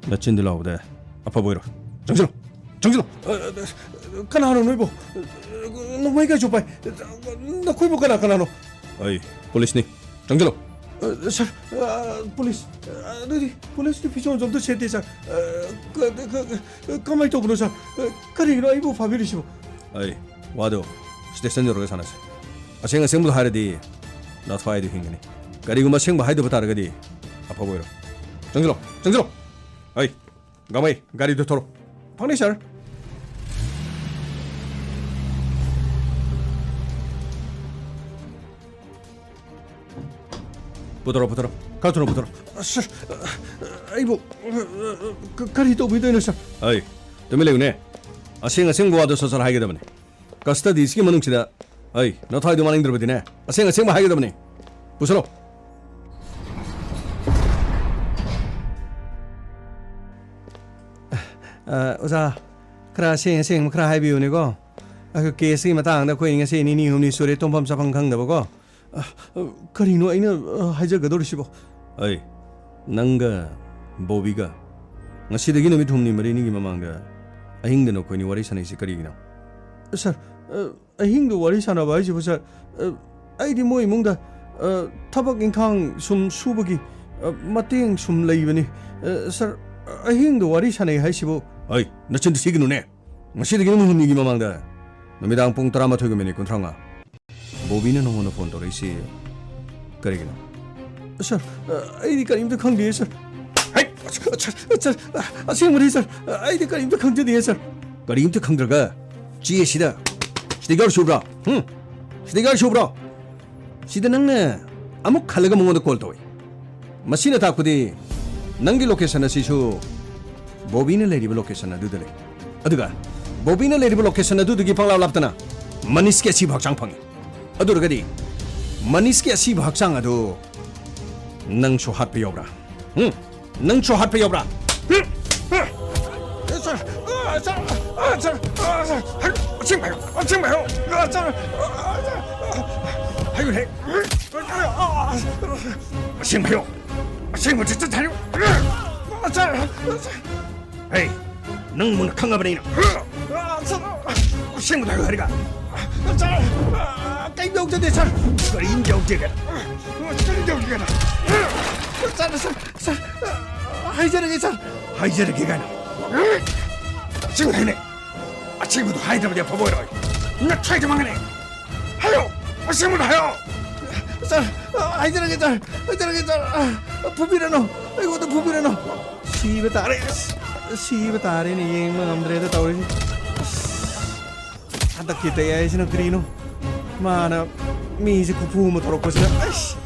ꯅꯆꯤꯟꯗꯨ ꯂꯥꯎꯕꯗ ꯑꯐꯕ ꯑꯣꯏꯔꯣ꯫ ꯆꯪꯁꯤꯜꯂꯣ, ꯆꯪꯁꯤꯜꯂꯣ꯫ ꯑ, ꯑ, ꯀꯅꯥꯅꯣ ꯅꯣꯏꯕꯣ? ꯅꯣꯡꯃꯩ ꯀꯥꯏꯁꯨ ꯄꯥꯏ꯫ ꯅꯈꯣꯏꯕꯨ ꯀꯅꯥ ꯀꯅꯥꯅꯣ? ꯑꯩ ꯄꯨꯂꯤꯁꯅꯤ꯫ ꯆꯪꯁꯤꯜꯂꯣ꯫ ꯑ, ꯁꯥꯔ, ꯑ, ꯄꯨꯂꯤꯁ, ꯑ, ꯑꯗꯨꯗꯤ ꯄꯨꯂꯤꯁꯀꯤ ꯐꯤꯖꯣꯜꯁꯨ ꯑꯝꯇ ꯁꯦꯠꯇꯦ, ꯁꯥꯔ꯫ ꯑ, ꯀ-, ꯀ-, ꯀ-, ꯀꯃꯥꯏꯅ ꯇꯧꯕꯅꯣ, ꯁꯥꯔ? ꯑ, ꯀꯔꯤꯒꯤꯅꯣ ꯑꯩꯕꯨ ꯐꯥꯕꯤꯔꯤꯁꯤꯕꯣ? ꯑꯩ, ꯋꯥꯗꯣ ꯁ꯭ꯇꯦꯁꯟ ꯌꯧꯔꯒ ꯁꯥꯟꯅꯁꯤ꯫ ꯑꯁꯦꯡ ꯑꯁꯦꯡꯕꯗꯣ ꯍꯥꯏꯔꯗꯤ ꯅꯊ꯭ꯋꯥꯏꯗꯣ ꯍꯤꯡꯒꯅꯤ꯫ ꯀꯔꯤꯒꯨꯝꯕ ꯑꯁꯦꯡꯕ ꯍꯥꯏꯗꯕ ꯇꯥꯔꯒꯗꯤ ꯑꯐꯕ ꯑꯣꯏꯔꯣ꯫ ꯆꯪꯁꯤꯜꯂꯣ, ꯆꯪꯁꯤꯜꯂꯣ꯫ ꯑꯩ, ꯒꯥꯃꯩ, ꯒꯥꯔꯤꯗꯨ ꯊꯧꯔꯣ꯫ ꯐꯪꯅꯤ, ꯁꯥꯔ꯫ ꯄꯨꯊꯣꯔꯣ, ꯄꯨꯊꯣꯔꯣ꯫ ꯈꯔ ꯊꯨꯅ ꯄꯨꯊꯣꯔꯣ꯫ ꯑ, ꯁꯥꯔ, ꯑ, ꯑꯩꯕꯨ, ꯑ, ꯑ, ꯀ-, ꯀꯔꯤ ꯇꯧꯕꯤꯗꯣꯏꯅꯣ, ꯁꯥꯔ? ꯑꯩ, ꯇꯨꯃꯤꯟ ꯂꯩꯌꯨꯅꯦ꯫ ꯑꯁꯦꯡ ꯑꯁꯦꯡꯕ ꯋꯥꯗꯣ ꯁꯠ ꯁꯠ ꯍꯥꯏꯒꯗꯕꯅꯤ꯫ ꯀꯁꯇꯗꯤꯁꯤꯒꯤ ꯃꯅꯨꯡꯁꯤꯗ, ꯑꯩ, ꯅꯊ꯭ꯋꯥꯏꯗꯣ ꯃꯥꯡꯅꯤꯡꯗ꯭ꯔꯕꯗꯤꯅꯦ, ꯑꯁꯦꯡ ꯑꯁꯦꯡꯕ ꯍꯥꯏꯒꯗꯕꯅꯤ꯫ ꯄꯨꯁꯜꯂꯣ꯫ ꯑ, ꯑꯣꯖꯥ, ꯈꯔ ꯑꯁꯦꯡ ꯑꯁꯦꯡꯕ ꯈꯔ ꯍꯥꯏꯕꯤꯌꯨꯅꯦꯀꯣ꯫ ꯑꯩꯈꯣꯏ ꯀꯦꯁꯀꯤ ꯃꯇꯥꯡꯗ ꯑꯩꯈꯣꯏ ꯉꯁꯤ ꯅꯤꯅꯤ ꯍꯨꯝꯅꯤ ꯁꯨꯔꯦ ꯇꯨꯝꯐꯝ ꯆꯥꯐꯝ ꯈꯪꯗꯕꯀꯣ꯫ ꯑ, ꯑ, ꯀꯔꯤꯅꯣ ꯑꯩꯅ, ꯑ, ꯍꯥꯏꯖꯒꯗꯧꯔꯤꯁꯤꯕꯣ? ꯑꯩ, ꯅꯪꯒ ꯕꯣꯕꯤꯒ ꯉꯁꯤꯗꯒꯤ ꯅꯨꯃꯤꯠ ꯍꯨꯝꯅꯤ ꯃꯔꯤꯅꯤꯒꯤ ꯃꯃꯥꯡꯗ ꯑꯍꯤꯡꯗ ꯅꯈꯣꯏꯅꯤ ꯋꯥꯔꯤ ꯁꯥꯟꯅꯩꯁꯤ ꯀꯔꯤꯒꯤꯅꯣ? ꯁꯥꯔ, ꯑ, ꯑꯍꯤꯡꯗ ꯋꯥꯔꯤ ꯁꯥꯟꯅꯕ ꯍꯥꯏꯁꯤꯕꯨ, ꯁꯥꯔ, ꯑ, ꯑꯩꯗꯤ ꯃꯣꯏ ꯏꯃꯨꯡꯗ, ꯑ, ꯊꯕꯛ ꯏꯪꯈꯥꯡ ꯁꯨꯝ ꯁꯨꯕꯒꯤ, ꯑ, ꯃꯇꯦꯡ ꯁꯨꯝ ꯂꯩꯕꯅꯤ꯫ ꯑ, ꯁꯥꯔ, ꯑꯍꯤꯡꯗ ꯋꯥꯔꯤ ꯁꯥꯟꯅꯩ ꯍꯥꯏꯁꯤꯕꯨ? ꯑꯩ, ꯅꯆꯤꯟ ꯊꯤꯒꯅꯨꯅꯦ꯫ ꯉꯁꯤꯗꯒꯤ ꯅꯨꯃꯤꯠ ꯍꯨꯝꯅꯤꯒꯤ ꯃꯃꯥꯡꯗ ꯅꯨꯃꯤꯗꯥꯡ ꯄꯨꯡ ꯇꯔꯥꯃꯥꯊꯣꯏꯒ ꯃꯤꯅꯤꯠ ꯀꯨꯟꯊ꯭ꯔꯥꯃꯉꯥ ꯕꯣꯕꯤꯅ ꯅꯉꯣꯟꯗ ꯐꯣꯟ ꯇꯧꯔꯛꯏꯁꯤ ꯀꯔꯤꯒꯤꯅꯣ? ꯁꯥꯔ, ꯑ, ꯑꯩꯗꯤ ꯀꯔꯤꯝꯇ ꯈꯪꯗꯦ, ꯁꯥꯔ꯫ ꯍꯩꯠ! ꯁꯥꯔ, ꯁꯥꯔ, ꯑꯁꯦꯡꯕꯅꯤ ꯁꯥꯔ, ꯑꯩꯗꯤ ꯀꯔꯤꯝꯇ ꯈꯪꯖꯗꯦ ꯁꯥꯔ꯫ ꯀꯔꯤꯝꯇ ꯈꯪꯗ꯭ꯔꯒ ꯆꯦ ꯑꯁꯤꯗ sticker ꯁꯨꯕ꯭ꯔꯣ? ꯍꯨꯝ? Sticker ꯁꯨꯕ꯭ꯔꯣ? ꯁꯤꯗ ꯅꯪꯅ ꯑꯃꯨꯛ ꯈꯜꯂꯒ ꯃꯉꯣꯟꯗ call ꯇꯧꯏ꯫ ꯃꯁꯤꯅ ꯇꯥꯛꯄꯗꯤ ꯅꯪꯒꯤ location ꯑꯁꯤꯁꯨ ꯕꯣꯕꯤꯅ ꯂꯩꯔꯤꯕ location ꯑꯗꯨꯗ ꯂꯩ꯫ ꯑꯗꯨꯒ ꯕꯣꯕꯤꯅ ꯂꯩꯔꯤꯕ location ꯑꯗꯨꯗꯒꯤ ꯄꯪꯂꯥꯞ ꯂꯥꯞꯇꯅ ꯃꯅꯤꯁꯀꯤ ꯑꯁꯤꯕ ꯍꯛꯆꯥꯡ ꯐꯪꯉꯤ꯫ ꯑꯗꯨ ꯑꯣꯏꯔꯒꯗꯤ ꯃꯅꯤꯁꯀꯤ ꯑꯁꯤꯕ ꯍꯛꯆꯥꯡ ꯑꯗꯨ ꯅꯪꯁꯨ ꯍꯥꯠꯄ ꯌꯥꯎꯕ꯭ꯔꯥ? ꯍꯨꯝ? ꯅꯪꯁꯨ ꯍꯥꯠꯄ ꯌꯥꯎꯕ꯭ꯔꯥ? ꯁꯥꯔ, ꯁꯥꯔ, ꯁꯥꯔ, ꯁꯥꯔ, ꯁꯥꯔ, ꯑꯁꯦꯡꯕ ꯍꯥꯏꯌꯨ, ꯑꯁꯦꯡꯕ ꯍꯥꯏꯌꯨ, ꯁꯥꯔ, ꯁꯥꯔ, ꯍꯥꯏꯌꯨꯅꯦ, ꯑꯁꯦꯡꯕ ꯍꯥꯏꯌꯨ, ꯑꯁꯦꯡꯕ ꯆꯠ ꯆꯠ ꯍꯥꯏꯌꯨ, ꯁꯥꯔ, ꯁꯥꯔ꯫ ꯍꯦ, ꯅꯪ ꯃꯨꯟꯅ ꯈꯪꯉꯕꯅꯤꯅ꯫ ꯑꯁꯦꯡꯕꯗꯣ ꯍꯥꯏꯌꯨ ꯍꯥꯏꯔꯒ꯫ ꯁꯥꯔ, ꯀꯩꯝ ꯌꯥꯎꯖꯗꯦ, ꯁꯥꯔ꯫ ꯀꯔꯤꯝ ꯌꯥꯎꯗꯦ ꯀꯥꯏꯅ꯫ ꯀꯔꯤꯝ ꯌꯥꯎꯗꯦ ꯀꯥꯏꯅ꯫ ꯁꯥꯔ, ꯁꯥꯔ, ꯁꯥꯔ, ꯍꯥꯏꯖꯔꯒꯦ, ꯁꯥꯔ꯫ ꯍꯥꯏꯖꯔꯒꯦ ꯀꯥꯏꯅ꯫ ꯑꯁꯦꯡꯕ ꯍꯥꯏꯅꯦ꯫ ꯑꯁꯦꯡꯕꯗꯣ ꯍꯥꯏꯗ꯭ꯔꯕꯗꯤ ꯑꯐꯕ ꯑꯣꯏꯔꯣꯏ꯫ ꯅꯊ꯭ꯋꯥꯏꯗ ꯃꯥꯡꯒꯅꯤ꯫ ꯍꯥꯏꯌꯣ! ꯑꯁꯦꯡꯕꯗꯣ ꯍꯥꯏꯌꯣ! ꯁꯥꯔ, ꯍꯥꯏꯖꯔꯒꯦ, ꯁꯥꯔ꯫ ꯍꯥꯏꯖꯔꯒꯦ, ꯁꯥꯔ꯫ ꯐꯨꯕꯤꯔꯅꯨ꯫ ꯑꯩꯉꯣꯟꯗ ꯐꯨꯕꯤꯔꯅꯨ꯫ ꯁꯤꯕ ꯇꯥꯔꯦ꯫ ꯑꯁ, ꯁꯤꯕ ꯇꯥꯔꯦꯅꯦ꯫ ꯌꯦꯡꯕ ꯉꯝꯗ꯭ꯔꯦꯗ ꯇꯧꯔꯤꯁꯤ꯫ ꯑꯁ, ꯍꯟꯗꯛꯀꯤ ꯇꯌꯥꯏꯁꯤꯅ ꯀꯔꯤꯅꯣ? ꯃꯥꯅ ꯃꯤꯁꯦ ꯈꯨꯐꯨ ꯑꯃ ꯇꯧꯔꯛꯄꯁꯤꯗ, ꯑꯁ,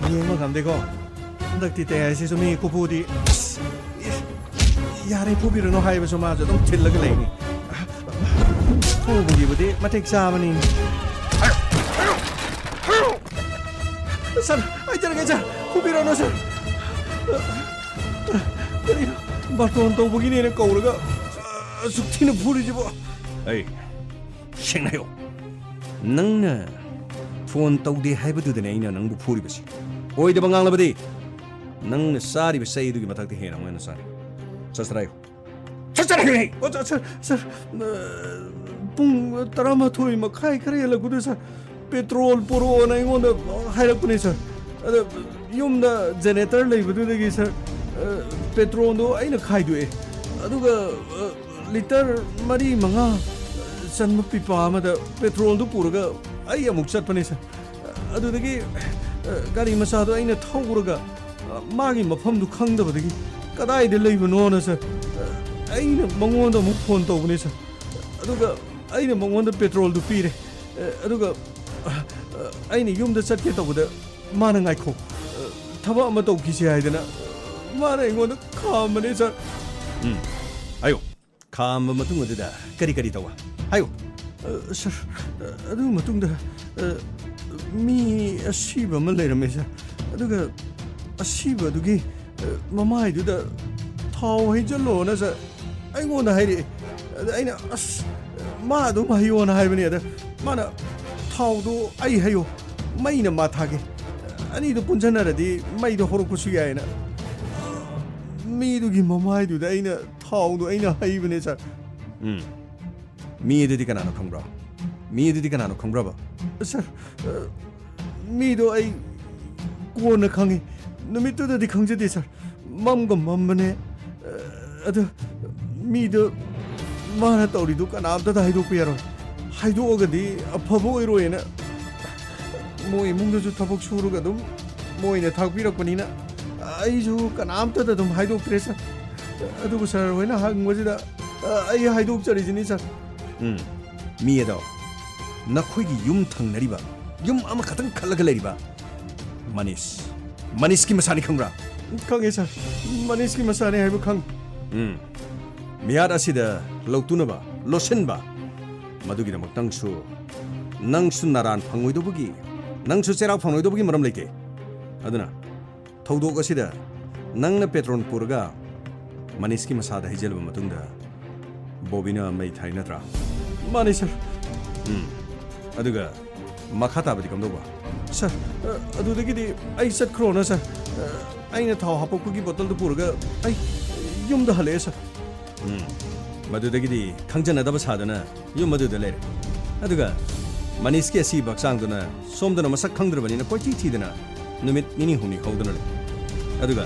ꯌꯦꯡꯕ ꯉꯝꯗꯦꯀꯣ꯫ ꯍꯟꯗꯛꯇꯤ ꯇꯌꯥꯏꯁꯤꯁꯨ ꯃꯤ ꯈꯨꯐꯨꯗꯤ, ꯑꯁ, ꯌꯥꯔꯦ, ꯐꯨꯕꯤꯔꯅꯨ ꯍꯥꯏꯕꯁꯨ ꯃꯥꯁꯨ ꯑꯗꯨꯝ ꯊꯤꯜꯂꯒ ꯂꯩꯅꯤ꯫ ꯐꯨꯕꯒꯤꯕꯨꯗꯤ ꯃꯇꯤꯛ ꯆꯥꯕꯅꯤ꯫ ꯁꯥꯔ, ꯍꯥꯏꯖꯔꯒꯦ, ꯁꯥꯔ, ꯐꯨꯕꯤꯔꯅꯨ, ꯁꯥꯔ꯫ ꯀꯔꯤꯅꯣ, ꯕꯥꯔꯇꯣꯟ ꯇꯧꯕꯒꯤꯅꯦꯅ ꯀꯧꯔꯒ ꯑꯁꯨꯛ ꯊꯤꯅ ꯐꯨꯔꯤꯁꯤꯕꯣ? ꯑꯩ, ꯁꯦꯡꯅ ꯍꯥꯏꯌꯣ꯫ ꯅꯪꯅ ꯐꯣꯟ ꯇꯧꯗꯦ ꯍꯥꯏꯕꯗꯨꯗꯅꯦ ꯑꯩꯅ ꯅꯪꯕꯨ ꯐꯨꯔꯤꯕꯁꯤ꯫ ꯑꯣꯏꯗꯕ ꯉꯥꯡꯂꯕꯗꯤ ꯅꯪꯅ ꯆꯥꯔꯤꯕ ꯆꯩ ꯑꯗꯨꯒꯤ ꯃꯊꯛꯇ ꯍꯦꯟꯅ ꯑꯃꯨꯛ ꯍꯦꯟꯅ ꯆꯥꯅꯤ꯫ ꯁꯠ ꯁꯠ ꯍꯥꯏꯌꯨ꯫ ꯁꯠ ꯁꯠ ꯍꯥꯏꯌꯨ꯫ ꯑꯣ, ꯁꯥꯔ, ꯁꯥꯔ, ꯁꯥꯔ, ꯑ, ꯄꯨꯡ ꯇꯔꯥꯃꯥꯊꯣꯏ ꯃꯈꯥꯏ ꯈꯔ ꯍꯦꯜꯂꯛꯄꯗ, ꯁꯥꯔ, ꯄꯦꯇ꯭ꯔꯣꯜ ꯄꯨꯔꯛꯑꯣꯅ ꯑꯩꯉꯣꯟꯗ ꯍꯥꯏꯔꯛꯄꯅꯦ, ꯁꯥꯔ꯫ ꯑꯗ ꯌꯨꯝꯗ ꯖꯦꯅꯦꯔꯦꯇꯔ ꯂꯩꯕꯗꯨꯗꯒꯤ, ꯁꯥꯔ, ꯑ, ꯄꯦꯇ꯭ꯔꯣꯜꯗꯣ ꯑꯩꯅ ꯈꯥꯏꯗꯣꯛꯑꯦ꯫ ꯑꯗꯨꯒ, ꯑ, ꯂꯤꯇꯔ ꯃꯔꯤ ꯃꯉꯥ ꯆꯟꯕ ꯄꯤꯄꯥ ꯑꯃꯗ ꯄꯦꯇ꯭ꯔꯣꯜꯗꯨ ꯄꯨꯔꯒ ꯑꯩ ꯑꯃꯨꯛ ꯆꯠꯄꯅꯦ, ꯁꯥꯔ꯫ ꯑꯗꯨꯗꯒꯤ, ꯑ, ꯒꯥꯔꯤ ꯃꯆꯥꯗꯣ ꯑꯩꯅ ꯊꯧꯔꯒ, ꯑ, ꯃꯥꯒꯤ ꯃꯐꯝꯗꯨ ꯈꯪꯗꯕꯗꯒꯤ ꯀꯗꯥꯏꯗ ꯂꯩꯕꯅꯣꯅ, ꯁꯥꯔ꯫ ꯑꯩꯅ ꯃꯉꯣꯟꯗ ꯑꯃꯨꯛ ꯐꯣꯟ ꯇꯧꯕꯅꯦ, ꯁꯥꯔ꯫ ꯑꯗꯨꯒ ꯑꯩꯅ ꯃꯉꯣꯟꯗ ꯄꯦꯇ꯭ꯔꯣꯜꯗꯨ ꯄꯤꯔꯦ꯫ ꯑꯗꯨꯒ ꯑꯩꯅ ꯌꯨꯝꯗ ꯆꯠꯀꯦ ꯇꯧꯕꯗ ꯃꯥꯅ "ꯉꯥꯏꯈꯣ, ꯊꯕꯛ ꯑꯃ ꯇꯧꯈꯤꯁꯤ" ꯍꯥꯏꯗꯅ ꯃꯥꯅ ꯑꯩꯉꯣꯟꯗ ꯈꯥꯝꯕꯅꯦ, ꯁꯥꯔ꯫ ꯎꯝ, ꯍꯥꯏꯌꯨ꯫ ꯈꯥꯝꯕ ꯃꯇꯨꯡ ꯑꯗꯨꯗ ꯀꯔꯤ ꯀꯔꯤ ꯇꯧꯕ? ꯍꯥꯏꯌꯨ꯫ ꯑ, ꯁꯥꯔ, ꯑ, ꯑꯗꯨ ꯃꯇꯨꯡꯗ, ꯑ, ꯃꯤ ꯑꯁꯤꯕ ꯑꯃ ꯂꯩꯔꯝꯃꯦ, ꯁꯥꯔ꯫ ꯑꯗꯨꯒ ꯑꯁꯤꯕ ꯑꯗꯨꯒꯤ, ꯑ, ꯃꯃꯥꯏꯗꯨꯗ ꯊꯥꯎ ꯍꯩꯖꯜꯂꯣꯅ, ꯁꯥꯔ, ꯑꯩꯉꯣꯟꯗ ꯍꯥꯏꯔꯛꯑꯦ꯫ ꯑꯗ ꯑꯩꯅ, "ꯑꯁ, ꯃꯥ ꯑꯗꯨꯝ ꯍꯩꯌꯣꯅ" ꯍꯥꯏꯕꯅꯦ꯫ ꯑꯗ ꯃꯥꯅ, "ꯊꯥꯎꯗꯣ ꯑꯩ ꯍꯩꯌꯣ, ꯃꯩꯅ ꯃꯥ ꯊꯥꯒꯦ꯫ ꯑꯅꯤꯗꯨ ꯄꯨꯟꯁꯤꯟꯅꯔꯗꯤ ꯃꯩꯗꯣ ꯍꯧꯔꯛꯄꯁꯨ ꯌꯥꯏꯅ"꯫ ꯃꯤꯗꯨꯒꯤ ꯃꯃꯥꯏꯗꯨꯗ ꯑꯩꯅ ꯊꯥꯎꯗꯣ ꯑꯩꯅ ꯍꯩꯕꯅꯦ, ꯁꯥꯔ꯫ ꯎꯝ꯫ ꯃꯤ ꯑꯗꯨꯗꯤ ꯀꯅꯥꯅꯣ ꯈꯪꯕ꯭ꯔꯣ? ꯃꯤ ꯑꯗꯨꯗꯤ ꯀꯅꯥꯅꯣ ꯈꯪꯕ꯭ꯔꯕ? ꯁꯥꯔ, ꯑ, ꯃꯤꯗꯣ ꯑꯩ ꯀꯣꯟꯅ ꯈꯪꯉꯤ꯫ ꯅꯨꯃꯤꯠꯇꯨꯗꯗꯤ ꯈꯪꯖꯗꯦ, ꯁꯥꯔ꯫ ꯃꯝꯒ ꯃꯝꯕꯅꯦ꯫ ꯑ, ꯑꯗꯨ ꯃꯤꯗꯣ ꯃꯥꯅ ꯇꯧꯔꯤꯗꯨ ꯀꯅꯥꯝꯇꯗ ꯍꯥꯏꯗꯣꯛꯄ ꯌꯥꯔꯣꯏ꯫ ꯍꯥꯏꯗꯣꯛꯑꯒꯗꯤ ꯑꯐꯕ ꯑꯣꯏꯔꯣꯏꯅ ꯃꯣꯏ ꯏꯃꯨꯡꯗꯁꯨ ꯊꯕꯛ ꯁꯨꯔꯒ ꯑꯗꯨꯝ ꯃꯣꯏꯅ ꯊꯥꯛꯄꯤꯔꯛꯄꯅꯤꯅ ꯑꯩꯁꯨ ꯀꯅꯥꯝꯇꯗ ꯑꯗꯨꯝ ꯍꯥꯏꯗꯣꯛꯇ꯭ꯔꯦ, ꯁꯥꯔ꯫ ꯑꯗꯨꯕꯨ ꯁꯥꯔ ꯍꯣꯏꯅ ꯍꯪꯕꯁꯤꯗ, ꯑ, ꯑꯩ ꯍꯥꯏꯗꯣꯛꯆꯔꯤꯁꯤꯅꯤ, ꯁꯥꯔ꯫ ꯎꯝ, ꯃꯤ ꯑꯗꯣ ꯅꯈꯣꯏꯒꯤ ꯌꯨꯝ ꯊꯪꯅꯔꯤꯕ, ꯌꯨꯝ ꯑꯃꯈꯛꯇꯪ ꯈꯜꯂꯒ ꯂꯩꯔꯤꯕ ꯃꯅꯤꯁ, ꯃꯅꯤꯁꯀꯤ ꯃꯁꯥꯅꯤ ꯈꯪꯕ꯭ꯔꯥ? ꯈꯪꯉꯦ, ꯁꯥꯔ꯫ ꯃꯅꯤꯁꯀꯤ ꯃꯁꯥꯅꯤ ꯍꯥꯏꯕ ꯈꯪ- ꯎꯝ꯫ ꯃꯤꯍꯥꯠ ꯑꯁꯤꯗ ꯂꯧꯇꯨꯅꯕ, ꯂꯣꯠꯁꯤꯟꯕ, ꯃꯗꯨꯒꯤꯗꯃꯛꯇꯪꯁꯨ ꯅꯪꯁꯨ ꯅꯔꯥꯟ ꯐꯪꯉꯣꯏꯗꯧꯕꯒꯤ, ꯅꯪꯁꯨ ꯆꯩꯔꯥꯛ ꯐꯪꯂꯣꯏꯗꯧꯕꯒꯤ ꯃꯔꯝ ꯂꯩꯇꯦ꯫ ꯑꯗꯨꯅ ꯊꯧꯗꯣꯛ ꯑꯁꯤꯗ ꯅꯪꯅ ꯄꯦꯇ꯭ꯔꯣꯜ ꯄꯨꯔꯒ ꯃꯅꯤꯁꯀꯤ ꯃꯁꯥꯗ ꯍꯩꯖꯤꯜꯂꯕ ꯃꯇꯨꯡꯗ ꯕꯣꯕꯤꯅ ꯃꯩ ꯊꯥꯏ ꯅꯠꯇ꯭ꯔꯥ? ꯃꯥꯅꯦ, ꯁꯥꯔ꯫ ꯎꯝ꯫ ꯑꯗꯨꯒ ꯃꯈꯥ ꯇꯥꯕꯗꯤ ꯀꯝꯗꯧꯕ? ꯁꯥꯔ, ꯑ, ꯑꯗꯨꯗꯒꯤꯗꯤ ꯑꯩ ꯆꯠꯈ꯭ꯔꯣꯅ, ꯁꯥꯔ꯫ ꯑ, ꯑꯩꯅ ꯊꯥꯎ ꯍꯥꯄꯛꯄꯒꯤ ꯕꯣꯇꯜꯗꯨ ꯄꯨꯔꯒ ꯑꯩ ꯌꯨꯝꯗ ꯍꯜꯂꯛꯑꯦ, ꯁꯥꯔ꯫ ꯎꯝ꯫ ꯃꯗꯨꯗꯒꯤꯗꯤ ꯈꯪꯖꯅꯗꯕ ꯁꯥꯗꯨꯅ ꯌꯨꯝ ꯑꯗꯨꯗ ꯂꯩꯔꯦ꯫ ꯑꯗꯨꯒ ꯃꯅꯤꯁꯀꯤ ꯑꯁꯤꯕ ꯍꯛꯆꯥꯡꯗꯨꯅ ꯁꯣꯝꯗꯅ ꯃꯁꯛ ꯈꯪꯗ꯭ꯔꯕꯅꯤꯅ ꯀꯣꯏꯊꯤ ꯊꯤꯗꯅ ꯅꯨꯃꯤꯠ ꯅꯤꯅꯤ ꯍꯨꯝꯅꯤ ꯍꯧꯗꯨꯅ ꯂꯩ꯫ ꯑꯗꯨꯒ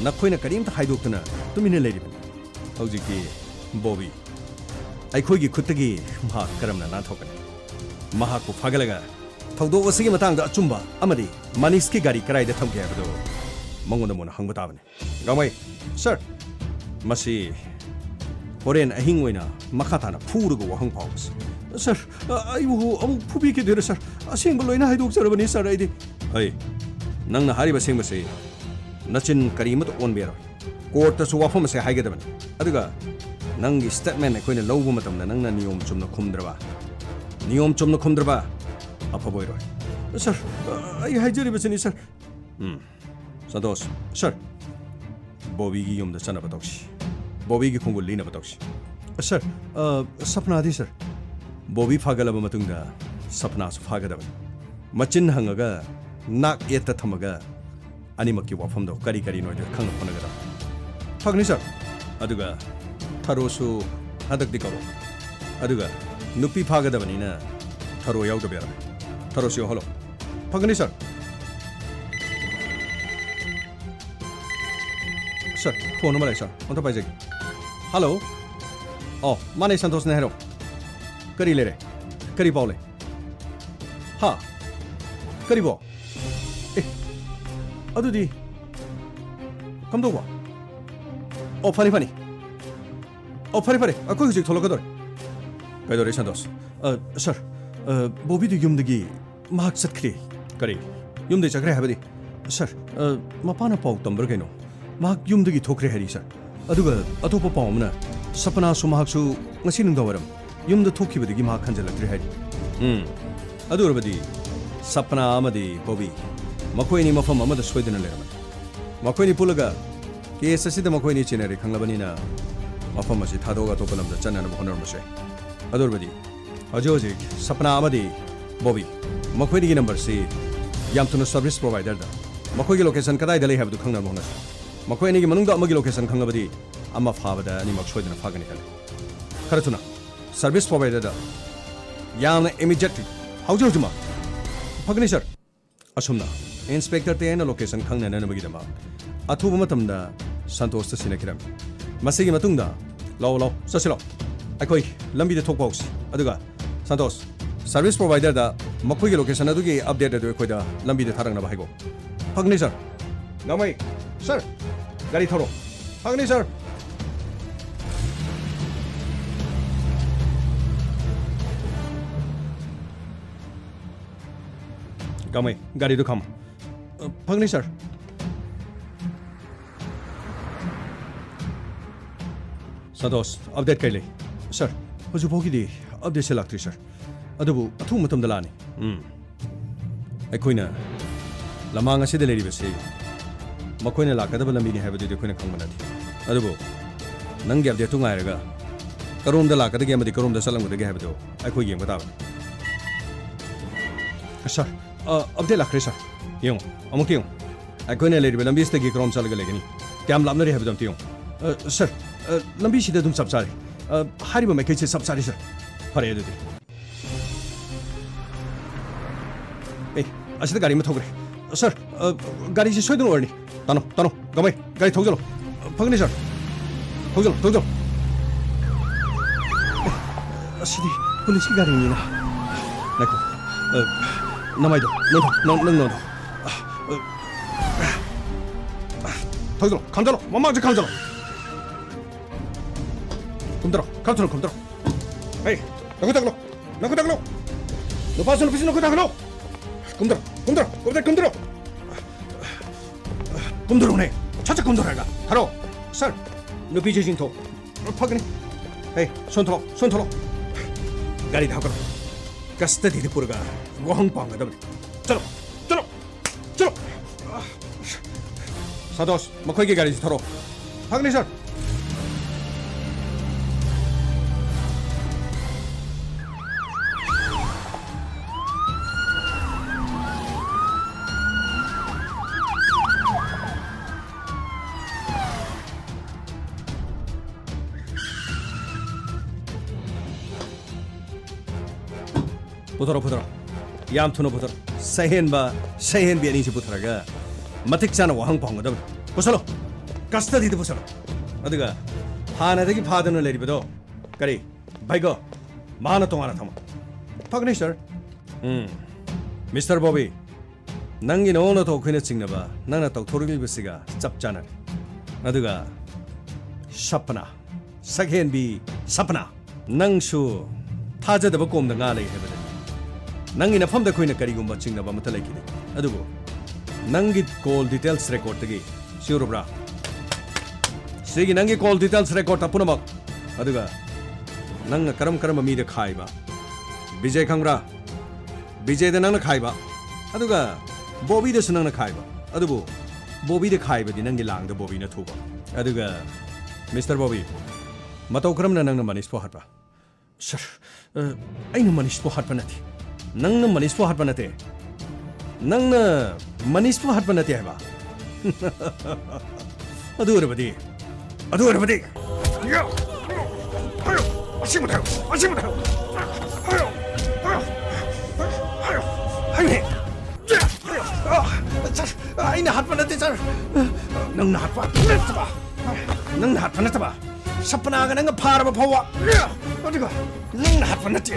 ꯅꯈꯣꯏꯅ ꯀꯔꯤꯝꯇ ꯍꯥꯏꯗꯣꯛꯇꯅ ꯇꯨꯃꯤꯟꯅ ꯂꯩꯔꯤꯕꯅꯤ꯫ ꯍꯧꯖꯤꯛꯇꯤ ꯕꯣꯕꯤ, ꯑꯩꯈꯣꯏꯒꯤ ꯈꯨꯠꯇꯒꯤ ꯃꯍꯥꯛ ꯀꯔꯝꯅ ꯅꯥꯟꯊꯣꯛꯀꯅꯤ? ꯃꯍꯥꯛꯄꯨ ꯐꯥꯒꯠꯂꯒ ꯊꯧꯗꯣꯛ ꯑꯁꯤꯒꯤ ꯃꯇꯥꯡꯗ ꯑꯆꯨꯝꯕ ꯑꯃꯗꯤ ꯃꯅꯤꯁꯀꯤ ꯒꯥꯔꯤ ꯀꯗꯥꯏꯗ ꯊꯝꯒꯦ ꯍꯥꯏꯕꯗꯨ ꯃꯉꯣꯟꯗ ꯃꯨꯟꯅ ꯍꯪꯕ ꯇꯥꯕꯅꯤ꯫ ꯒꯥꯡꯃꯩ, ꯁꯔ, ꯃꯁꯤ ꯍꯣꯔꯦꯟ ꯑꯍꯤꯡ ꯑꯣꯏꯅ ꯃꯈꯥ ꯇꯥꯅ ꯐꯨꯔꯒ ꯋꯥꯍꯪ ꯐꯥꯎꯕꯁꯤ꯫ ꯁꯔ, ꯑ, ꯑꯩꯕꯨ ꯑꯃꯨꯛ ꯐꯨꯕꯤꯈꯤꯗꯣꯏꯔꯣ, ꯁꯔ? ꯑꯁꯦꯡꯕ ꯂꯣꯏꯅ ꯍꯥꯏꯗꯣꯛꯆꯔꯕꯅꯤ, ꯁꯔ, ꯑꯩꯗꯤ꯫ ꯍꯩ, ꯅꯪꯅ ꯍꯥꯏꯔꯤꯕ ꯑꯁꯦꯡꯕꯁꯤ ꯅꯆꯤꯟ ꯀꯔꯤꯃꯠꯇ ꯑꯣꯟꯕ ꯌꯥꯔꯣꯏ꯫ ꯀꯣꯔꯠꯇꯁꯨ ꯋꯥꯐꯝ ꯑꯁꯦ ꯍꯥꯏꯒꯗꯕꯅꯤ꯫ ꯑꯗꯨꯒ ꯅꯪꯒꯤ ꯁ꯭ꯇꯦꯠꯃꯦꯟ ꯑꯩꯈꯣꯏꯅ ꯂꯧꯕ ꯃꯇꯝꯗ ꯅꯪꯅ ꯅꯤꯌꯣꯝ ꯆꯨꯝꯅ ꯈꯨꯝꯗ꯭ꯔꯕ, ꯅꯤꯌꯣꯝ ꯆꯨꯝꯅ ꯈꯨꯝꯗ꯭ꯔꯕ, ꯑꯐꯕ ꯑꯣꯏꯔꯣꯏ꯫ ꯁꯔ, ꯑ, ꯑꯩ ꯍꯥꯏꯖꯔꯤꯕꯁꯤꯅꯤ, ꯁꯔ꯫ ꯎꯝ, ꯁꯟꯇꯣꯁ, ꯁꯔ, ꯕꯣꯕꯤꯒꯤ ꯌꯨꯝꯗ ꯆꯠꯅꯕ ꯇꯧꯁꯤ꯫ ꯕꯣꯕꯤꯒꯤ ꯈꯣꯡꯒꯨꯜ ꯂꯤꯅꯕ ꯇꯧꯁꯤ꯫ ꯁꯔ, ꯑ, ꯁꯄꯅꯥꯗꯤ, ꯁꯔ? ꯕꯣꯕꯤ ꯐꯥꯒꯠꯂꯕ ꯃꯇꯨꯡꯗ ꯁꯄꯅꯥꯁꯨ ꯐꯥꯒꯗꯕꯅꯤ꯫ ꯃꯆꯤꯟ ꯍꯪꯉꯒ ꯅꯥꯛ ꯌꯦꯠꯇ ꯊꯝꯃꯒ ꯑꯅꯤꯃꯛꯀꯤ ꯋꯥꯐꯝꯗꯣ ꯀꯔꯤ ꯀꯔꯤꯅꯣ ꯍꯥꯏꯗꯣ ꯈꯪꯅ ꯍꯣꯠꯅꯒꯗꯕꯅꯤ꯫ ꯐꯒꯅꯤ, ꯁꯔ꯫ ꯑꯗꯨꯒ ꯊꯔꯣꯁꯨ ꯍꯟꯗꯛꯇꯤ ꯀꯧꯔꯣ꯫ ꯑꯗꯨꯒ ꯅꯨꯄꯤ ꯐꯥꯒꯗꯕꯅꯤꯅ ꯊꯔꯣ ꯌꯥꯎꯗꯕ ꯌꯥꯔꯣꯏ꯫ ꯊꯔꯣꯁꯨ ꯌꯥꯎꯍꯜꯂꯣ꯫ ꯐꯒꯅꯤ, ꯁꯔ꯫ ꯁꯔ, ꯐꯣꯟ ꯑꯃ ꯂꯥꯛꯑꯦ, ꯁꯔ꯫ ꯑꯝꯇ ꯄꯥꯏꯖꯒꯦ꯫ ꯍꯜꯂꯣ꯫ ꯑꯣ, ꯃꯥꯅꯦ, ꯁꯟꯇꯣꯁꯅꯦ, ꯍꯥꯏꯔꯛꯑꯣ꯫ ꯀꯔꯤ ꯂꯩꯔꯦ? ꯀꯔꯤ ꯄꯥꯎ ꯂꯩ? ꯍꯥ? ꯀꯔꯤꯕꯣ? ꯑꯦ, ꯑꯗꯨꯗꯤ ꯀꯝꯗꯧꯕ? ꯑꯣ, ꯐꯅꯤ, ꯐꯅꯤ꯫ ꯑꯣ, ꯐꯔꯦ, ꯐꯔꯦ, ꯑꯩꯈꯣꯏ ꯍꯧꯖꯤꯛ ꯊꯣꯛꯂꯛꯀꯗꯧꯔꯦ꯫ ꯀꯩꯗꯧꯔꯦ, ꯁꯟꯇꯣꯁ? ꯑ, ꯁꯔ, ꯑ, ꯕꯣꯕꯤꯗꯨ ꯌꯨꯝꯗꯒꯤ ꯃꯍꯥꯛ ꯆꯠꯈ꯭ꯔꯦ꯫ ꯀꯔꯤ? ꯌꯨꯝꯗꯩ ꯆꯠꯈ꯭ꯔꯦ ꯍꯥꯏꯕꯗꯤ? ꯁꯔ, ꯑ, ꯃꯄꯥꯅ ꯄꯥꯎ ꯇꯝꯕ꯭ꯔꯥ ꯀꯩꯅꯣ? ꯃꯍꯥꯛ ꯌꯨꯝꯗꯒꯤ ꯊꯣꯛꯈ꯭ꯔꯦ ꯍꯥꯏꯔꯤ, ꯁꯔ꯫ ꯑꯗꯨꯒ ꯑꯇꯣꯞꯄ ꯄꯥꯎ ꯑꯃꯅ, ꯁꯄꯅꯥꯁꯨ ꯃꯍꯥꯛꯁꯨ ꯉꯁꯤ ꯅꯨꯡꯗꯥꯡꯋꯥꯏꯔꯝ ꯌꯨꯝꯗ ꯊꯣꯛꯈꯤꯕꯗꯒꯤ ꯃꯍꯥꯛ ꯍꯟꯖꯤꯜꯂꯛꯇ꯭ꯔꯦ ꯍꯥꯏꯔꯤ꯫ ꯎꯝ, ꯑꯗꯨ ꯑꯣꯏꯔꯕꯗꯤ ꯁꯄꯅꯥ ꯑꯃꯗꯤ ꯕꯣꯕꯤ ꯃꯈꯣꯏ ꯑꯅꯤ ꯃꯐꯝ ꯑꯃꯗ ꯁꯣꯏꯗꯅ ꯂꯩꯔꯝꯃꯅꯤ꯫ ꯃꯈꯣꯏꯅꯤ ꯄꯨꯜꯂꯒ ꯀꯦꯁ ꯑꯁꯤꯗ ꯃꯈꯣꯏꯅꯤ ꯆꯦꯟꯅꯔꯦ ꯈꯪꯂꯕꯅꯤꯅ ꯃꯐꯝ ꯑꯁꯤ ꯊꯥꯗꯣꯛꯑꯒ ꯑꯇꯣꯞꯄ ꯂꯝꯗ ꯆꯠꯅꯅꯕ ꯍꯣꯠꯅꯔꯝꯕꯁꯨ ꯌꯥꯏ꯫ ꯑꯗꯨ ꯑꯣꯏꯔꯕꯗꯤ ꯍꯧꯖꯤꯛ ꯍꯧꯖꯤꯛ ꯁꯄꯅꯥ ꯑꯃꯗꯤ ꯕꯣꯕꯤ ꯃꯈꯣꯏꯅꯤꯒꯤ ꯅꯝꯕꯔꯁꯤ ꯌꯥꯝ ꯊꯨꯅ ꯁꯔꯚꯤꯁ ꯄ꯭ꯔꯣꯚꯥꯏꯗꯔꯗ ꯃꯈꯣꯏꯒꯤ ꯂꯣꯀꯦꯁꯟ ꯀꯗꯥꯏꯗ ꯂꯩ ꯍꯥꯏꯕꯗꯨ ꯈꯪꯅꯕ ꯍꯣꯠꯅꯁꯤ꯫ ꯃꯈꯣꯏ ꯑꯅꯤꯒꯤ ꯃꯅꯨꯡꯗ ꯑꯃꯒꯤ ꯂꯣꯀꯦꯁꯟ ꯈꯪꯂꯕꯗꯤ ꯑꯃ ꯐꯥꯕꯗ ꯑꯅꯤꯃꯛ ꯁꯣꯏꯗꯅ ꯐꯥꯒꯅꯤ ꯈꯜꯂꯤ꯫ ꯈꯔ ꯊꯨꯅ ꯁꯔꯚꯤꯁ ꯄ꯭ꯔꯣꯚꯥꯏꯗꯔꯗ ꯌꯥꯝꯅ ꯏꯃꯤꯗꯤꯌꯦꯠꯂꯤ, ꯍꯧꯖꯤꯛ ꯍꯧꯖꯤꯛꯃꯛ꯫ ꯐꯒꯅꯤ, ꯁꯔ꯫ ꯑꯁꯨꯝꯅ ꯏꯟꯁꯄꯦꯛꯇꯔ ꯇꯦꯟꯅ ꯂꯣꯀꯦꯁꯟ ꯈꯪꯅꯅꯕꯒꯤꯗꯃꯛ ꯑꯊꯨꯕ ꯃꯇꯝꯗ ꯁꯟꯇꯣꯁꯇ ꯁꯤꯟꯅꯈꯤꯔꯝꯃꯤ꯫ ꯃꯁꯤꯒꯤ ꯃꯇꯨꯡꯗ, "ꯂꯥꯛꯑꯣ, ꯂꯥꯛꯑꯣ, ꯆꯠꯁꯤ ꯂꯥꯛꯑꯣ, ꯑꯩꯈꯣꯏ ꯂꯝꯕꯤꯗ ꯊꯣꯛꯄ ꯍꯧꯁꯤ꯫ ꯑꯗꯨꯒ ꯁꯟꯇꯣꯁ, ꯁꯔꯚꯤꯁ ꯄ꯭ꯔꯣꯚꯥꯏꯗꯔꯗ ꯃꯈꯣꯏꯒꯤ ꯂꯣꯀꯦꯁꯟ ꯑꯗꯨꯒꯤ ꯑꯞꯗꯦꯠ ꯑꯗꯨ ꯑꯩꯈꯣꯏꯗ ꯂꯝꯕꯤꯗ ꯊꯥꯔꯛꯅꯕ ꯍꯥꯏꯒꯣ꯫" "ꯐꯒꯅꯤ, ꯁꯔ꯫" ꯒꯥꯡꯃꯩ꯫ ꯁꯥꯔ, ꯒꯥꯔꯤ ꯊꯧꯔꯣ꯫ ꯐꯒꯅꯤ, ꯁꯥꯔ꯫ ꯒꯥꯡꯃꯩ, ꯒꯥꯔꯤꯗꯨ ꯈꯥꯝꯃꯨ꯫ ꯑ, ꯐꯒꯅꯤ, ꯁꯥꯔ꯫ ꯁꯟꯇꯣꯁ, ꯑꯞꯗꯦꯠ ꯀꯩ ꯂꯩ? ꯁꯥꯔ, ꯍꯧꯖꯤꯛ ꯐꯥꯎꯒꯤꯗꯤ ꯑꯞꯗꯦꯠꯁꯦ ꯂꯥꯛꯇ꯭ꯔꯤ, ꯁꯥꯔ꯫ ꯑꯗꯨꯕꯨ ꯑꯊꯨꯕ ꯃꯇꯝꯗ ꯂꯥꯛꯑꯅꯤ꯫ ꯎꯝ꯫ ꯑꯩꯈꯣꯏꯅ ꯂꯃꯥꯡ ꯑꯁꯤꯗ ꯂꯩꯔꯤꯕꯁꯤ ꯃꯈꯣꯏꯅ ꯂꯥꯛꯀꯗꯕ ꯂꯝꯕꯤꯅꯤ ꯍꯥꯏꯕꯗꯨꯗꯤ ꯑꯩꯈꯣꯏꯅ ꯈꯪꯕ ꯅꯠꯇꯦ꯫ ꯑꯗꯨꯕꯨ ꯅꯪꯒꯤ ꯑꯞꯗꯦꯠꯇꯨ ꯉꯥꯏꯔꯒ ꯀꯔꯣꯝꯗ ꯂꯥꯛꯀꯗꯒꯦ ꯑꯃꯗꯤ ꯀꯔꯣꯝꯗ ꯆꯠꯂꯝꯒꯗꯒꯦ ꯍꯥꯏꯕꯗꯨ ꯑꯩꯈꯣꯏ ꯌꯦꯡꯕ ꯇꯥꯕꯅꯤ꯫ ꯁꯥꯔ, ꯑ, ꯑꯞꯗꯦꯠ ꯂꯥꯛꯈ꯭ꯔꯦ, ꯁꯥꯔ꯫ ꯌꯦꯡꯉꯨ, ꯑꯃꯨꯛꯇ ꯌꯦꯡꯉꯨ꯫ ꯑꯩꯈꯣꯏꯅ ꯂꯩꯔꯤꯕ ꯂꯝꯕꯤꯁꯤꯗꯒꯤ ꯀꯔꯣꯝ ꯆꯠꯂꯒ ꯂꯩꯒꯅꯤ? ꯀꯌꯥꯝ ꯂꯥꯞꯅꯔꯤ ꯍꯥꯏꯕꯗꯨ ꯑꯝꯇ ꯌꯦꯡꯉꯨ꯫ ꯑ, ꯁꯥꯔ, ꯑ, ꯂꯝꯕꯤꯁꯤꯗ ꯑꯗꯨꯝ ꯆꯞ ꯆꯥꯔꯦ꯫ ꯑ, ꯍꯥꯏꯔꯤꯕ ꯃꯥꯏꯀꯩꯁꯦ ꯆꯞ ꯆꯥꯔꯦ, ꯁꯥꯔ꯫ ꯐꯔꯦ ꯑꯗꯨꯗꯤ꯫ ꯑꯦ, ꯑꯁꯤꯗ ꯒꯥꯔꯤ ꯑꯃ ꯊꯧꯈ꯭ꯔꯦ꯫ ꯁꯥꯔ, ꯑ, ꯒꯥꯔꯤꯁꯤ ꯁꯣꯏꯗꯅ ꯑꯣꯏꯔꯅꯤ꯫ ꯇꯥꯅꯣ, ꯇꯥꯅꯣ, ꯒꯥꯡꯃꯩ, ꯒꯥꯔꯤ ꯊꯧꯖꯜꯂꯣ꯫ ꯐꯒꯅꯤ, ꯁꯥꯔ꯫ ꯊꯧꯖꯜꯂꯣ, ꯊꯧꯖꯜꯂꯣ꯫ ꯑꯦ, ꯑꯁꯤꯗꯤ ꯄꯨꯂꯤꯁꯀꯤ ꯒꯥꯔꯤꯅꯤꯅ꯫ ꯉꯥꯏꯈꯣ꯫ ꯑ, ꯅꯃꯥꯏꯗꯣ, ꯅꯪ, ꯅꯪ, ꯅꯪ, ꯅꯪꯗꯣ꯫ ꯑ, ꯑ, ꯊꯧꯖꯜꯂꯣ, ꯈꯥꯝꯖꯜꯂꯣ, ꯃꯃꯥꯡꯁꯦ ꯈꯥꯝꯖꯜꯂꯣ꯫ ꯀꯨꯝꯊꯔꯣ, ꯈꯔ ꯊꯨꯅ ꯀꯨꯝꯊꯔꯣ꯫ ꯍꯩ, ꯅꯈꯨꯠ ꯊꯥꯡꯒꯠꯂꯣ, ꯅꯈꯨꯠ ꯊꯥꯡꯒꯠꯂꯣ꯫ ꯅꯨꯄꯥꯁꯨ ꯅꯨꯄꯤꯁꯨ ꯅꯈꯨꯠ ꯊꯥꯡꯒꯠꯂꯣ꯫ ꯀꯨꯝꯊꯔꯣ, ꯀꯨꯝꯊꯔꯣ, ꯀꯨꯝꯊꯔꯣ, ꯀꯨꯝꯊꯔꯣ꯫ ꯀꯨꯝꯊꯔꯣꯅꯦ, ꯁꯠ ꯁꯠ ꯀꯨꯝꯊꯔꯒ꯫ ꯊꯥꯔꯣ꯫ ꯁꯥꯔ, ꯅꯨꯄꯤꯁꯦ ꯆꯤꯡꯊꯣꯛ꯫ ꯐꯒꯅꯤ꯫ ꯍꯩ, ꯁꯣꯟꯊꯣꯛꯂꯣ, ꯁꯣꯟꯊꯣꯛꯂꯣ꯫ ꯒꯥꯔꯤꯗ ꯍꯥꯞꯀꯠꯂꯣ꯫ ꯀꯁꯇꯗꯤꯗ ꯄꯨꯔꯒ ꯋꯥꯍꯪ ꯄꯥꯝꯒꯗꯕꯅꯤ꯫ ꯆꯠꯂꯣ, ꯆꯠꯂꯣ, ꯆꯠꯂꯣ꯫ ꯁꯟꯇꯣꯁ, ꯃꯈꯣꯏꯒꯤ ꯒꯥꯔꯤꯁꯤ ꯊꯧꯔꯣ꯫ ꯐꯒꯅꯤ, ꯁꯥꯔ꯫ ꯄꯨꯊꯣꯔꯛꯑꯣ, ꯄꯨꯊꯣꯔꯛꯑꯣ꯫ ꯌꯥꯝ ꯊꯨꯅ ꯄꯨꯊꯣꯔꯛꯑꯣ꯫ ꯁꯩꯍꯦꯟꯕ, ꯁꯩꯍꯦꯟꯕꯤ ꯑꯅꯤꯁꯤ ꯄꯨꯊꯣꯔꯒ ꯃꯇꯤꯛ ꯆꯥꯅ ꯋꯥꯍꯪ ꯄꯥꯎꯒꯗꯕꯅꯤ꯫ ꯄꯨꯁꯜꯂꯣ꯫ ꯀꯁꯇꯗꯤꯗ ꯄꯨꯁꯜꯂꯣ꯫ ꯑꯗꯨꯒ ꯍꯥꯟꯅꯗꯒꯤ ꯐꯥꯗꯨꯅ ꯂꯩꯔꯤꯕꯗꯣ, ꯀꯔꯤ, ꯚꯥꯏꯒꯣ, ꯃꯥꯅ ꯇꯣꯉꯥꯟꯅ ꯊꯝꯃꯣ꯫ ꯐꯒꯅꯤ, ꯁꯥꯔ꯫ ꯎꯝ꯫ ꯃꯤꯁꯇꯔ ꯕꯣꯕꯤ, ꯅꯪꯒꯤ ꯅꯑꯣꯡ ꯅꯇꯧ ꯑꯩꯈꯣꯏꯅ ꯆꯤꯡꯅꯕ ꯅꯪꯅ ꯇꯧꯊꯣꯔꯛꯂꯤꯕꯁꯤꯒ ꯆꯞ ꯆꯥꯅꯔꯦ꯫ ꯑꯗꯨꯒ ꯁꯄꯅꯥ, ꯁꯛꯍꯦꯟꯕꯤ ꯁꯄꯅꯥ, ꯅꯪꯁꯨ ꯊꯥꯖꯗꯕ ꯀꯣꯝꯗ ꯉꯥ ꯂꯩ ꯍꯥꯏꯕꯗꯨꯅꯤ꯫ ꯅꯪꯒꯤ ꯅꯐꯝꯗ ꯑꯩꯈꯣꯏꯅ ꯀꯔꯤꯒꯨꯝꯕ ꯆꯤꯡꯅꯕ ꯑꯃꯠꯇ ꯂꯩꯈꯤꯗꯦ꯫ ꯑꯗꯨꯕꯨ ꯅꯪꯒꯤ call details record ꯇꯒꯤ ꯁꯤ ꯎꯔꯕ꯭ꯔꯥ? ꯁꯤꯒꯤ ꯅꯪꯒꯤ call details record ꯇ ꯄꯨꯝꯅꯃꯛ, ꯑꯗꯨꯒ ꯅꯪꯅ ꯀꯔꯝ ꯀꯔꯝꯕ ꯃꯤꯗ ꯈꯥꯏꯕ? ꯕꯤꯖꯦ ꯈꯪꯕ꯭ꯔꯥ? ꯕꯤꯖꯦꯗ ꯅꯪꯅ ꯈꯥꯏꯕ꯫ ꯑꯗꯨꯒ ꯕꯣꯕꯤꯗꯁꯨ ꯅꯪꯅ ꯈꯥꯏꯕ꯫ ꯑꯗꯨꯕꯨ ꯕꯣꯕꯤꯗ ꯈꯥꯏꯕꯗꯤ ꯅꯪꯒꯤ ꯂꯥꯡꯗ ꯕꯣꯕꯤꯅ ꯊꯨꯕ꯫ ꯑꯗꯨꯒ ꯃꯤꯁꯇꯔ ꯕꯣꯕꯤ, ꯃꯇꯧ ꯀꯔꯝꯅ ꯅꯪꯅ ꯃꯅꯤꯁꯄꯨ ꯍꯥꯠꯄ? ꯁꯔ, ꯑ, ꯑꯩꯅ ꯃꯅꯤꯁꯄꯨ ꯍꯥꯠꯄ ꯅꯠꯇꯦ꯫ ꯅꯪꯅ ꯃꯅꯤꯁꯄꯨ ꯍꯥꯠꯄ ꯅꯠꯇꯦ꯫ ꯅꯪꯅ ꯃꯅꯤꯁꯄꯨ ꯍꯥꯠꯄ ꯅꯠꯇꯦ ꯍꯥꯏꯕ꯫ ꯑꯗꯨ ꯑꯣꯏꯔꯕꯗꯤ, ꯑꯗꯨ ꯑꯣꯏꯔꯕꯗꯤ, ꯍꯥꯏꯌꯣ, ꯑꯁꯦꯡꯕꯗ ꯍꯥꯏꯌꯣ, ꯑꯁꯦꯡꯕꯗ ꯍꯥꯏꯌꯣ, ꯍꯥꯏꯌꯣ, ꯍꯥꯏꯌꯣ, ꯍꯥꯏꯌꯣꯅꯦ꯫ ꯁꯔ, ꯑꯩꯅ ꯍꯥꯠꯄ ꯅꯠꯇꯦ, ꯁꯔ꯫ ꯅꯪꯅ ꯍꯥꯠꯄ ꯅꯠꯇꯕ, ꯅꯪꯅ ꯍꯥꯠꯄ ꯅꯠꯇꯕ, ꯁꯄꯅꯥꯒ ꯅꯪꯒ ꯐꯥꯔꯕ ꯐꯥꯎꯕ, ꯑꯗꯨꯒ ꯅꯪꯅ ꯍꯥꯠꯄ ꯅꯠꯇꯦ,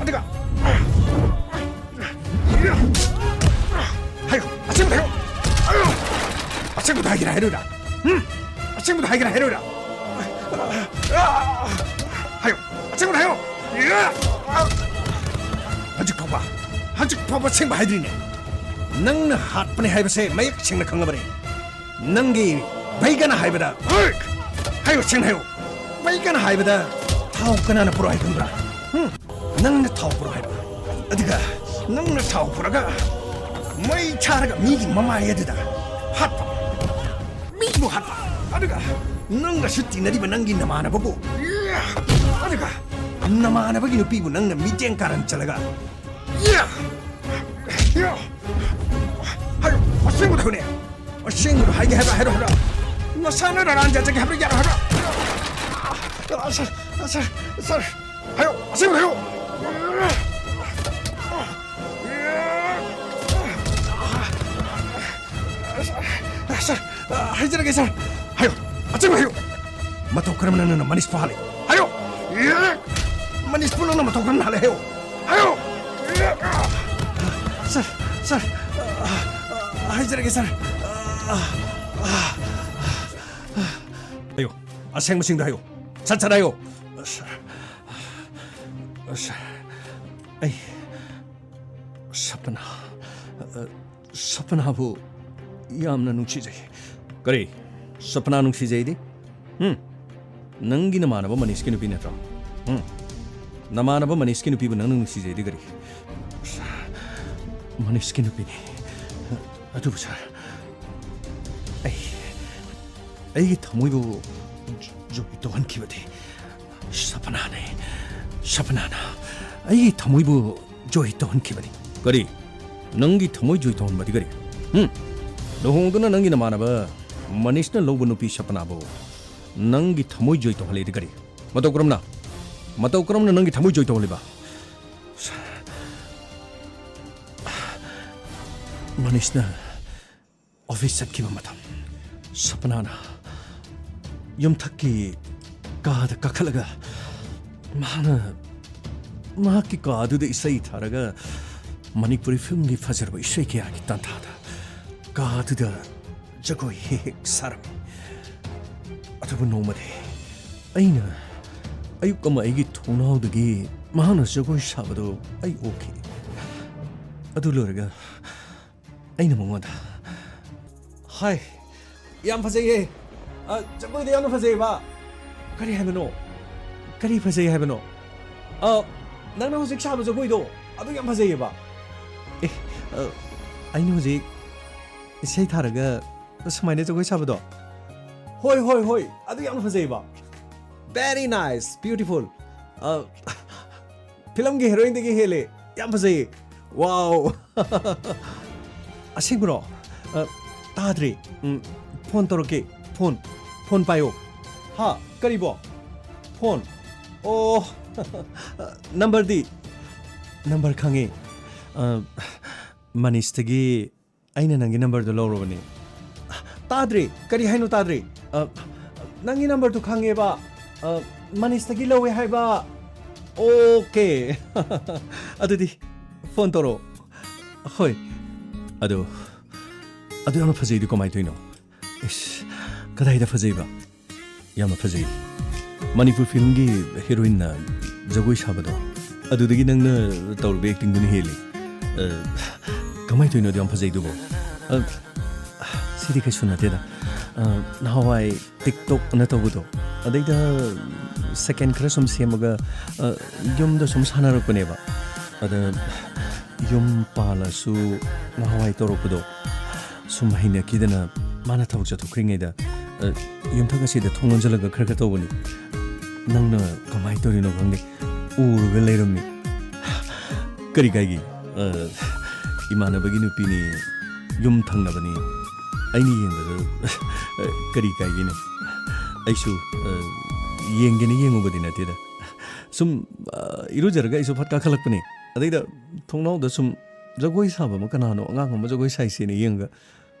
ꯑꯗꯨꯒ ꯍꯥꯏꯌꯣ, ꯑꯁꯦꯡꯕꯗ ꯍꯥꯏꯌꯣ꯫ ꯑꯁꯦꯡꯕꯗ ꯍꯥꯏꯒꯦꯔꯥ ꯍꯥꯏꯔꯣꯏꯔꯥ? ꯎꯝ? ꯑꯁꯦꯡꯕꯗ ꯍꯥꯏꯒꯦꯔꯥ ꯍꯥꯏꯔꯣꯏꯔꯥ? ꯍꯥꯏꯌꯣ, ꯑꯁꯦꯡꯕꯗ ꯍꯥꯏꯌꯣ꯫ ꯍꯧꯖꯤꯛ ꯐꯥꯎꯕ, ꯍꯧꯖꯤꯛ ꯐꯥꯎꯕ ꯑꯁꯦꯡꯕ ꯍꯥꯏꯗ꯭ꯔꯤꯅꯦ꯫ ꯅꯪꯅ ꯍꯥꯠꯄꯅꯦ ꯍꯥꯏꯕꯁꯦ ꯃꯌꯦꯛ ꯁꯦꯡꯅ ꯈꯪꯉꯕꯅꯦ꯫ ꯅꯪꯒꯤ ꯕꯩꯒꯅ ꯍꯥꯏꯕꯗ, ꯍꯥꯏꯌꯣ, ꯁꯦꯡꯅ ꯍꯥꯏꯌꯣ꯫ ꯕꯩꯒꯅ ꯍꯥꯏꯕꯗ ꯊꯥꯎ ꯀꯅꯥꯅ ꯄꯨꯔꯛꯑꯣ ꯍꯥꯏ ꯈꯪꯕ꯭ꯔꯥ? ꯍꯨꯝ? ꯅꯪꯅ ꯊꯥꯎ ꯄꯨꯔꯛꯑꯣ ꯍꯥꯏꯕ꯫ ꯑꯗꯨꯒ ꯅꯪꯅ ꯊꯥꯎ ꯄꯨꯔꯒ ꯃꯩ ꯊꯥꯔꯒ ꯃꯤꯒꯤ ꯃꯃꯥꯏ ꯑꯗꯨꯗ ꯍꯥꯠꯄ꯫ ꯃꯤꯕꯨ ꯍꯥꯠꯄ꯫ ꯑꯗꯨꯒ ꯅꯪꯒꯁꯨ ꯇꯤꯟꯅꯔꯤꯕ ꯅꯪꯒꯤ ꯅꯃꯥꯟꯅꯕꯕꯨ, ꯑꯗꯨꯒ ꯅꯃꯥꯟꯅꯕꯒꯤ ꯅꯨꯄꯤꯕꯨ ꯅꯪꯅ ꯃꯤꯠꯌꯦꯡ ꯀꯥꯔꯟ ꯆꯠꯂꯒ, ꯍꯥꯏꯌꯣ, ꯑꯁꯦꯡꯕꯗ ꯍꯥꯏꯌꯨꯅꯦ꯫ ꯑꯁꯦꯡꯕꯗ ꯍꯥꯏꯒꯦ ꯍꯥꯏꯕ꯭ꯔꯥ? ꯍꯥꯏꯔꯣ, ꯍꯥꯏꯔꯣ꯫ ꯅꯁꯥꯅ ꯔꯥꯔꯥꯟ ꯆꯠꯆꯒꯦ ꯍꯥꯏꯕ꯭ꯔꯥ? ꯌꯥꯔꯣ, ꯍꯥꯏꯔꯣ꯫ ꯑ, ꯁꯥꯔ, ꯑ, ꯁꯥꯔ, ꯁꯥꯔ, ꯍꯥꯏꯌꯣ, ꯑꯁꯦꯡꯕꯗ ꯍꯥꯏꯌꯣ꯫ ꯁꯥꯔ, ꯍꯥꯏꯖꯔꯒꯦ, ꯁꯥꯔ꯫ ꯍꯥꯏꯌꯣ, ꯑꯆꯨꯝꯕ ꯍꯥꯏꯌꯣ꯫ ꯃꯇꯧ ꯀꯔꯝꯅ ꯅꯪꯅ ꯃꯅꯤꯁꯄꯨ ꯍꯥꯠꯂꯤ? ꯍꯥꯏꯌꯣ꯫ ꯃꯅꯤꯁꯄꯨ ꯅꯪꯅ ꯃꯇꯧ ꯀꯔꯝꯅ ꯍꯥꯠꯂꯦ? ꯍꯥꯏꯌꯣ꯫ ꯍꯥꯏꯌꯣ꯫ ꯁꯥꯔ, ꯁꯥꯔ, ꯍꯥꯏꯖꯔꯒꯦ, ꯁꯥꯔ꯫ ꯑ, ꯑ, ꯑ, ꯍꯥꯏꯌꯣ, ꯑꯁꯦꯡꯕꯁꯤꯡꯗꯣ ꯍꯥꯏꯌꯣ, ꯁꯠ ꯁꯠ ꯍꯥꯏꯌꯣ꯫ ꯁꯥꯔ, ꯁꯥꯔ, ꯑꯩ ꯁꯄꯅꯥ, ꯑ, ꯁꯄꯅꯥꯕꯨ ꯌꯥꯝꯅ ꯅꯨꯡꯁꯤꯖꯩ꯫ ꯀꯔꯤ? ꯁꯄꯅꯥ ꯅꯨꯡꯁꯤꯖꯩꯗꯤ? ꯍꯨꯝ? ꯅꯪꯒꯤ ꯅꯃꯥꯟꯅꯕ ꯃꯅꯤꯁꯀꯤ ꯅꯨꯄꯤ ꯅꯠꯇ꯭ꯔꯣ? ꯍꯨꯝ? ꯅꯃꯥꯟꯅꯕ ꯃꯅꯤꯁꯀꯤ ꯅꯨꯄꯤꯕꯨ ꯅꯪꯅ ꯅꯨꯡꯁꯤꯖꯩꯗꯤ ꯀꯔꯤ? ꯃꯅꯤꯁꯀꯤ ꯅꯨꯄꯤꯅꯤ꯫ ꯑꯗꯨꯕꯨ ꯁꯥꯔ, ꯑꯩ, ꯑꯩꯒꯤ ꯊꯃꯣꯏꯕꯨ ꯖꯣꯏ ꯇꯧꯍꯟꯈꯤꯕꯗꯤ ꯁꯄꯅꯥꯅꯦ꯫ ꯁꯄꯅꯥꯅ ꯑꯩꯒꯤ ꯊꯃꯣꯏꯕꯨ ꯖꯣꯏ ꯇꯧꯍꯟꯈꯤꯕꯅꯤ꯫ ꯀꯔꯤ? ꯅꯪꯒꯤ ꯊꯃꯣꯏ ꯖꯣꯏ ꯇꯧꯍꯟꯕꯗꯤ ꯀꯔꯤ? ꯍꯨꯝ? ꯂꯨꯍꯣꯡꯗꯨꯅ ꯅꯪꯒꯤ ꯅꯃꯥꯟꯅꯕ ꯃꯅꯤꯁꯅ ꯂꯧꯕ ꯅꯨꯄꯤ ꯁꯄꯅꯥꯕꯨ ꯅꯪꯒꯤ ꯊꯃꯣꯏ ꯖꯣꯏ ꯇꯧꯍꯜꯂꯤꯗꯤ ꯀꯔꯤ? ꯃꯇꯧ ꯀꯔꯝꯅ? ꯃꯇꯧ ꯀꯔꯝꯅ ꯅꯪꯒꯤ ꯊꯃꯣꯏ ꯖꯣꯏ ꯇꯧꯍꯜꯂꯤꯕ? ꯃꯅꯤꯁꯅ ꯑꯣꯐꯤꯁ ꯆꯠꯈꯤꯕ ꯃꯇꯝ, ꯁꯄꯅꯥꯅ ꯌꯨꯝꯊꯛꯀꯤ ꯀꯥꯗ ꯀꯥꯈꯠꯂꯒ ꯃꯍꯥꯛꯅ ꯃꯍꯥꯛꯀꯤ ꯀꯥꯗꯨꯗ ꯏꯁꯩ ꯊꯥꯔꯒ ꯃꯅꯤꯄꯨꯔꯤ ꯐꯤꯂꯝꯒꯤ ꯐꯖꯔꯕ ꯏꯁꯩ ꯀꯌꯥꯒꯤ ꯇꯥꯟꯊꯥꯗ ꯀꯥꯗꯨꯗ ꯖꯒꯣꯏ ꯍꯦꯛ ꯍꯦꯛ ꯁꯥꯔꯝꯃꯤ꯫ ꯑꯗꯨꯕꯨ ꯅꯣꯡꯃꯗꯤ ꯑꯩꯅ ꯑꯌꯨꯛ ꯑꯃ ꯑꯩꯒꯤ ꯊꯣꯡꯅꯥꯎꯗꯒꯤ ꯃꯍꯥꯛꯅ ꯖꯒꯣꯏ ꯁꯥꯕꯗꯨ ꯑꯩ ꯎꯈꯤ꯫ ꯑꯗꯨ ꯂꯣꯏꯔꯒ ꯑꯩꯅ ꯃꯉꯣꯟꯗ, "ꯍꯥꯏ, ꯌꯥꯝ ꯐꯖꯩꯌꯦ꯫ ꯑ, ꯖꯒꯣꯏꯗꯣ ꯌꯥꯝꯅ ꯐꯖꯩꯌꯦꯕ꯫" "ꯀꯔꯤ ꯍꯥꯏꯕꯅꯣ? ꯀꯔꯤ ꯐꯖꯩ ꯍꯥꯏꯕꯅꯣ?" "ꯑ, ꯅꯪꯅ ꯍꯧꯖꯤꯛ ꯁꯥꯕ ꯖꯒꯣꯏꯗꯣ, ꯑꯗꯨ ꯌꯥꯝ ꯐꯖꯩꯌꯦꯕ꯫" "ꯑꯦ, ꯑ, ꯑꯩꯅ ꯍꯧꯖꯤꯛ ꯏꯁꯩ ꯊꯥꯔꯒ ꯁꯨꯃꯥꯏꯅ ꯖꯒꯣꯏ ꯁꯥꯕꯗꯣ?" "ꯍꯣꯏ, ꯍꯣꯏ, ꯍꯣꯏ, ꯑꯗꯨ ꯌꯥꯝꯅ ꯐꯖꯩꯌꯦꯕ꯫" "Very nice, beautiful꯫ ꯑ, ꯐꯤꯂꯝꯒꯤ ꯍꯦꯔꯣꯏꯟꯗꯒꯤ ꯍꯦꯜꯂꯦ꯫ ꯌꯥꯝ ꯐꯖꯩꯌꯦ꯫ ꯋꯥꯎ!" "ꯑꯁꯦꯡꯕ꯭ꯔꯣ? ꯑ, ꯇꯥꯗ꯭ꯔꯤ꯫ ꯎꯝ, ꯐꯣꯟ ꯇꯧꯔꯛꯀꯦ꯫ ꯐꯣꯟ, ꯐꯣꯟ ꯄꯥꯏꯌꯣ꯫" "ꯍꯥ? ꯀꯔꯤꯕꯣ? ꯐꯣꯟ? ꯑꯣ, ꯅꯝꯕꯔꯗꯤ?" "ꯅꯝꯕꯔ ꯈꯪꯉꯦ꯫ ꯑ, ꯃꯅꯤꯁꯇꯒꯤ ꯑꯩꯅ ꯅꯪꯒꯤ ꯅꯝꯕꯔꯗꯨ ꯂꯧꯔꯨꯕꯅꯤ꯫" "ꯇꯥꯗ꯭ꯔꯤ꯫ ꯀꯔꯤ ꯍꯥꯏꯅꯣ? ꯇꯥꯗ꯭ꯔꯤ꯫" "ꯑ, ꯅꯪꯒꯤ ꯅꯝꯕꯔꯗꯨ ꯈꯪꯉꯦꯕ꯫ ꯑ, ꯃꯅꯤꯁꯇꯒꯤ ꯂꯧꯋꯦ ꯍꯥꯏꯕ꯫" "ꯑꯣꯀꯦ꯫" "ꯑꯗꯨꯗꯤ ꯐꯣꯟ ꯇꯧꯔꯛꯑꯣ꯫" "ꯍꯣꯏ꯫" ꯑꯗꯨ ꯑꯗꯨ ꯌꯥꯝꯅ ꯐꯖꯩꯗꯨ ꯀꯃꯥꯏꯅ ꯇꯧꯔꯤꯅꯣ? ꯏꯁ, ꯀꯗꯥꯏꯗ ꯐꯖꯩꯕ? ꯌꯥꯝꯅ ꯐꯖꯩ꯫ ꯃꯅꯤꯄꯨꯔ ꯐꯤꯂꯝꯒꯤ ꯍꯦꯔꯣꯏꯟꯅ ꯖꯒꯣꯏ ꯁꯥꯕꯗꯣ, ꯑꯗꯨꯗꯒꯤ ꯅꯪꯅ ꯇꯧꯔꯤꯕ ꯑꯦꯛꯇꯤꯡꯗꯨꯅ ꯍꯦꯜꯂꯤ꯫ ꯑ, ꯀꯃꯥꯏꯅ ꯇꯧꯔꯤꯅꯣ ꯑꯗꯨ ꯌꯥꯝ ꯐꯖꯩꯗꯨꯕꯣ? ꯑ, ꯁꯤꯗꯤ ꯀꯩꯁꯨ ꯅꯠꯇꯦꯗ꯫ ꯑ, ꯅꯍꯥꯟꯋꯥꯏ TikTok ꯑꯅ ꯇꯧꯕꯗꯣ, ꯑꯗꯩꯗ ꯁꯦꯀꯦꯟ ꯈꯔ ꯁꯨꯝ ꯁꯦꯝꯃꯒ, ꯑ, ꯌꯨꯝꯗ ꯁꯨꯝ ꯁꯥꯟꯅꯔꯛꯄꯅꯦꯕ꯫ ꯑꯗ ꯌꯨꯝ ꯄꯥꯜꯂꯁꯨ ꯅꯍꯥꯟꯋꯥꯏ ꯇꯧꯔꯛꯄꯗꯣ, ꯁꯨꯝ ꯍꯩꯅꯈꯤꯗꯅ ꯃꯥꯅ ꯊꯕꯛ ꯆꯠꯊꯣꯛꯈ꯭ꯔꯤꯉꯩꯗ, ꯑ, ꯌꯨꯝꯊꯛ ꯑꯁꯤꯗ ꯊꯣꯡ ꯂꯣꯟꯁꯤꯜꯂꯒ ꯈꯔ ꯈꯔ ꯇꯧꯕꯅꯤ꯫ ꯅꯪꯅ ꯀꯃꯥꯏꯅ ꯇꯧꯔꯤꯅꯣ ꯈꯪꯗꯦ, ꯎꯔꯒ ꯂꯩꯔꯝꯃꯤ꯫ ꯀꯔꯤ ꯀꯥꯏꯒꯦ? ꯑ, ꯏꯃꯥꯟꯅꯕꯒꯤ ꯅꯨꯄꯤꯅꯤ, ꯌꯨꯝ ꯊꯪꯅꯕꯅꯤ꯫ ꯑꯩꯅ ꯌꯦꯡꯕꯗ, ꯑ, ꯀꯔꯤ ꯀꯥꯏꯒꯦꯅꯦ? ꯑꯩꯁꯨ, ꯑ, ꯌꯦꯡꯒꯦꯅ ꯌꯦꯡꯉꯨꯕꯗꯤ ꯅꯠꯇꯦꯗ꯫ ꯁꯨꯝ, ꯑ, ꯏꯔꯨꯖꯔꯒ ꯑꯩꯁꯨ ꯐꯠ ꯀꯥꯈꯠꯂꯛꯄꯅꯦ꯫ ꯑꯗꯩꯗ ꯊꯣꯡꯅꯥꯎꯗ ꯁꯨꯝ ꯖꯒꯣꯏ ꯁꯥꯕ ꯑꯃ, ꯀꯅꯥꯅꯣ ꯑꯉꯥꯡ ꯑꯃ ꯖꯒꯣꯏ ꯁꯥꯏꯁꯦꯅ ꯌꯦꯡꯉꯒ,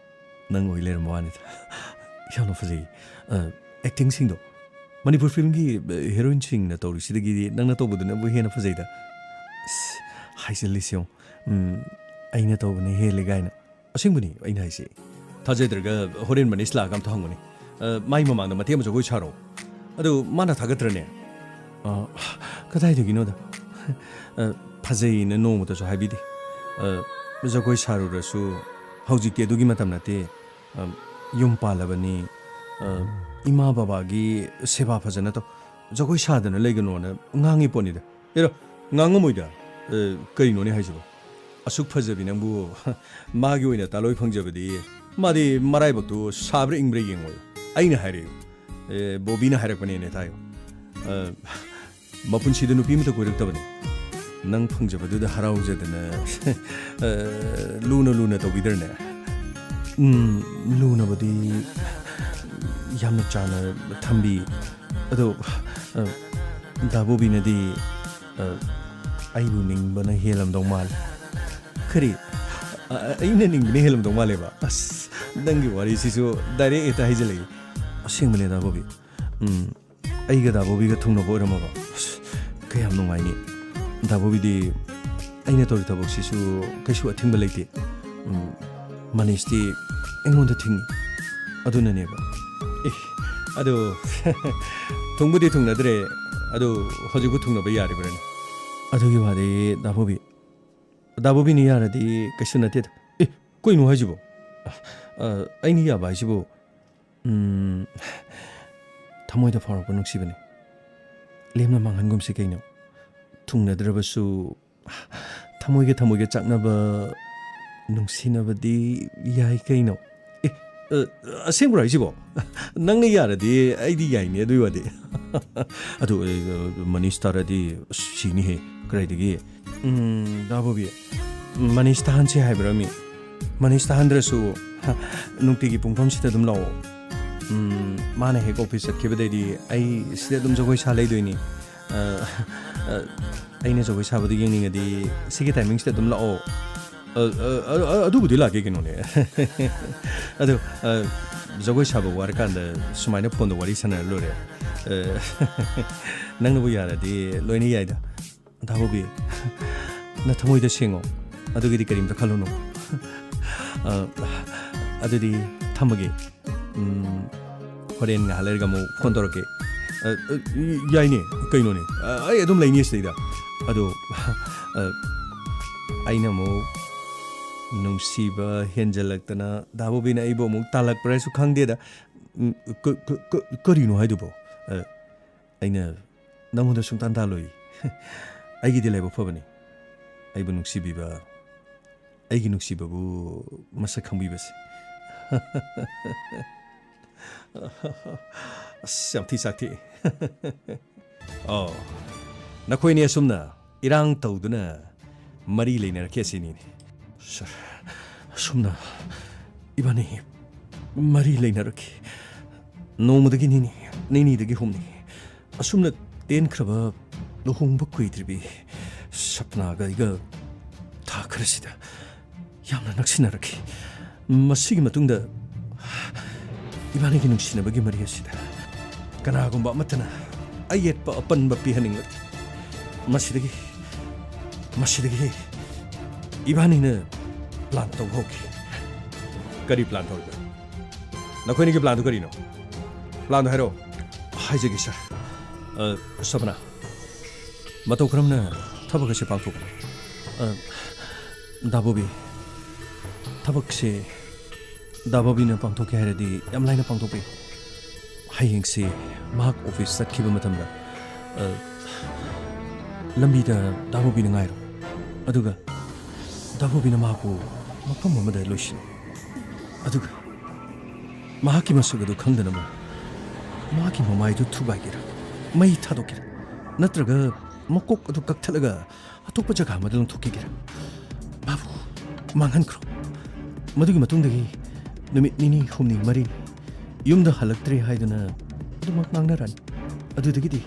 ꯅꯪ ꯑꯣꯏ ꯂꯩꯔꯝꯕ ꯋꯥꯅꯤꯗ꯫ ꯌꯥꯝꯅ ꯐꯖꯩ꯫ ꯑ, ꯑꯦꯛꯇꯤꯡꯁꯤꯡꯗꯣ, ꯃꯅꯤꯄꯨꯔ ꯐꯤꯂꯝꯒꯤ, ꯑ, ꯍꯦꯔꯣꯏꯟꯁꯤꯡꯅ ꯇꯧꯔꯤꯁꯤꯗꯒꯤꯗꯤ ꯅꯪꯅ ꯇꯧꯕꯗꯨꯅꯕꯨ ꯍꯦꯟꯅ ꯐꯖꯩꯗ꯫ ꯑꯁ, ꯍꯥꯏꯖꯤꯜꯂꯤꯁꯤ ꯌꯦꯡꯉꯨ꯫ ꯎꯝ, ꯑꯩꯅ ꯇꯧꯕꯅ ꯍꯦꯜꯂꯦ ꯀꯥꯏꯅ꯫ ꯑꯁꯦꯡꯕꯅꯤ ꯑꯩꯅ ꯍꯥꯏꯁꯦ꯫ ꯊꯥꯖꯗ꯭ꯔꯒ ꯍꯣꯔꯦꯟ ꯃꯅꯤꯁ ꯂꯥꯛꯑꯒ ꯑꯝꯇ ꯍꯪꯉꯨꯅꯦ꯫ ꯑ, ꯃꯥꯏ ꯃꯃꯥꯡꯗ ꯃꯇꯦꯛ ꯑꯃ ꯖꯒꯣꯏ ꯁꯥꯔꯣ꯫ ꯑꯗꯨ ꯃꯥꯅ ꯊꯥꯒꯠꯇ꯭ꯔꯅꯦ? ꯑ, ꯀꯗꯥꯏꯗꯒꯤꯅꯣꯗ? ꯑ, ꯐꯖꯩꯅ ꯅꯣꯡꯃꯇꯁꯨ ꯍꯥꯏꯕꯤꯗꯦ꯫ ꯑ, ꯖꯒꯣꯏ ꯁꯥꯔꯨꯔꯁꯨ ꯍꯧꯖꯤꯛꯇꯤ ꯑꯗꯨꯒꯤ ꯃꯇꯝ ꯅꯠꯇꯦ꯫ ꯑ, ꯌꯨꯝ ꯄꯥꯜꯂꯕꯅꯤ꯫ ꯑ, ꯏꯃꯥ ꯕꯕꯥꯒꯤ ꯁꯦꯕꯥ ꯐꯖꯅ ꯇꯧ꯫ ꯖꯒꯣꯏ ꯁꯥꯗꯅ ꯂꯩꯒꯅꯣꯅ ꯉꯥꯡꯉꯤ ꯄꯣꯠꯅꯤꯗ꯫ ꯑꯦꯔꯣ, ꯉꯥꯡꯉꯝꯃꯣꯏꯗ꯫ ꯑ, ꯀꯩꯅꯣꯅꯦ ꯍꯥꯏꯁꯤꯕꯣ? ꯑꯁꯨꯛ ꯐꯖꯕꯤ ꯅꯪꯕꯨ ꯃꯥꯒꯤ ꯑꯣꯏꯅ ꯇꯥꯂꯣꯏ ꯐꯪꯖꯕꯗꯤ ꯃꯥꯗꯤ ꯃꯔꯥꯏꯕꯛꯇꯨ ꯁꯥꯕ꯭ꯔꯥ ꯏꯪꯕ꯭ꯔꯥ ꯌꯦꯡꯉꯣꯏ꯫ ꯑꯩꯅ ꯍꯥꯏꯔꯛꯏ꯫ ꯑꯦ, ꯕꯣꯕꯤꯅ ꯍꯥꯏꯔꯛꯄꯅꯦꯅ ꯇꯥꯏꯌꯣ꯫ ꯑ, ꯃꯄꯨꯟꯁꯤꯗ ꯅꯨꯄꯤ ꯑꯃꯇ ꯀꯣꯏꯔꯛꯇꯕꯅꯤ꯫ ꯅꯪ ꯐꯪꯖꯕꯗꯨꯗ ꯍꯔꯥꯎꯖꯗꯅ, ꯑ, ꯂꯨꯅ ꯂꯨꯅ ꯇꯧꯕꯤꯗ꯭ꯔꯅꯦ? ꯎꯝ, ꯂꯨꯅꯕꯨꯗꯤ ꯌꯥꯝꯅ ꯆꯥꯅ ꯊꯝꯕꯤ꯫ ꯑꯗꯣ, ꯑ, ꯗꯥ ꯕꯣꯕꯤꯅꯗꯤ, ꯑ, ꯑꯩꯕꯨ ꯅꯤꯡꯕꯅ ꯍꯦꯜꯂꯝꯗꯧ ꯃꯥꯜꯂꯦ꯫ ꯀꯔꯤ? ꯑ, ꯑꯩꯅ ꯅꯤꯡꯕꯅ ꯍꯦꯜꯂꯝꯗꯧ ꯃꯥꯜꯂꯦꯕ? ꯑꯁ, ꯅꯪꯒꯤ ꯋꯥꯔꯤꯁꯤꯁꯨ direct ꯍꯦꯛꯇ ꯍꯥꯏꯖꯤꯜꯂꯛꯏ꯫ ꯑꯁꯦꯡꯕꯅꯦ ꯗꯥ ꯕꯣꯕꯤ꯫ ꯎꯝ, ꯑꯩꯒ ꯗꯥ ꯕꯣꯕꯤꯒ ꯊꯨꯡꯅꯕ ꯑꯣꯏꯔꯝꯃꯕ? ꯑꯁ, ꯀꯌꯥꯝ ꯅꯨꯡꯉꯥꯏꯅꯤ꯫ ꯗꯥ ꯕꯣꯕꯤꯗꯤ ꯑꯩꯅ ꯇꯧꯔꯤ ꯊꯕꯛꯁꯤꯁꯨ ꯀꯩꯁꯨ ꯑꯊꯤꯡꯕ ꯂꯩꯇꯦ꯫ ꯎꯝ, ꯃꯅꯤꯁꯇꯤ ꯑꯩꯉꯣꯟꯗ ꯊꯤꯡꯉꯤ꯫ ꯑꯗꯨꯅꯅꯦꯕ꯫ ꯑꯦ, ꯑꯗꯨ ꯊꯨꯡꯕꯨꯗꯤ ꯊꯨꯡꯅꯗ꯭ꯔꯦ꯫ ꯑꯗꯨ ꯍꯧꯖꯤꯛꯄꯨ ꯊꯨꯡꯅꯕ ꯌꯥꯔꯤꯕ꯭ꯔꯥꯅꯦ? ꯑꯗꯨꯒꯤ ꯋꯥꯗꯤ ꯗꯥ ꯕꯣꯕꯤ꯫ ꯗꯥ ꯕꯣꯕꯤꯅ ꯌꯥꯔꯗꯤ ꯀꯩꯁꯨ ꯅꯠꯇꯦꯗ꯫ ꯑꯦ, ꯀꯩꯅꯣ ꯍꯥꯏꯁꯤꯕꯣ? ꯑ, ꯑꯩꯅ ꯌꯥꯕ ꯍꯥꯏꯁꯤꯕꯨ, ꯎꯝ, ꯊꯃꯣꯏꯗ ꯐꯥꯎꯔꯛꯄ ꯅꯨꯡꯁꯤꯕꯅꯤ꯫ ꯂꯦꯝꯅ ꯃꯥꯡꯍꯟꯒꯨꯝꯁꯤ ꯀꯩꯅꯣ? ꯊꯨꯡꯅꯗ꯭ꯔꯕꯁꯨ ꯊꯃꯣꯏꯒ ꯊꯃꯣꯏꯒ ꯆꯥꯛꯅꯕ ꯅꯨꯡꯁꯤꯅꯕꯗꯤ ꯌꯥꯏ ꯀꯩꯅꯣ꯫ ꯑꯦ, ꯑ, ꯑꯁꯦꯡꯕ꯭ꯔꯣ ꯍꯥꯏꯁꯤꯕꯣ? ꯅꯪꯅ ꯌꯥꯔꯗꯤ ꯑꯩꯗꯤ ꯌꯥꯏꯅꯦ ꯑꯗꯨꯏ ꯋꯥꯗꯤ꯫ ꯑꯗꯨ, ꯑ, ꯃꯅꯤꯁ ꯇꯥꯔꯗꯤ ꯑꯁ, ꯁꯤꯅꯤꯍꯦ, ꯀꯗꯥꯏꯗꯒꯤ? ꯎꯝ, ꯗꯥ ꯕꯣꯕꯤ, ꯃꯅꯤꯁ ꯇꯥꯍꯟꯁꯤ ꯍꯥꯏꯕ꯭ꯔꯥ ꯃꯤ? ꯃꯅꯤꯁ ꯇꯥꯍꯟꯗ꯭ꯔꯁꯨ, ꯍ, ꯅꯨꯡꯇꯤꯒꯤ ꯄꯨꯡꯐꯝꯁꯤꯗ ꯑꯗꯨꯝ ꯂꯥꯛꯑꯣ꯫ ꯎꯝ, ꯃꯥꯅ ꯍꯦꯛ ꯑꯣꯐꯤꯁ ꯆꯠꯈꯤꯕꯗꯩꯗꯤ ꯑꯩ ꯁꯤꯗ ꯑꯗꯨꯝ ꯖꯒꯣꯏ ꯁꯥ ꯂꯩꯗꯣꯏꯅꯤ꯫ ꯑ, ꯑ, ꯑꯩꯅ ꯖꯒꯣꯏ ꯁꯥꯕꯗꯨ ꯌꯦꯡꯅꯤꯡꯉꯗꯤ ꯁꯤꯒꯤ ꯇꯥꯏꯃꯤꯡꯁꯤꯗ ꯑꯗꯨꯝ ꯂꯥꯛꯑꯣ꯫ ꯑ, ꯑ, ꯑ, ꯑ, ꯑꯗꯨꯕꯨꯗꯤ ꯂꯥꯛꯀꯦ ꯀꯩꯅꯣꯅꯦ꯫ ꯑꯗꯣ, ꯑ, ꯖꯒꯣꯏ ꯁꯥꯕ ꯋꯥꯔꯀꯥꯟꯗ ꯁꯨꯃꯥꯏꯅ ꯐꯣꯟꯗ ꯋꯥꯔꯤ ꯁꯥꯟꯅꯔ ꯂꯣꯏꯔꯦ꯫ ꯑ, ꯅꯪꯅꯕꯨ ꯌꯥꯔꯗꯤ ꯂꯣꯏꯅ ꯌꯥꯏꯗ꯫ ꯗꯥ ꯕꯣꯕꯤ, ꯅꯊꯃꯣꯏꯗ ꯁꯦꯡꯉꯣ꯫ ꯑꯗꯨꯒꯤꯗꯤ ꯀꯔꯤꯝꯇ ꯈꯜꯂꯨꯅꯨ꯫ ꯑ, ꯑꯗꯨꯗꯤ ꯊꯝꯃꯒꯦ꯫ ꯎꯝ, ꯍꯣꯔꯦꯟ ꯉꯥꯏꯍꯥꯛ ꯂꯩꯔꯒ ꯑꯃꯨꯛ ꯐꯣꯟ ꯇꯧꯔꯛꯀꯦ꯫ ꯑ, ꯑ, ꯌꯥꯏꯅꯦ, ꯀꯩꯅꯣꯅꯦ? ꯑ, ꯑꯩ ꯑꯗꯨꯝ ꯂꯩꯅꯤ ꯁꯤꯗꯩꯗ꯫ ꯑꯗꯣ, ꯑ, ꯑꯩꯅ ꯑꯃꯨꯛ ꯅꯨꯡꯁꯤꯕ ꯍꯦꯟꯖꯜꯂꯛꯇꯅ ꯗꯥ ꯕꯣꯕꯤꯅ ꯑꯩꯕꯨ ꯑꯃꯨꯛ ꯇꯥꯜꯂꯛꯄ꯭ꯔꯥꯁꯨ ꯈꯪꯗꯦꯗ꯫ ꯎꯝ, ꯀ-, ꯀ-, ꯀ-, ꯀꯔꯤꯅꯣ ꯍꯥꯏꯗꯨꯕꯣ? ꯑ, ꯑꯩꯅ ꯅꯪꯉꯣꯟꯗ ꯁꯨꯡꯇꯥꯟ ꯇꯥꯜꯂꯣꯏ꯫ ꯑꯩꯒꯤꯗꯤ ꯂꯥꯏꯕꯛ ꯐꯕꯅꯤ꯫ ꯑꯩꯕꯨ ꯅꯨꯡꯁꯤꯕꯤꯕ, ꯑꯩꯒꯤ ꯅꯨꯡꯁꯤꯕꯕꯨ ꯃꯁꯛ ꯈꯪꯕꯤꯕꯁꯦ꯫ ꯑꯁ, ꯌꯥꯝ ꯊꯤ ꯆꯥꯛꯊꯦꯛꯑꯦ꯫ ꯑꯣ, ꯅꯈꯣꯏꯅꯤ ꯑꯁꯨꯝꯅ ꯏꯔꯥꯡ ꯇꯧꯗꯨꯅ ꯃꯔꯤ ꯂꯩꯅꯔꯛꯀꯦ ꯁꯤꯅꯤꯅꯦ꯫ ꯁꯥꯔ, ꯑꯁꯨꯝꯅ ꯏꯕꯥꯅꯤ ꯃꯔꯤ ꯂꯩꯅꯔꯛꯈꯤ꯫ ꯅꯣꯡꯃꯗꯒꯤ ꯅꯤꯅꯤ, ꯅꯤꯅꯤꯗꯒꯤ ꯍꯨꯝꯅꯤ꯫ ꯑꯁꯨꯝꯅ ꯇꯦꯟꯈ꯭ꯔꯕ ꯂꯨꯍꯣꯡꯕ ꯀꯨꯏꯗ꯭ꯔꯤꯕꯤ ꯁꯞꯅꯥꯒ ꯑꯩꯒ ꯊꯥ ꯈꯔꯁꯤꯗ ꯌꯥꯝꯅ ꯅꯛꯁꯤꯟꯅꯔꯛꯈꯤ꯫ ꯃꯁꯤꯒꯤ ꯃꯇꯨꯡꯗ ꯏꯕꯥꯅꯤꯒꯤ ꯅꯨꯡꯁꯤꯅꯕꯒꯤ ꯃꯔꯤ ꯑꯁꯤꯗ ꯀꯅꯥꯒꯨꯝꯕ ꯑꯃꯠꯇꯅ ꯑꯌꯦꯠꯄ ꯑꯄꯟꯕ ꯄꯤꯍꯟꯅꯤꯡꯂꯛꯇꯦ꯫ ꯃꯁꯤꯗꯒꯤ, ꯃꯁꯤꯗꯒꯤ ꯏꯕꯥꯅꯤꯅ ꯄ꯭ꯂꯥꯟ ꯇꯧꯕ ꯍꯧꯈꯤ꯫ ꯀꯔꯤ ꯄ꯭ꯂꯥꯟ ꯇꯧꯔꯤꯕ? ꯅꯈꯣꯏꯅꯤꯒꯤ ꯄ꯭ꯂꯥꯟꯗꯨ ꯀꯔꯤꯅꯣ? ꯄ꯭ꯂꯥꯟꯗꯨ ꯍꯥꯏꯔꯛꯑꯣ꯫ ꯍꯥꯏꯖꯒꯦ, ꯁꯥꯔ꯫ ꯑ, ꯁꯣꯄꯅꯥ, ꯃꯇꯧ ꯀꯔꯝꯅ ꯊꯕꯛ ꯑꯁꯤ ꯄꯥꯡꯊꯣꯛꯀꯅꯤ? ꯑ, ꯗꯥ ꯕꯣꯕꯤ, ꯊꯕꯛꯁꯦ ꯗꯥ ꯕꯣꯕꯤꯅ ꯄꯥꯡꯊꯣꯛꯀꯦ ꯍꯥꯏꯔꯗꯤ ꯌꯥꯝ ꯂꯥꯏꯅ ꯄꯥꯡꯊꯣꯛꯄ ꯌꯥꯏ꯫ ꯍꯌꯦꯡꯁꯦ ꯃꯍꯥꯛ ꯑꯣꯐꯤꯁ ꯆꯠꯈꯤꯕ ꯃꯇꯝꯗ, ꯑ, ꯂꯝꯕꯤꯗ ꯗꯥ ꯕꯣꯕꯤꯅ ꯉꯥꯏꯔꯣ꯫ ꯑꯗꯨꯒ ꯗꯥ ꯕꯣꯕꯤꯅ ꯃꯍꯥꯛꯄꯨ ꯃꯐꯝ ꯑꯃꯗ ꯂꯣꯏꯁꯤꯜꯂꯨ꯫ ꯑꯗꯨꯒ ꯃꯍꯥꯛꯀꯤ ꯃꯁꯛ ꯑꯗꯨ ꯈꯪꯗꯅꯕ ꯃꯍꯥꯛꯀꯤ ꯃꯃꯥꯏꯗꯨ ꯊꯨꯒꯥꯏꯒꯦꯔꯥ, ꯃꯩ ꯊꯥꯗꯣꯛꯀꯦꯔꯥ, ꯅꯠꯇ꯭ꯔꯒ ꯃꯀꯣꯛ ꯑꯗꯨ ꯀꯛꯊꯠꯂꯒ ꯑꯇꯣꯞꯄ ꯖꯒꯥ ꯑꯃꯗ ꯂꯪꯊꯣꯛꯈꯤꯒꯦꯔꯥ, ꯃꯥꯕꯨ ꯃꯥꯡꯍꯟꯈ꯭ꯔꯣ꯫ ꯃꯗꯨꯒꯤ ꯃꯇꯨꯡꯗꯒꯤ ꯅꯨꯃꯤꯠ ꯅꯤꯅꯤ, ꯍꯨꯝꯅꯤ, ꯃꯔꯤꯅꯤ ꯌꯨꯝꯗ ꯍꯜꯂꯛꯇ꯭ꯔꯦ ꯍꯥꯏꯗꯨꯅ ꯑꯗꯨꯃꯛ ꯉꯥꯡꯅꯔꯅꯤ꯫ ꯑꯗꯨꯗꯒꯤꯗꯤ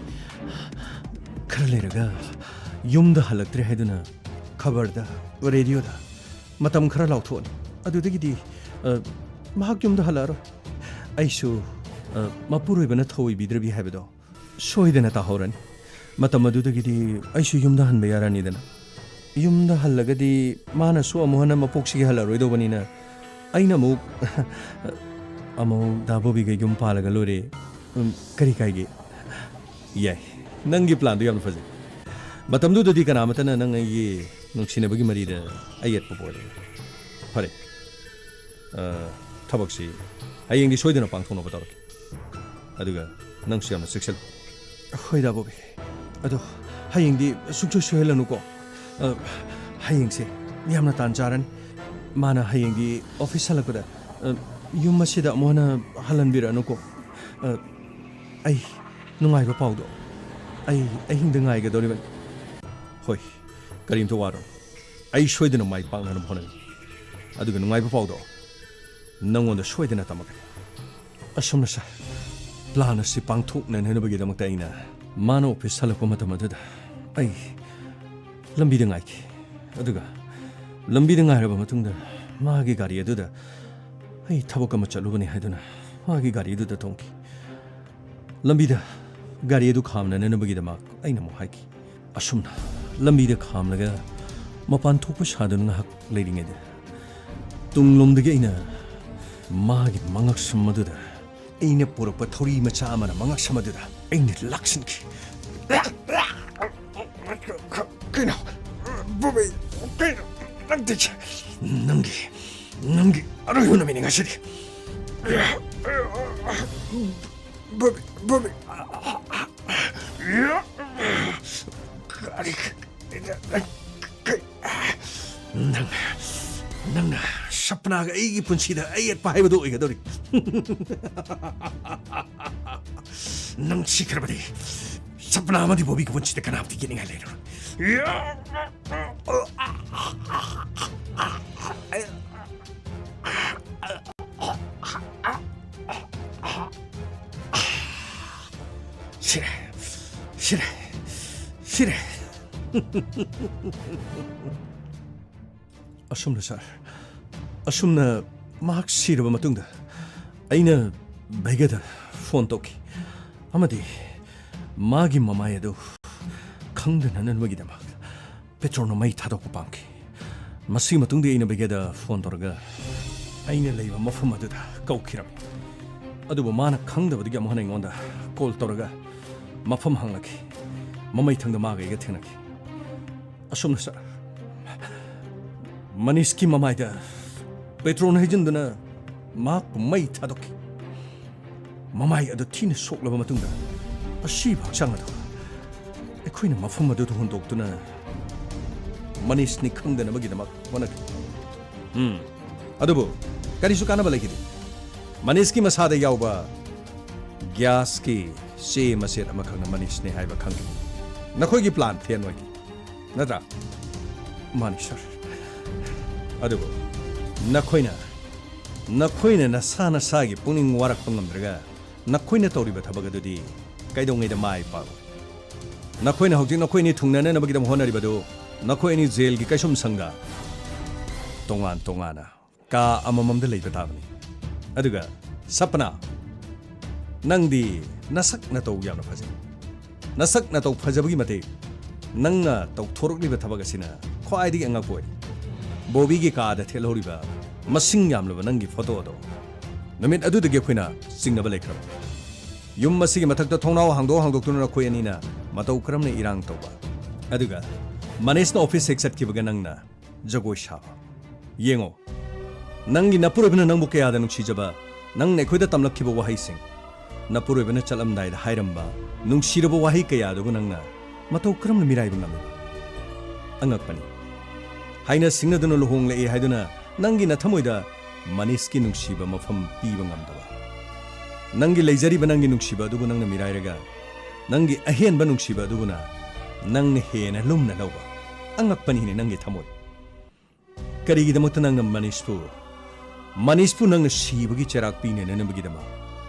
ꯈꯔ ꯂꯩꯔꯒ ꯌꯨꯝꯗ ꯍꯜꯂꯛꯇ꯭ꯔꯦ ꯍꯥꯏꯗꯨꯅ ꯈꯕꯔꯗ, ꯔꯦꯗꯤꯑꯣꯗ ꯃꯇꯝ ꯈꯔ ꯂꯥꯎꯊꯣꯛꯑꯅꯤ꯫ ꯑꯗꯨꯗꯒꯤꯗꯤ, ꯑ, ꯃꯍꯥꯛ ꯌꯨꯝꯗ ꯍꯜꯂꯛꯑꯔꯣꯏ꯫ ꯑꯩꯁꯨ, ꯑ, ꯃꯄꯨꯔꯣꯏꯕꯅ ꯊꯧꯑꯣꯏꯕꯤꯗ꯭ꯔꯕꯤ ꯍꯥꯏꯕꯗꯣ ꯁꯣꯏꯗꯅ ꯇꯥꯍꯧꯔꯅꯤ꯫ ꯃꯇꯝ ꯑꯗꯨꯗꯒꯤꯗꯤ ꯑꯩꯁꯨ ꯌꯨꯝꯗ ꯍꯟꯕ ꯌꯥꯔꯅꯤꯗꯅ꯫ ꯌꯨꯝꯗ ꯍꯜꯂꯒꯗꯤ ꯃꯥꯅꯁꯨ ꯑꯃꯨꯛ ꯍꯟꯅ ꯃꯄꯣꯛꯁꯤꯒꯤ ꯍꯜꯂꯔꯣꯏꯗꯧꯕꯅꯤꯅ ꯑꯩꯅ ꯑꯃꯨꯛ, ꯑꯃꯨꯛ ꯗꯥ ꯕꯣꯕꯤꯒ ꯌꯨꯝ ꯄꯥꯜꯂꯒ ꯂꯣꯏꯔꯦ꯫ ꯎꯝ, ꯀꯔꯤ ꯀꯥꯏꯒꯦ? ꯌꯥꯏ, ꯅꯪꯒꯤ ꯄ꯭ꯂꯥꯟꯗꯨ ꯌꯥꯝꯅ ꯐꯖꯩ꯫ ꯃꯇꯝꯗꯨꯗꯗꯤ ꯀꯅꯥꯃꯠꯇꯅ ꯅꯪ ꯑꯩꯒꯤ ꯅꯨꯡꯁꯤꯅꯕꯒꯤ ꯃꯔꯤꯗ ꯑꯌꯦꯠꯄ ꯑꯣꯏꯔꯣꯏ꯫ ꯐꯔꯦ, ꯑ, ꯊꯕꯛꯁꯤ ꯍꯌꯦꯡꯗꯤ ꯁꯣꯏꯗꯅ ꯄꯥꯡꯊꯣꯛꯅꯕ ꯇꯧꯔꯛꯀꯦ꯫ ꯑꯗꯨꯒ ꯅꯪꯁꯨ ꯌꯥꯝꯅ ꯆꯦꯛꯁꯤꯜꯂꯨ꯫ ꯍꯣꯏ, ꯗꯥ ꯕꯣꯕꯤ꯫ ꯑꯗꯣ ꯍꯌꯦꯡꯗꯤ ꯁꯨꯡꯁꯣꯏ ꯁꯣꯏꯍꯜꯂꯅꯨꯀꯣ꯫ ꯑ, ꯍꯌꯦꯡꯁꯦ ꯌꯥꯝꯅ ꯇꯥꯟ ꯆꯥꯔꯅꯤ꯫ ꯃꯥꯅ ꯍꯌꯦꯡꯗꯤ ꯑꯣꯐꯤꯁ ꯍꯜꯂꯛꯄꯗ, ꯑ, ꯌꯨꯝ ꯑꯁꯤꯗ ꯑꯃꯨꯛ ꯍꯟꯅ ꯍꯜꯍꯟꯕꯤꯔꯛꯑꯅꯨꯀꯣ꯫ ꯑ, ꯑꯩ ꯅꯨꯡꯉꯥꯏꯕ ꯄꯥꯎꯗꯣ ꯑꯩ ꯑꯍꯤꯡꯗ ꯉꯥꯏꯒꯗꯧꯔꯤꯕꯅꯤ꯫ ꯍꯣꯏ, ꯀꯔꯤꯝꯇ ꯋꯥꯔꯨꯅꯨ꯫ ꯑꯩ ꯁꯣꯏꯗꯅ ꯃꯥꯏ ꯄꯥꯛꯅꯅꯕ ꯍꯣꯠꯅꯒꯅꯤ꯫ ꯑꯗꯨꯒ ꯅꯨꯡꯉꯥꯏꯕ ꯄꯥꯎꯗꯣ ꯅꯪꯉꯣꯟꯗ ꯁꯣꯏꯗꯅ ꯇꯝꯃꯛꯀꯅꯤ꯫ ꯑꯁꯨꯝꯅ ꯁꯥꯔ, ꯄ꯭ꯂꯥꯟ ꯑꯁꯤ ꯄꯥꯡꯊꯣꯛꯅꯅꯕꯒꯤꯗꯃꯛꯇ ꯑꯩꯅ ꯃꯥꯅ ꯑꯣꯐꯤꯁ ꯍꯜꯂꯛꯄ ꯃꯇꯝ ꯑꯗꯨꯗ ꯑꯩ ꯂꯝꯕꯤꯗ ꯉꯥꯏꯈꯤ꯫ ꯑꯗꯨꯒ ꯂꯝꯕꯤꯗ ꯉꯥꯏꯔꯕ ꯃꯇꯨꯡꯗ ꯃꯥꯒꯤ ꯒꯥꯔꯤ ꯑꯗꯨꯗ ꯑꯩ ꯊꯕꯛ ꯑꯃ ꯆꯠꯂꯨꯕꯅꯤ ꯍꯥꯏꯗꯨꯅ ꯃꯥꯒꯤ ꯒꯥꯔꯤ ꯑꯗꯨꯗ ꯇꯣꯡꯈꯤ꯫ ꯂꯝꯕꯤꯗ ꯒꯥꯔꯤ ꯑꯗꯨ ꯈꯥꯝꯅꯅꯕꯒꯤꯗꯃꯛ ꯑꯩꯅ ꯑꯃꯨꯛ ꯍꯥꯏꯈꯤ꯫ ꯑꯁꯨꯝꯅ ꯂꯝꯕꯤꯗ ꯈꯥꯝꯂꯒ ꯃꯄꯥꯟ ꯊꯣꯛꯄ ꯁꯥꯗꯨꯅ ꯉꯥꯏꯍꯥꯛ ꯂꯩꯔꯤꯉꯩꯗ ꯇꯨꯡꯂꯣꯝꯗꯒꯤ ꯑꯩꯅ ꯃꯥꯒꯤ ꯃꯉꯛꯁꯝ ꯑꯗꯨꯗ ꯑꯩꯅ ꯄꯨꯔꯛꯄ ꯊꯧꯔꯤ ꯃꯆꯥ ꯑꯃꯅ ꯃꯉꯛꯁꯝ ꯑꯗꯨꯗ ꯑꯩꯅ ꯂꯥꯛꯁꯤꯟꯈꯤ꯫ ꯀꯩꯅꯣ? ꯕꯣꯕꯤ, ꯀꯩꯅꯣ? ꯅꯪꯗꯤ, ꯅꯪꯒꯤ, ꯅꯪꯒꯤ ꯑꯔꯣꯏꯕ ꯅꯨꯃꯤꯠꯅꯤ ꯉꯁꯤꯗꯤ꯫ ꯕꯣꯕꯤ, ꯕꯣꯕꯤ꯫ ꯀꯔꯤ? ꯅꯪ, ꯅꯪꯅ ꯁꯄꯅꯥꯒ ꯑꯩꯒꯤ ꯄꯨꯟꯁꯤꯗ ꯑꯌꯦꯠꯄ ꯍꯥꯏꯕꯗꯨ ꯑꯣꯏꯒꯗꯧꯔꯤ꯫ ꯅꯪ ꯁꯤꯈ꯭ꯔꯕꯗꯤ ꯁꯄꯅꯥ ꯑꯃꯗꯤ ꯕꯣꯕꯤꯒꯤ ꯄꯨꯟꯁꯤꯗ ꯀꯅꯥꯝꯇ ꯌꯦꯠꯅꯤꯡꯉꯥꯏ ꯂꯩꯔꯔꯣꯏ꯫ ꯁꯤꯔꯦ, ꯁꯤꯔꯦ, ꯁꯤꯔꯦ꯫ ꯑꯁꯨꯝꯅ ꯁꯥꯔ, ꯑꯁꯨꯝꯅ ꯃꯍꯥꯛ ꯁꯤꯔꯕ ꯃꯇꯨꯡꯗ ꯑꯩꯅ ꯚꯩꯒꯗ ꯐꯣꯟ ꯇꯧꯈꯤ ꯑꯃꯗꯤ ꯃꯥꯒꯤ ꯃꯃꯥꯏ ꯑꯗꯨ ꯈꯪꯗꯅꯅꯕꯒꯤꯗꯃꯛ ꯄꯦꯇ꯭ꯔꯣꯅ ꯃꯩ ꯊꯥꯗꯣꯛꯄ ꯄꯥꯝꯈꯤ꯫ ꯃꯁꯤꯒꯤ ꯃꯇꯨꯡꯗ ꯑꯩꯅ ꯚꯩꯒꯗ ꯐꯣꯟ ꯇꯧꯔꯒ ꯑꯩꯅ ꯂꯩꯕ ꯃꯐꯝ ꯑꯗꯨꯗ ꯀꯧꯈꯤꯔꯝꯃꯤ꯫ ꯑꯗꯨꯕꯨ ꯃꯥꯅ ꯈꯪꯗꯕꯗꯒꯤ ꯑꯃꯨꯛ ꯍꯟꯅ ꯑꯩꯉꯣꯟꯗ ꯀꯣꯜ ꯇꯧꯔꯒ ꯃꯐꯝ ꯍꯪꯂꯛꯈꯤ꯫ ꯃꯃꯩꯊꯪꯗ ꯃꯥꯒ ꯑꯩꯒ ꯊꯦꯡꯅꯈꯤ꯫ ꯑꯁꯨꯝꯅ ꯁꯥꯔ, ꯃꯅꯤꯁꯀꯤ ꯃꯃꯥꯏꯗ ꯄꯦꯇ꯭ꯔꯣꯜ ꯍꯩꯖꯤꯟꯗꯨꯅ ꯃꯍꯥꯛꯄꯨ ꯃꯩ ꯊꯥꯗꯣꯛꯈꯤ꯫ ꯃꯃꯥꯏ ꯑꯗꯨ ꯊꯤꯅ ꯁꯣꯛꯂꯕ ꯃꯇꯨꯡꯗ ꯑꯁꯤꯕ ꯍꯛꯆꯥꯡ ꯑꯗꯨ ꯑꯩꯈꯣꯏꯅ ꯃꯐꯝ ꯑꯗꯨꯗ ꯍꯨꯟꯗꯣꯛꯇꯨꯅ ꯃꯅꯤꯁꯅꯤ ꯈꯪꯗꯅꯕꯒꯤꯗꯃꯛ ꯍꯣꯠꯅꯈꯤ꯫ ꯎꯝ, ꯑꯗꯨꯕꯨ ꯀꯔꯤꯁꯨ ꯀꯥꯟꯅꯕ ꯂꯩꯈꯤꯗꯦ꯫ ꯃꯅꯤꯁꯀꯤ ꯃꯁꯥꯗ ꯌꯥꯎꯕ ꯒ꯭ꯌꯥꯁꯀꯤ ꯆꯦ ꯃꯆꯦꯠ ꯑꯃꯈꯛꯅ ꯃꯅꯤꯁꯅꯤ ꯍꯥꯏꯕ ꯈꯪꯈꯤ꯫ ꯅꯈꯣꯏꯒꯤ ꯄ꯭ꯂꯥꯟ ꯐꯦꯜ ꯑꯣꯏꯈꯤ, ꯅꯠꯇ꯭ꯔꯥ? ꯃꯥꯅꯤ, ꯁꯥꯔ꯫ ꯑꯗꯨꯕꯨ ꯅꯈꯣꯏꯅ, ꯅꯈꯣꯏꯅ ꯅꯁꯥ ꯅꯁꯥꯒꯤ ꯄꯨꯛꯅꯤꯡ ꯋꯥꯔꯛꯄ ꯉꯝꯗ꯭ꯔꯒ ꯅꯈꯣꯏꯅ ꯇꯧꯔꯤꯕ ꯊꯕꯛ ꯑꯗꯨꯗꯤ ꯀꯩꯗꯧꯉꯩꯗ ꯃꯥꯏ ꯄꯥꯛꯂꯣꯏ꯫ ꯅꯈꯣꯏꯅ ꯍꯧꯖꯤꯛ ꯅꯈꯣꯏ ꯑꯅꯤ ꯊꯨꯡꯅꯅꯅꯕꯒꯤꯗꯃꯛ ꯍꯣꯠꯅꯔꯤꯕꯗꯨ ꯅꯈꯣꯏ ꯑꯅꯤ ꯖꯦꯜꯒꯤ ꯀꯩꯁꯨꯝꯁꯪꯗ ꯇꯣꯉꯥꯟ ꯇꯣꯉꯥꯟꯅ ꯀꯥ ꯑꯃꯃꯝꯗ ꯂꯩꯕ ꯇꯥꯕꯅꯤ꯫ ꯑꯗꯨꯒ ꯁꯄꯅꯥ, ꯅꯪꯗꯤ ꯅꯁꯛ ꯅꯇꯧ ꯌꯥꯝꯅ ꯐꯖꯩ꯫ ꯅꯁꯛ ꯅꯇꯧ ꯐꯖꯕꯒꯤ ꯃꯇꯤꯛ ꯅꯪꯅ ꯇꯧꯊꯣꯔꯛꯂꯤꯕ ꯊꯕꯛ ꯑꯁꯤꯅ ꯈ꯭ꯋꯥꯏꯗꯒꯤ ꯑꯉꯛꯄ ꯑꯣꯏ꯫ ꯕꯣꯕꯤꯒꯤ ꯀꯥꯗ ꯊꯦꯠꯍꯧꯔꯤꯕ ꯃꯁꯤꯡ ꯌꯥꯝꯂꯕ ꯅꯪꯒꯤ ꯐꯣꯇꯣ ꯑꯗꯣ꯫ ꯅꯨꯃꯤꯠ ꯑꯗꯨꯗꯒꯤ ꯑꯩꯈꯣꯏꯅ ꯆꯤꯡꯅꯕ ꯂꯩꯈ꯭ꯔꯕ꯫ ꯌꯨꯝ ꯑꯁꯤꯒꯤ ꯃꯊꯛꯇ ꯊꯣꯡꯅꯥꯎ ꯍꯥꯡꯗꯣꯛ ꯍꯥꯡꯗꯣꯛꯇꯨꯅ ꯅꯈꯣꯏ ꯑꯅꯤꯅ ꯃꯇꯧ ꯀꯔꯝꯅ ꯏꯔꯥꯡ ꯇꯧꯕ? ꯑꯗꯨꯒ ꯃꯅꯤꯁꯅ ꯑꯣꯐꯤꯁ ꯍꯦꯛ ꯆꯠꯈꯤꯕꯒ ꯅꯪꯅ ꯖꯒꯣꯏ ꯁꯥꯕ꯫ ꯌꯦꯡꯉꯣ, ꯅꯪꯒꯤ ꯅꯄꯨꯔꯣꯏꯕꯅ ꯅꯪꯕꯨ ꯀꯌꯥꯗ ꯅꯨꯡꯁꯤꯖꯕ, ꯅꯪꯅ ꯑꯩꯈꯣꯏꯗ ꯇꯝꯂꯛꯈꯤꯕ ꯋꯥꯍꯩꯁꯤꯡ, ꯅꯄꯨꯔꯣꯏꯕꯅ ꯆꯠꯂꯝꯗꯥꯏꯗ ꯍꯥꯏꯔꯝꯕ ꯅꯨꯡꯁꯤꯔꯕ ꯋꯥꯍꯩ ꯀꯌꯥꯗꯨꯕꯨ ꯅꯪꯅ ꯃꯇꯧ ꯀꯔꯝꯅ ꯃꯤꯔꯥꯏꯕ ꯉꯝꯃꯤꯕ? ꯑꯉꯛꯄꯅꯤ꯫ ꯍꯥꯏꯅ ꯁꯤꯡꯅꯗꯨꯅ ꯂꯨꯍꯣꯡꯂꯛꯏ ꯍꯥꯏꯗꯨꯅ ꯅꯪꯒꯤ ꯅꯊꯃꯣꯏꯗ ꯃꯅꯤꯁꯀꯤ ꯅꯨꯡꯁꯤꯕ ꯃꯐꯝ ꯄꯤꯕ ꯉꯝꯗꯕ, ꯅꯪꯒꯤ ꯂꯩꯖꯔꯤꯕ ꯅꯪꯒꯤ ꯅꯨꯡꯁꯤꯕ ꯑꯗꯨꯕꯨ ꯅꯪꯅ ꯃꯤꯔꯥꯏꯔꯒ, ꯅꯪꯒꯤ ꯑꯍꯦꯟꯕ ꯅꯨꯡꯁꯤꯕ ꯑꯗꯨꯕꯨꯅ ꯅꯪꯅ ꯍꯦꯟꯅ ꯂꯨꯝꯅ ꯂꯧꯕ꯫ ꯑꯉꯛꯄꯅꯤꯅꯦ ꯅꯪꯒꯤ ꯊꯃꯣꯏ꯫ ꯀꯔꯤꯒꯤꯗꯃꯛꯇ ꯅꯪꯅ ꯃꯅꯤꯁꯄꯨ, ꯃꯅꯤꯁꯄꯨ ꯅꯪꯅ ꯁꯤꯕꯒꯤ ꯆꯩꯔꯥꯛ ꯄꯤꯅꯅꯕꯒꯤꯗꯃꯛ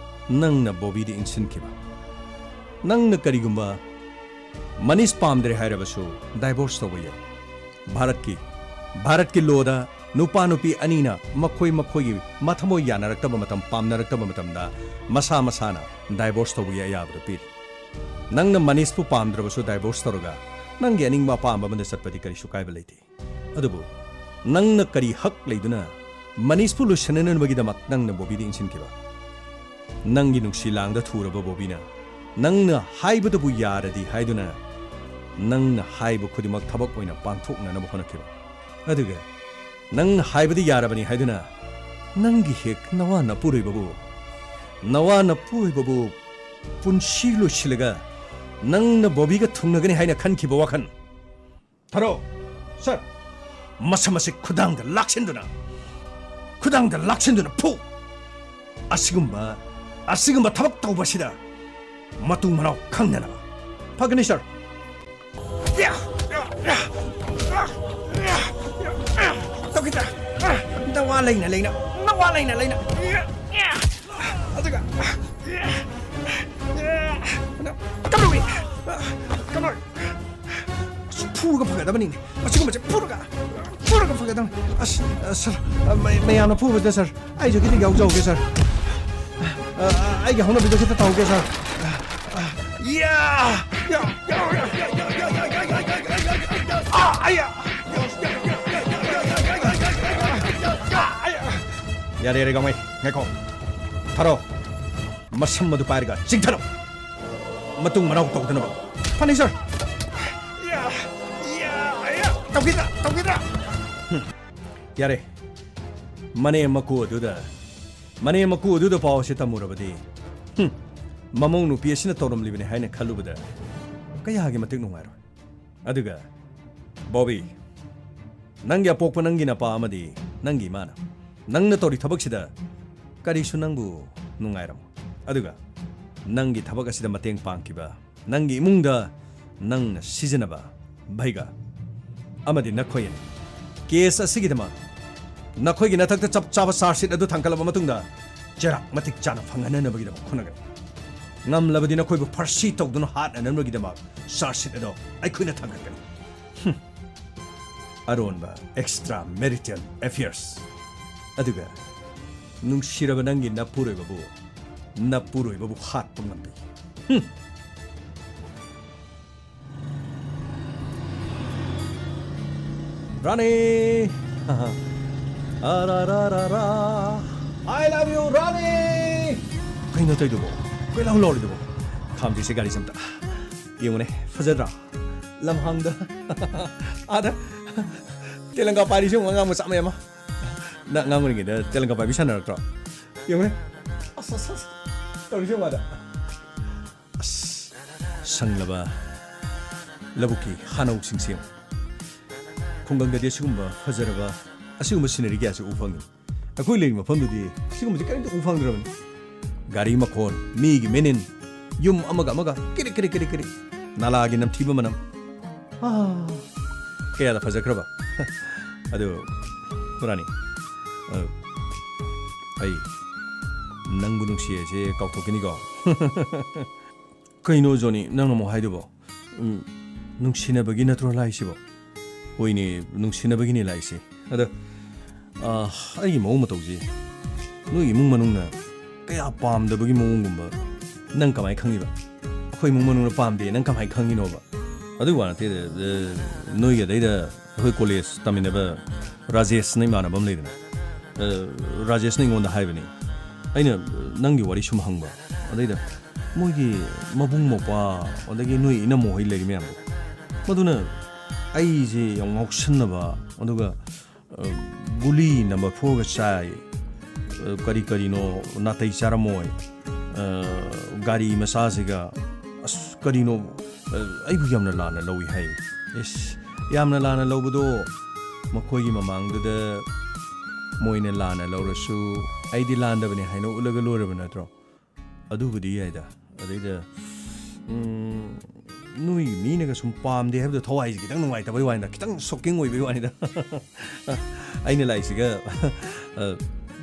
ꯅꯪꯅ ꯕꯣꯕꯤꯗ ꯏꯟꯁꯤꯟꯈꯤꯕ? ꯅꯪꯅ ꯀꯔꯤꯒꯨꯝꯕ ꯃꯅꯤꯁ ꯄꯥꯝꯗ꯭ꯔꯦ ꯍꯥꯏꯔꯕꯁꯨ ꯗꯥꯏꯚꯣꯔꯁ ꯇꯧꯕ ꯌꯥꯏ꯫ ꯚꯥꯔꯠꯀꯤ, ꯚꯥꯔꯠꯀꯤ ꯂꯣꯗ ꯅꯨꯄꯥ ꯅꯨꯄꯤ ꯑꯅꯤꯅ ꯃꯈꯣꯏ ꯃꯈꯣꯏꯒꯤ ꯃꯊꯃꯣꯏ ꯌꯥꯅꯔꯛꯇꯕ ꯃꯇꯝ, ꯄꯥꯝꯅꯔꯛꯇꯕ ꯃꯇꯝꯗ ꯃꯁꯥ ꯃꯁꯥꯅ ꯗꯥꯏꯚꯣꯔꯁ ꯇꯧꯕꯒꯤ ꯑꯌꯥꯕꯗꯨ ꯄꯤꯔꯤ꯫ ꯅꯪꯅ ꯃꯅꯤꯁꯄꯨ ꯄꯥꯝꯗ꯭ꯔꯕꯁꯨ ꯗꯥꯏꯚꯣꯔꯁ ꯇꯧꯔꯒ ꯅꯪꯒꯤ ꯑꯅꯤꯡꯕ ꯑꯄꯥꯝꯕ ꯑꯃꯗ ꯆꯠꯄꯗꯤ ꯀꯔꯤꯁꯨ ꯀꯥꯏꯕ ꯂꯩꯇꯦ꯫ ꯑꯗꯨꯕꯨ ꯅꯪꯅ ꯀꯔꯤ ꯍꯛ ꯂꯩꯗꯨꯅ ꯃꯅꯤꯁꯄꯨ ꯂꯣꯏꯁꯤꯟꯅꯅꯕꯒꯤꯗꯃꯛ ꯅꯪꯅ ꯕꯣꯕꯤꯗ ꯏꯟꯁꯤꯟꯈꯤꯕ? ꯅꯪꯒꯤ ꯅꯨꯡꯁꯤ ꯂꯥꯡꯗ ꯊꯨꯔꯕ ꯕꯣꯕꯤꯅ ꯅꯪꯅ ꯍꯥꯏꯕꯗꯨꯕꯨ ꯌꯥꯔꯗꯤ ꯍꯥꯏꯗꯨꯅ ꯅꯪꯅ ꯍꯥꯏꯕ ꯈꯨꯗꯤꯡꯃꯛ ꯊꯕꯛ ꯑꯣꯏꯅ ꯄꯥꯡꯊꯣꯛꯅꯅꯕ ꯍꯣꯠꯅꯈꯤꯕ꯫ ꯑꯗꯨꯒ ꯅꯪꯅ ꯍꯥꯏꯕꯗꯤ ꯌꯥꯔꯕꯅꯤ ꯍꯥꯏꯗꯨꯅ ꯅꯪꯒꯤ ꯍꯦꯛ ꯅꯋꯥ ꯅꯄꯨꯔꯣꯏꯕꯕꯨ, ꯅꯋꯥ ꯅꯄꯨꯔꯣꯏꯕꯕꯨ ꯄꯨꯟꯁꯤ ꯂꯣꯏꯁꯤꯜꯂꯒ ꯅꯪꯅ ꯕꯣꯕꯤꯒ ꯊꯨꯡꯅꯒꯅꯤ ꯍꯥꯏꯅ ꯈꯟꯈꯤꯕ ꯋꯥꯈꯜ꯫ ꯊꯔꯣ, ꯁꯔ, ꯃꯁꯝ ꯑꯁꯤ ꯈꯨꯗꯥꯡꯗ ꯂꯥꯛꯁꯤꯟꯗꯨꯅ, ꯈꯨꯗꯥꯡꯗ ꯂꯥꯛꯁꯤꯟꯗꯨꯅ ꯐꯨ꯫ ꯑꯁꯤꯒꯨꯝꯕ, ꯑꯁꯤꯒꯨꯝꯕ ꯊꯕꯛ ꯇꯧꯕꯁꯤꯗ ꯃꯇꯨ ꯃꯅꯥꯎ ꯈꯪꯗꯅꯕ꯫ ꯐꯒꯅꯤ, ꯁꯔ꯫ ꯇꯧꯈꯤꯗ꯭ꯔꯥ? ꯅꯋꯥ ꯂꯩꯅ ꯂꯩꯅ, ꯅꯋꯥ ꯂꯩꯅ ꯂꯩꯅ꯫ ꯑꯗꯨꯒ, ꯀꯝꯗꯧꯏ? ꯀꯝꯗꯧꯏ? ꯑꯁ, ꯐꯨꯔꯒ ꯐꯒꯗꯕꯅꯤꯅꯦ꯫ ꯃꯁꯤꯒꯨꯝꯕꯁꯦ ꯐꯨꯔꯒ, ꯐꯨꯔꯒ ꯐꯒꯗꯕꯅꯤ꯫ ꯑꯁ, ꯑ, ꯁꯔ, ꯑ, ꯃ-, ꯃꯌꯥꯝꯅ ꯐꯨꯕꯁꯤꯗ, ꯁꯔ, ꯑꯩꯁꯨ ꯈꯤꯇꯪ ꯌꯥꯎꯖꯍꯧꯒꯦ, ꯁꯔ꯫ ꯑ, ꯑ, ꯑꯩꯒꯤ ꯍꯧꯅꯕꯤꯗꯣ ꯈꯤꯇ ꯇꯧꯍꯧꯒꯦ, ꯁꯔ꯫ ꯑ, ꯑ, ꯌꯥ! ꯌꯥ! ꯌꯥ! ꯌꯥ! ꯑ, ꯑꯌꯥ! ꯌꯥꯔꯦ, ꯌꯥꯔꯦ, ꯒꯥꯡꯃꯩ, ꯉꯥꯏꯈꯣ꯫ ꯊꯥꯔꯣ꯫ ꯃꯁꯝ ꯑꯗꯨ ꯄꯥꯏꯔꯒ ꯆꯤꯡꯊꯔꯣ꯫ ꯃꯇꯨꯡ ꯃꯅꯥꯎ ꯇꯧꯗꯅꯕ꯫ ꯐꯅꯤ, ꯁꯥꯔ꯫ ꯇꯧꯈꯤꯗ꯭ꯔꯥ? ꯇꯧꯈꯤꯗ꯭ꯔꯥ? ꯍꯨꯝ꯫ ꯌꯥꯔꯦ꯫ ꯃꯅꯦꯝ ꯃꯀꯨ ꯑꯗꯨꯗ, ꯃꯅꯦꯝ ꯃꯀꯨ ꯑꯗꯨꯗ ꯄꯥꯎ ꯑꯁꯤ ꯇꯝꯃꯨꯔꯕꯗꯤ, ꯍꯨꯝ, ꯃꯃꯧ ꯅꯨꯄꯤ ꯑꯁꯤꯅ ꯇꯧꯔꯝꯂꯤꯕꯅꯤ ꯍꯥꯏꯅ ꯈꯜꯂꯨꯕꯗ ꯀꯌꯥꯒꯤ ꯃꯇꯤꯛ ꯅꯨꯡꯉꯥꯏꯔꯣꯏ꯫ ꯑꯗꯨꯒ, ꯕꯣꯕꯤ, ꯅꯪꯒꯤ ꯑꯄꯣꯛꯄ ꯅꯪꯒꯤ ꯅꯄꯥ ꯑꯃꯗꯤ ꯅꯪꯒꯤ ꯏꯃꯥꯅ ꯅꯪꯅ ꯇꯧꯔꯤ ꯊꯕꯛꯁꯤꯗ ꯀꯔꯤꯁꯨ ꯅꯪꯕꯨ ꯅꯨꯡꯉꯥꯏꯔꯝꯃꯣꯏ꯫ ꯑꯗꯨꯒ, ꯅꯪꯒꯤ ꯊꯕꯛ ꯑꯁꯤꯗ ꯃꯇꯦꯡ ꯄꯥꯡꯈꯤꯕ ꯅꯪꯒꯤ ꯏꯃꯨꯡꯗ ꯅꯪꯅ ꯁꯤꯖꯤꯟꯅꯕ ꯚꯩꯒ ꯑꯃꯗꯤ ꯅꯈꯣꯏ ꯑꯅꯤ ꯀꯦꯁ ꯑꯁꯤꯒꯤꯗꯃꯛ ꯅꯈꯣꯏꯒꯤ ꯅꯊꯛꯇ ꯆꯞ ꯆꯥꯕ ꯆꯥꯔꯖ ꯁꯤꯠ ꯑꯗꯨ ꯊꯥꯡꯒꯠꯂꯕ ꯃꯇꯨꯡꯗ ꯆꯩꯔꯥꯛ ꯃꯇꯤꯛ ꯆꯥꯅ ꯐꯪꯍꯟꯅꯅꯕꯒꯤꯗꯃꯛ ꯍꯣꯠꯅꯒꯅꯤ꯫ ꯉꯝꯂꯕꯗꯤ ꯅꯈꯣꯏꯕꯨ ꯐꯥꯔꯁꯤ ꯇꯧꯗꯨꯅ ꯍꯥꯠꯅꯅꯕꯒꯤꯗꯃꯛ ꯆꯥꯔꯖ ꯁꯤꯠ ꯑꯗꯣ ꯑꯩꯈꯣꯏꯅ ꯊꯥꯡꯒꯠꯀꯅꯤ꯫ ꯍꯨꯝ꯫ ꯑꯔꯣꯟꯕ ꯑꯦꯛꯁꯇ꯭ꯔꯥ ꯃꯦꯔꯤꯇꯦꯜ ꯑꯦꯐꯤꯌꯔꯁ꯫ ꯑꯗꯨꯒ ꯅꯨꯡꯁꯤꯔꯕ ꯅꯪꯒꯤ ꯅꯄꯨꯔꯣꯏꯕꯕꯨ, ꯅꯄꯨꯔꯣꯏꯕꯕꯨ ꯍꯥꯠꯄ ꯉꯝꯕꯤ꯫ ꯍꯨꯝ꯫ ꯔꯥꯅꯤ! ꯑꯔꯥꯔꯥꯔꯥꯔꯥ! I love you, ꯔꯥꯅꯤ! ꯀꯩꯅꯣ ꯇꯧꯏꯗꯨꯕꯣ? ꯀꯣꯏꯂꯥꯎ ꯂꯥꯎꯔꯤꯗꯨꯕꯣ? ꯈꯥꯝꯗ꯭ꯔꯤꯁꯦ ꯒꯥꯔꯤꯁꯦ ꯑꯝꯇ꯫ ꯌꯦꯡꯉꯨꯅꯦ, ꯐꯖꯗ꯭ꯔꯥ? ꯂꯝꯍꯥꯡꯗ꯫ ꯑꯥꯗ꯫ ꯇꯦꯂꯪꯒꯥ ꯄꯥꯏꯔꯤꯁꯦ ꯌꯦꯡꯉꯨ, ꯑꯉꯥꯡ ꯃꯆꯥ ꯃꯌꯥꯝ ꯑꯃ꯫ ꯅꯪ ꯑꯉꯥꯡ ꯑꯣꯏꯔꯤꯉꯩꯗ ꯇꯦꯂꯪꯒꯥ ꯄꯥꯏꯕꯤ ꯁꯥꯟꯅꯔꯛꯇ꯭ꯔꯣ? ꯌꯦꯡꯉꯨꯅꯦ꯫ ꯑꯁ, ꯑꯁ, ꯑꯁ꯫ ꯇꯧꯔꯤꯁꯦ ꯌꯦꯡꯉꯨ ꯑꯥꯗ꯫ ꯑꯁ, ꯁꯪꯂꯕ ꯂꯧꯕꯨꯛꯀꯤ ꯍꯥꯅꯧꯁꯤꯡꯁꯦ ꯌꯦꯡꯉꯨ꯫ ꯈꯨꯡꯒꯪꯗꯗꯤ ꯑꯁꯤꯒꯨꯝꯕ ꯐꯖꯔꯕ, ꯑꯁꯤꯒꯨꯝꯕ ꯁꯤꯅꯔꯤ ꯀꯌꯥꯁꯤ ꯎ ꯐꯪꯉꯤ꯫ ꯑꯩꯈꯣꯏ ꯂꯩꯔꯤꯕ ꯃꯐꯝꯗꯨꯗꯤ ꯁꯤꯒꯨꯝꯕꯁꯤ ꯀꯔꯤꯝꯇ ꯎ ꯐꯪꯗ꯭ꯔꯕꯅꯤ꯫ ꯒꯥꯔꯤ ꯃꯈꯣꯟ, ꯃꯤꯒꯤ ꯃꯤꯅꯤꯟ, ꯌꯨꯝ ꯑꯃꯒ ꯑꯃꯒ ꯀꯤꯔꯤ ꯀꯤꯔꯤ ꯀꯤꯔꯤ ꯀꯤꯔꯤ, ꯅꯥꯂꯥꯒꯤ ꯅꯝꯊꯤꯕ ꯃꯅꯝ꯫ ꯑꯥ, ꯀꯌꯥꯗ ꯐꯖꯈ꯭ꯔꯕ꯫ ꯑꯗꯨ, ꯔꯥꯅꯤ, ꯑ, ꯑꯩ ꯅꯪꯕꯨ ꯅꯨꯡꯁꯤ ꯍꯥꯏꯁꯦ ꯀꯥꯎꯊꯣꯛꯈꯤꯅꯤꯀꯣ꯫ ꯀꯩꯅꯣ ꯖꯣꯅꯤ, ꯅꯪꯅ ꯑꯃꯨꯛ ꯍꯥꯏꯗꯨꯕꯣ? ꯎꯝ, ꯅꯨꯡꯁꯤꯅꯕꯒꯤ ꯅꯠꯇ꯭ꯔꯣ ꯂꯥꯛꯏꯁꯤꯕꯣ? ꯍꯣꯏꯅꯦ, ꯅꯨꯡꯁꯤꯅꯕꯒꯤꯅꯦ ꯂꯥꯛꯏꯁꯦ꯫ ꯑꯗ, ꯑ, ꯑꯩꯒꯤ ꯃꯑꯣꯡ ꯃꯇꯧꯁꯦ ꯅꯣꯏ ꯏꯃꯨꯡ ꯃꯅꯨꯡꯅ ꯀꯌꯥ ꯄꯥꯝꯗꯕꯒꯤ ꯃꯑꯣꯡꯒꯨꯝꯕ ꯅꯪ ꯀꯃꯥꯏꯅ ꯈꯪꯉꯤꯕ? ꯑꯩꯈꯣꯏ ꯏꯃꯨꯡ ꯃꯅꯨꯡꯅ ꯄꯥꯝꯗꯦ ꯅꯪ ꯀꯃꯥꯏꯅ ꯈꯪꯉꯤꯅꯣꯕ? ꯑꯗꯨꯒꯤ ꯋꯥ ꯅꯠꯇꯦ, ꯑ, ꯅꯣꯏꯒꯤ ꯑꯗꯩꯗ ꯑꯩꯈꯣꯏ ꯀꯣꯂꯦꯖ ꯇꯝꯃꯤꯟꯅꯕ ꯔꯥꯖꯦꯁꯅ ꯏꯃꯥꯟꯅꯕ ꯑꯃ ꯂꯩꯗꯅ, ꯑ, ꯔꯥꯖꯦꯁꯅ ꯑꯩꯉꯣꯟꯗ ꯍꯥꯏꯕꯅꯤ꯫ ꯑꯩꯅ, "ꯅꯪꯒꯤ ꯋꯥꯔꯤ ꯁꯨꯝ ꯍꯪꯕ꯫ ꯑꯗꯩꯗ ꯃꯣꯏꯒꯤ ꯃꯕꯨꯡ ꯃꯧꯄ꯭ꯋꯥ, ꯑꯗꯒꯤ ꯅꯣꯏ ꯏꯅꯝꯃ ꯍꯣꯏ ꯂꯩꯔꯤ ꯃꯌꯥꯝꯗꯣ꯫ ꯃꯗꯨꯅ ꯑꯩꯁꯦ ꯌꯥꯝ ꯉꯥꯎꯁꯟꯅꯕ, ꯑꯗꯨꯒ, ꯑ, ꯒꯨꯂꯤ number fourꯒ ꯆꯥꯏ꯫ ꯑ, ꯀꯔꯤ ꯀꯔꯤꯅꯣ ꯅꯥꯇꯩ ꯆꯥꯔꯝꯃꯣꯏ꯫ ꯑ, ꯒꯥꯔꯤ ꯃꯆꯥꯁꯤꯒ, ꯑꯁ, ꯀꯔꯤꯅꯣ, ꯑ, ꯑꯩꯕꯨ ꯌꯥꯝꯅ ꯂꯥꯟꯅ ꯂꯧꯏ" ꯍꯥꯏ꯫ ꯏꯁ, ꯌꯥꯝꯅ ꯂꯥꯟꯅ ꯂꯧꯕꯗꯣ ꯃꯈꯣꯏꯒꯤ ꯃꯃꯥꯡꯗꯨꯗ ꯃꯣꯏꯅ ꯂꯥꯟꯅ ꯂꯧꯔꯁꯨ ꯑꯩꯗꯤ ꯂꯥꯟꯗꯕꯅꯤ ꯍꯥꯏꯅ ꯎꯠꯂꯒ ꯂꯣꯏꯔꯕ ꯅꯠꯇ꯭ꯔꯣ? ꯑꯗꯨꯕꯨꯗꯤ ꯌꯥꯏꯗ꯫ ꯑꯗꯩꯗ, ꯎꯝ, ꯅꯣꯏ ꯃꯤꯅꯒ ꯁꯨꯝ ꯄꯥꯝꯗꯦ ꯍꯥꯏꯕꯗꯣ ꯊꯋꯥꯏꯁꯦ ꯈꯤꯇꯪ ꯅꯨꯡꯉꯥꯏꯇꯕꯩ ꯋꯥꯅꯤꯗ, ꯈꯤꯇꯪ shocking ꯑꯣꯏꯕꯩ ꯋꯥꯅꯤꯗ꯫ ꯑꯩꯅ ꯂꯥꯛꯏꯁꯤꯒ, ꯑ,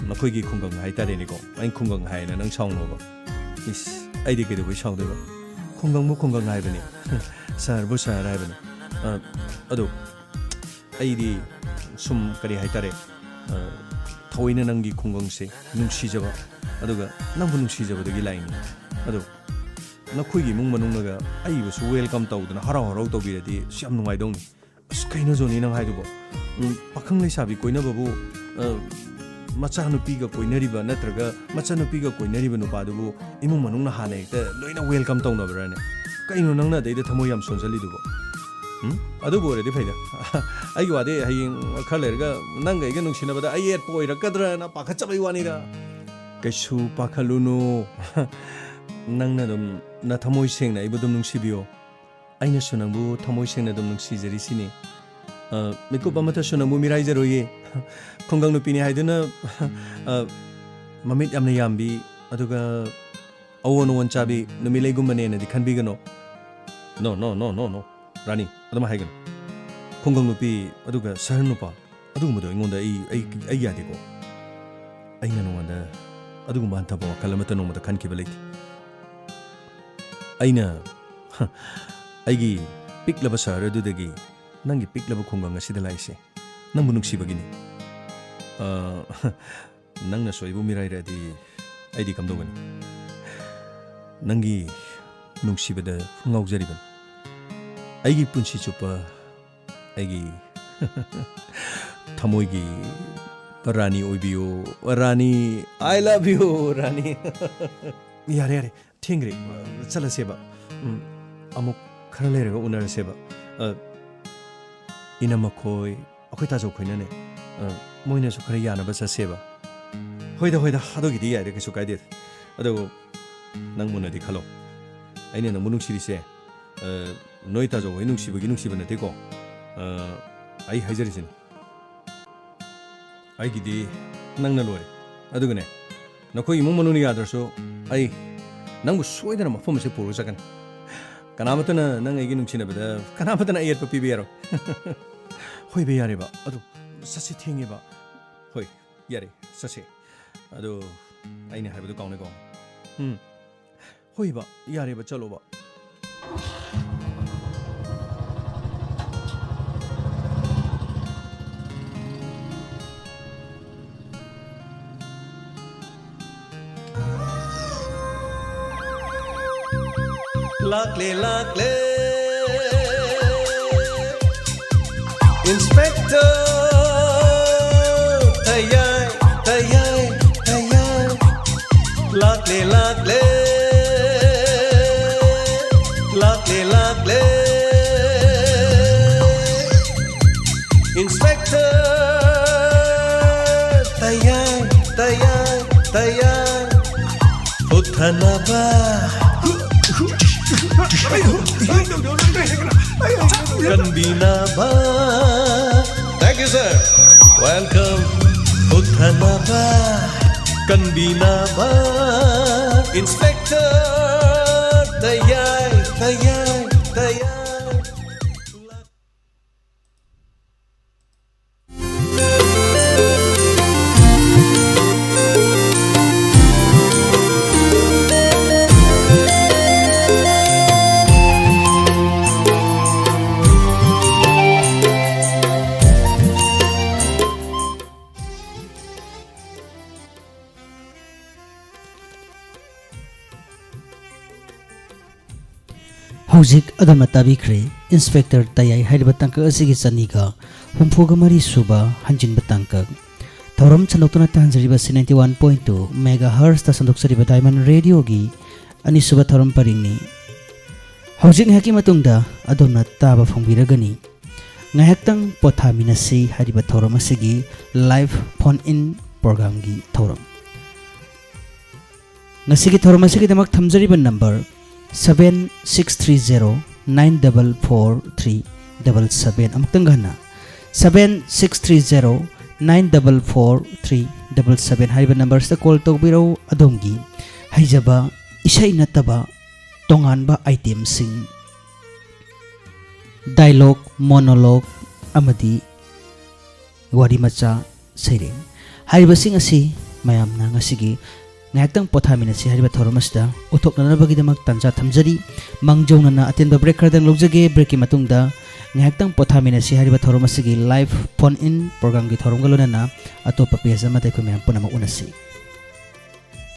ꯅꯈꯣꯏꯒꯤ ꯈꯨꯡꯒꯪ ꯍꯥꯏꯇꯥꯔꯦꯅꯦꯀꯣ꯫ ꯑꯩꯅ ꯈꯨꯡꯒꯪ ꯍꯥꯏꯅ ꯅꯪ ꯁꯥꯎꯅꯣꯕ꯫ ꯏꯁ, ꯑꯩꯗꯤ ꯀꯩꯗꯧꯕꯩ ꯁꯥꯎꯗꯣꯏꯕ? ꯈꯨꯡꯒꯪꯕꯨ ꯈꯨꯡꯒꯪ ꯍꯥꯏꯕꯅꯤ, ꯁꯍꯔꯕꯨ ꯁꯍꯔ ꯍꯥꯏꯕꯅꯤ꯫ ꯑ, ꯑꯗꯣ ꯑꯩꯗꯤ ꯁꯨꯝ, ꯀꯔꯤ ꯍꯥꯏꯇꯥꯔꯦ, ꯑ, ꯊꯑꯣꯏꯅ ꯅꯪꯒꯤ ꯈꯨꯡꯒꯪꯁꯦ ꯅꯨꯡꯁꯤꯖꯕ, ꯑꯗꯨꯒ ꯅꯪꯕꯨ ꯅꯨꯡꯁꯤꯖꯕꯗꯒꯤ ꯂꯥꯛꯏꯅꯤ꯫ ꯑꯗꯣ ꯅꯈꯣꯏꯒꯤ ꯏꯃꯨꯡ ꯃꯅꯨꯡꯅꯒ ꯑꯩꯕꯨꯁꯨ welcome ꯇꯧꯗꯅ ꯍꯔꯥꯎ ꯍꯔꯥꯎ ꯇꯧꯕꯤꯔꯗꯤ ꯑꯁ ꯌꯥꯝ ꯅꯨꯡꯉꯥꯏꯗꯧꯅꯤ꯫ ꯑꯁ, ꯀꯩꯅꯣ ꯖꯣꯅꯤ ꯅꯪ ꯍꯥꯏꯗꯨꯕꯣ? ꯎꯝ, ꯄꯥꯈꯪ ꯂꯩꯁꯥꯕꯤ ꯀꯣꯏꯅꯕꯕꯨ, ꯑ, ꯃꯆꯥꯅꯨꯄꯤꯒ ꯀꯣꯏꯅꯔꯤꯕ ꯅꯠꯇ꯭ꯔꯒ ꯃꯆꯥꯅꯨꯄꯤꯒ ꯀꯣꯏꯅꯔꯤꯕ ꯅꯨꯄꯥꯗꯨꯕꯨ ꯏꯃꯨꯡ ꯃꯅꯨꯡꯅ ꯍꯥꯟꯅ ꯍꯦꯛꯇ ꯂꯣꯏꯅ welcome ꯇꯧꯅꯕ꯭ꯔꯥꯅꯦ? ꯀꯩꯅꯣ ꯅꯪꯅ ꯑꯗꯩꯗ ꯊꯃꯣꯏ ꯌꯥꯝ ꯁꯣꯟꯖꯜꯂꯤꯗꯨꯕꯣ? ꯎꯝ? ꯑꯗꯨꯕꯨ ꯑꯣꯏꯔꯗꯤ ꯐꯩꯗ꯫ ꯑꯩꯒꯤ ꯋꯥꯗꯤ ꯍꯌꯦꯡ ꯈꯔ ꯂꯩꯔꯒ ꯅꯪꯒ ꯑꯩꯒ ꯅꯨꯡꯁꯤꯅꯕꯗ ꯑꯌꯦꯠꯄ ꯑꯣꯏꯔꯛꯀꯗ꯭ꯔꯅ ꯄꯥꯈꯠꯆꯕꯩ ꯋꯥꯅꯤꯗ꯫ ꯀꯩꯁꯨ ꯄꯥꯈꯠꯂꯨꯅꯨ꯫ ꯅꯪꯅ ꯑꯗꯨꯝ ꯅꯊꯃꯣꯏ ꯁꯦꯡꯅ ꯑꯩꯕꯨ ꯑꯗꯨꯝ ꯅꯨꯡꯁꯤꯕꯤꯌꯣ꯫ ꯑꯩꯅꯁꯨ ꯅꯪꯕꯨ ꯊꯃꯣꯏ ꯁꯦꯡꯅ ꯑꯗꯨꯝ ꯅꯨꯡꯁꯤꯖꯔꯤꯁꯤꯅꯤ꯫ ꯑ, ꯃꯤꯀꯨꯞ ꯑꯃꯠꯇꯁꯨ ꯅꯪꯕꯨ ꯃꯤꯔꯥꯏꯖꯔꯣꯏꯌꯦ꯫ ꯈꯨꯡꯒꯪ ꯅꯨꯄꯤꯅꯤ ꯍꯥꯏꯗꯨꯅ, ꯑ, ꯃꯃꯤꯠ ꯌꯥꯝꯅ ꯌꯥꯝꯕꯤ, ꯑꯗꯨꯒ ꯑꯑꯣꯟ ꯑꯑꯣꯟ ꯆꯥꯕꯤ ꯅꯨꯃꯤꯠꯂꯩꯒꯨꯝꯕꯅꯦꯅꯗꯤ ꯈꯟꯕꯤꯒꯅꯣ꯫ No, no, no, no, no. ꯔꯥꯅꯤ, ꯑꯗꯨꯃꯥꯏ ꯍꯥꯏꯒꯅꯨ꯫ ꯈꯨꯡꯒꯪ ꯅꯨꯄꯤ, ꯑꯗꯨꯒ ꯁꯍꯔ ꯅꯨꯄꯥ, ꯑꯗꯨꯒꯨꯝꯕꯗꯣ ꯑꯩꯉꯣꯟꯗ ꯑꯩ, ꯑꯩ, ꯑꯩ ꯌꯥꯗꯦꯀꯣ꯫ ꯑꯩꯅ ꯅꯉꯣꯟꯗ ꯑꯗꯨꯒꯨꯝꯕ ꯍꯟꯊꯕ ꯋꯥꯈꯜ ꯑꯃꯠꯇ ꯅꯣꯡꯃꯇ ꯈꯟꯈꯤꯕ ꯂꯩꯇꯦ꯫ ꯑꯩꯅ, ꯍ, ꯑꯩꯒꯤ ꯄꯤꯛꯂꯕ ꯁꯍꯔ ꯑꯗꯨꯗꯒꯤ ꯅꯪꯒꯤ ꯄꯤꯛꯂꯕ ꯈꯨꯡꯒꯪ ꯑꯁꯤꯗ ꯂꯥꯛꯏꯁꯦ ꯅꯪꯕꯨ ꯅꯨꯡꯁꯤꯕꯒꯤꯅꯤ꯫ ꯑ, ꯅꯪꯅꯁꯨ ꯑꯩꯕꯨ ꯃꯤꯔꯥꯏꯔꯛꯑꯗꯤ ꯑꯩꯗꯤ ꯀꯝꯗꯧꯒꯅꯤ? ꯅꯪꯒꯤ ꯅꯨꯡꯁꯤꯕꯗ ꯉꯥꯎꯖꯔꯤꯕꯅꯤ꯫ ꯑꯩꯒꯤ ꯄꯨꯟꯁꯤ ꯆꯨꯞꯄ ꯑꯩꯒꯤ ꯊꯃꯣꯏꯒꯤ ꯔꯥꯅꯤ ꯑꯣꯏꯕꯤꯌꯨ, ꯔꯥꯅꯤ꯫ I love you, ꯔꯥꯅꯤ꯫ ꯌꯥꯔꯦ, ꯌꯥꯔꯦ, ꯊꯦꯡꯈ꯭ꯔꯦ꯫ ꯆꯠꯂꯁꯦꯕ꯫ ꯎꯝ, ꯑꯃꯨꯛ ꯈꯔ ꯂꯩꯔꯒ ꯎꯅꯔꯁꯦꯕ꯫ ꯑ, ꯏꯅꯝꯃ ꯈꯣꯏ, ꯑꯩꯈꯣꯏ ꯇꯥꯖꯧ ꯈꯣꯏꯅꯅꯦ, ꯑ, ꯃꯣꯏꯅꯁꯨ ꯈꯔ ꯌꯥꯅꯕ ꯆꯠꯁꯦꯕ꯫ ꯍꯣꯏꯗ, ꯍꯣꯏꯗ, ꯑꯗꯨꯒꯤꯗꯤ ꯌꯥꯏꯗ, ꯀꯩꯁꯨ ꯀꯥꯏꯗꯦꯗ꯫ ꯑꯗꯣ ꯅꯪ ꯃꯨꯟꯅꯗꯤ ꯈꯜꯂꯣ꯫ ꯑꯩꯅ ꯅꯪꯕꯨ ꯅꯨꯡꯁꯤꯔꯤꯁꯦ, ꯑ, ꯅꯣꯏ ꯇꯥꯖꯧ ꯍꯣꯏ ꯅꯨꯡꯁꯤꯕꯒꯤ ꯅꯨꯡꯁꯤꯕ ꯅꯠꯇꯦꯀꯣ꯫ ꯑ, ꯑꯩ ꯍꯥꯏꯖꯔꯤꯁꯤꯅꯤ꯫ ꯑꯩꯒꯤꯗꯤ ꯅꯪꯅ ꯂꯣꯏꯔꯦ꯫ ꯑꯗꯨꯒꯅꯦ, ꯅꯈꯣꯏ ꯏꯃꯨꯡ ꯃꯅꯨꯡꯅ ꯌꯥꯗ꯭ꯔꯁꯨ ꯑꯩ ꯅꯪꯕꯨ ꯁꯣꯏꯗꯅ ꯃꯐꯝ ꯑꯁꯤꯗ ꯄꯨꯔꯒ ꯆꯠꯀꯅꯤ꯫ ꯀꯅꯥꯃꯠꯇꯅ ꯅꯪ ꯑꯩꯒꯤ ꯅꯨꯡꯁꯤꯅꯕꯗ ꯀꯅꯥꯃꯠꯇꯅ ꯑꯌꯦꯠꯄ ꯄꯤꯕ ꯌꯥꯔꯣꯏ꯫ ꯍꯣꯏꯕ, ꯌꯥꯔꯦꯕ꯫ ꯑꯗꯨ ꯆꯠꯁꯦ, ꯊꯦꯡꯉꯦꯕ꯫ ꯍꯣꯏ, ꯌꯥꯔꯦ, ꯆꯠꯁꯦ꯫ ꯑꯗꯨ ꯑꯩꯅ ꯍꯥꯏꯕꯗꯨ ꯀꯥꯎꯅꯤꯀꯣ꯫ ꯎꯝ꯫ ꯍꯣꯏꯕ, ꯌꯥꯔꯦꯕ, ꯆꯠꯂꯣꯕ꯫ ꯂꯥꯛꯂꯦ, ꯂꯥꯛꯂꯦ꯫ Inspector ꯇꯌꯥꯏ, ꯇꯌꯥꯏ, ꯇꯌꯥꯏ꯫ ꯂꯥꯛꯂꯦ, ꯂꯥꯛꯂꯦ꯫ ꯂꯥꯛꯂꯦ, ꯂꯥꯛꯂꯦ꯫ Inspector ꯇꯌꯥꯏ, Tayai, ꯇꯌꯥꯏ꯫ ꯍꯨꯠꯊꯅꯕ꯫ ꯀꯟꯕꯤꯅꯕ꯫ Thank you, sir. Welcome. ꯍꯨꯠꯊꯅꯕ꯫ ꯀꯟꯕꯤꯅꯕ꯫ Inspector ꯇꯌꯥꯏ, Tayai, ꯇꯌꯥꯏ꯫ ꯍꯧꯖꯤꯛ ꯑꯗꯣꯝꯅ ꯇꯥꯕꯤꯈ꯭ꯔꯦ ꯏꯟꯁꯄꯦꯛꯇꯔ ꯇꯌꯥꯏ ꯍꯥꯏꯔꯤꯕ ꯇꯥꯡꯀꯛ ꯑꯁꯤꯒꯤ ꯆꯅꯤꯒ ꯍꯨꯝꯐꯨꯒ ꯃꯔꯤ ꯁꯨꯕ ꯍꯟꯖꯤꯟꯕ ꯇꯥꯡꯀꯛ꯫ ꯊꯧꯔꯝ ꯁꯟꯗꯣꯛꯇꯨꯅ ꯇꯥꯍꯟꯖꯔꯤꯕꯁꯤ ninety one point two megahertzꯇ ꯁꯟꯗꯣꯛꯆꯔꯤꯕ Diamond Radioꯒꯤ ꯑꯅꯤꯁꯨꯕ ꯊꯧꯔꯝ ꯄꯔꯤꯡꯅꯤ꯫ ꯍꯧꯖꯤꯛ ꯉꯥꯏꯍꯥꯛꯀꯤ ꯃꯇꯨꯡꯗ ꯑꯗꯣꯝꯅ ꯇꯥꯕ ꯐꯪꯕꯤꯔꯒꯅꯤ꯫ ꯉꯥꯏꯍꯥꯛꯇꯪ ꯄꯣꯊꯥꯃꯤꯟꯅꯁꯤ ꯍꯥꯏꯔꯤꯕ ꯊꯧꯔꯝ ꯑꯁꯤꯒꯤ live phone in programꯒꯤ ꯊꯧꯔꯝ꯫ ꯉꯁꯤꯒꯤ ꯊꯧꯔꯝ ꯑꯁꯤꯒꯤꯗꯃꯛ ꯊꯝꯖꯔꯤꯕ number seven six three zero nine double four three double seven꯫ ꯑꯃꯨꯛꯇꯪꯒ ꯍꯟꯅ, seven six three zero nine double four three double seven ꯍꯥꯏꯔꯤꯕ numberꯁꯤꯗ call ꯇꯧꯕꯤꯔꯛꯎ꯫ ꯑꯗꯣꯝꯒꯤ ꯍꯩꯖꯕ ꯏꯁꯩ ꯅꯠꯇꯕ ꯇꯣꯉꯥꯟꯕ itemꯁꯤꯡ, dialogue, monologue ꯑꯃꯗꯤ ꯋꯥꯔꯤ ꯃꯆꯥ, ꯁꯩꯔꯦꯡ ꯍꯥꯏꯔꯤꯕꯁꯤꯡ ꯑꯁꯤ ꯃꯌꯥꯝꯅ ꯉꯁꯤꯒꯤ ꯉꯥꯏꯍꯥꯛꯇꯪ ꯄꯣꯊꯥꯃꯤꯟꯅꯁꯤ ꯍꯥꯏꯔꯤꯕ ꯊꯧꯔꯝ ꯑꯁꯤꯗ ꯎꯠꯊꯣꯛꯅꯅꯕꯒꯤꯗꯃꯛ ꯇꯥꯟꯖꯥ ꯊꯝꯖꯔꯤ꯫ ꯃꯥꯡꯖꯧꯅꯅ ꯑꯇꯦꯟꯕ break ꯈꯔꯗꯪ ꯂꯧꯖꯒꯦ꯫ Breakꯀꯤ ꯃꯇꯨꯡꯗ ꯉꯥꯏꯍꯥꯛꯇꯪ ꯄꯣꯊꯥꯃꯤꯟꯅꯁꯤ ꯍꯥꯏꯔꯤꯕ ꯊꯧꯔꯝ ꯑꯁꯤꯒꯤ live phone in programꯒꯤ ꯊꯧꯔꯝꯒ ꯂꯣꯏꯅꯅ ꯑꯇꯣꯞꯄ page ꯑꯃꯗ ꯑꯩꯈꯣꯏ ꯃꯌꯥꯝ ꯄꯨꯝꯅꯃꯛ ꯎꯅꯁꯤ꯫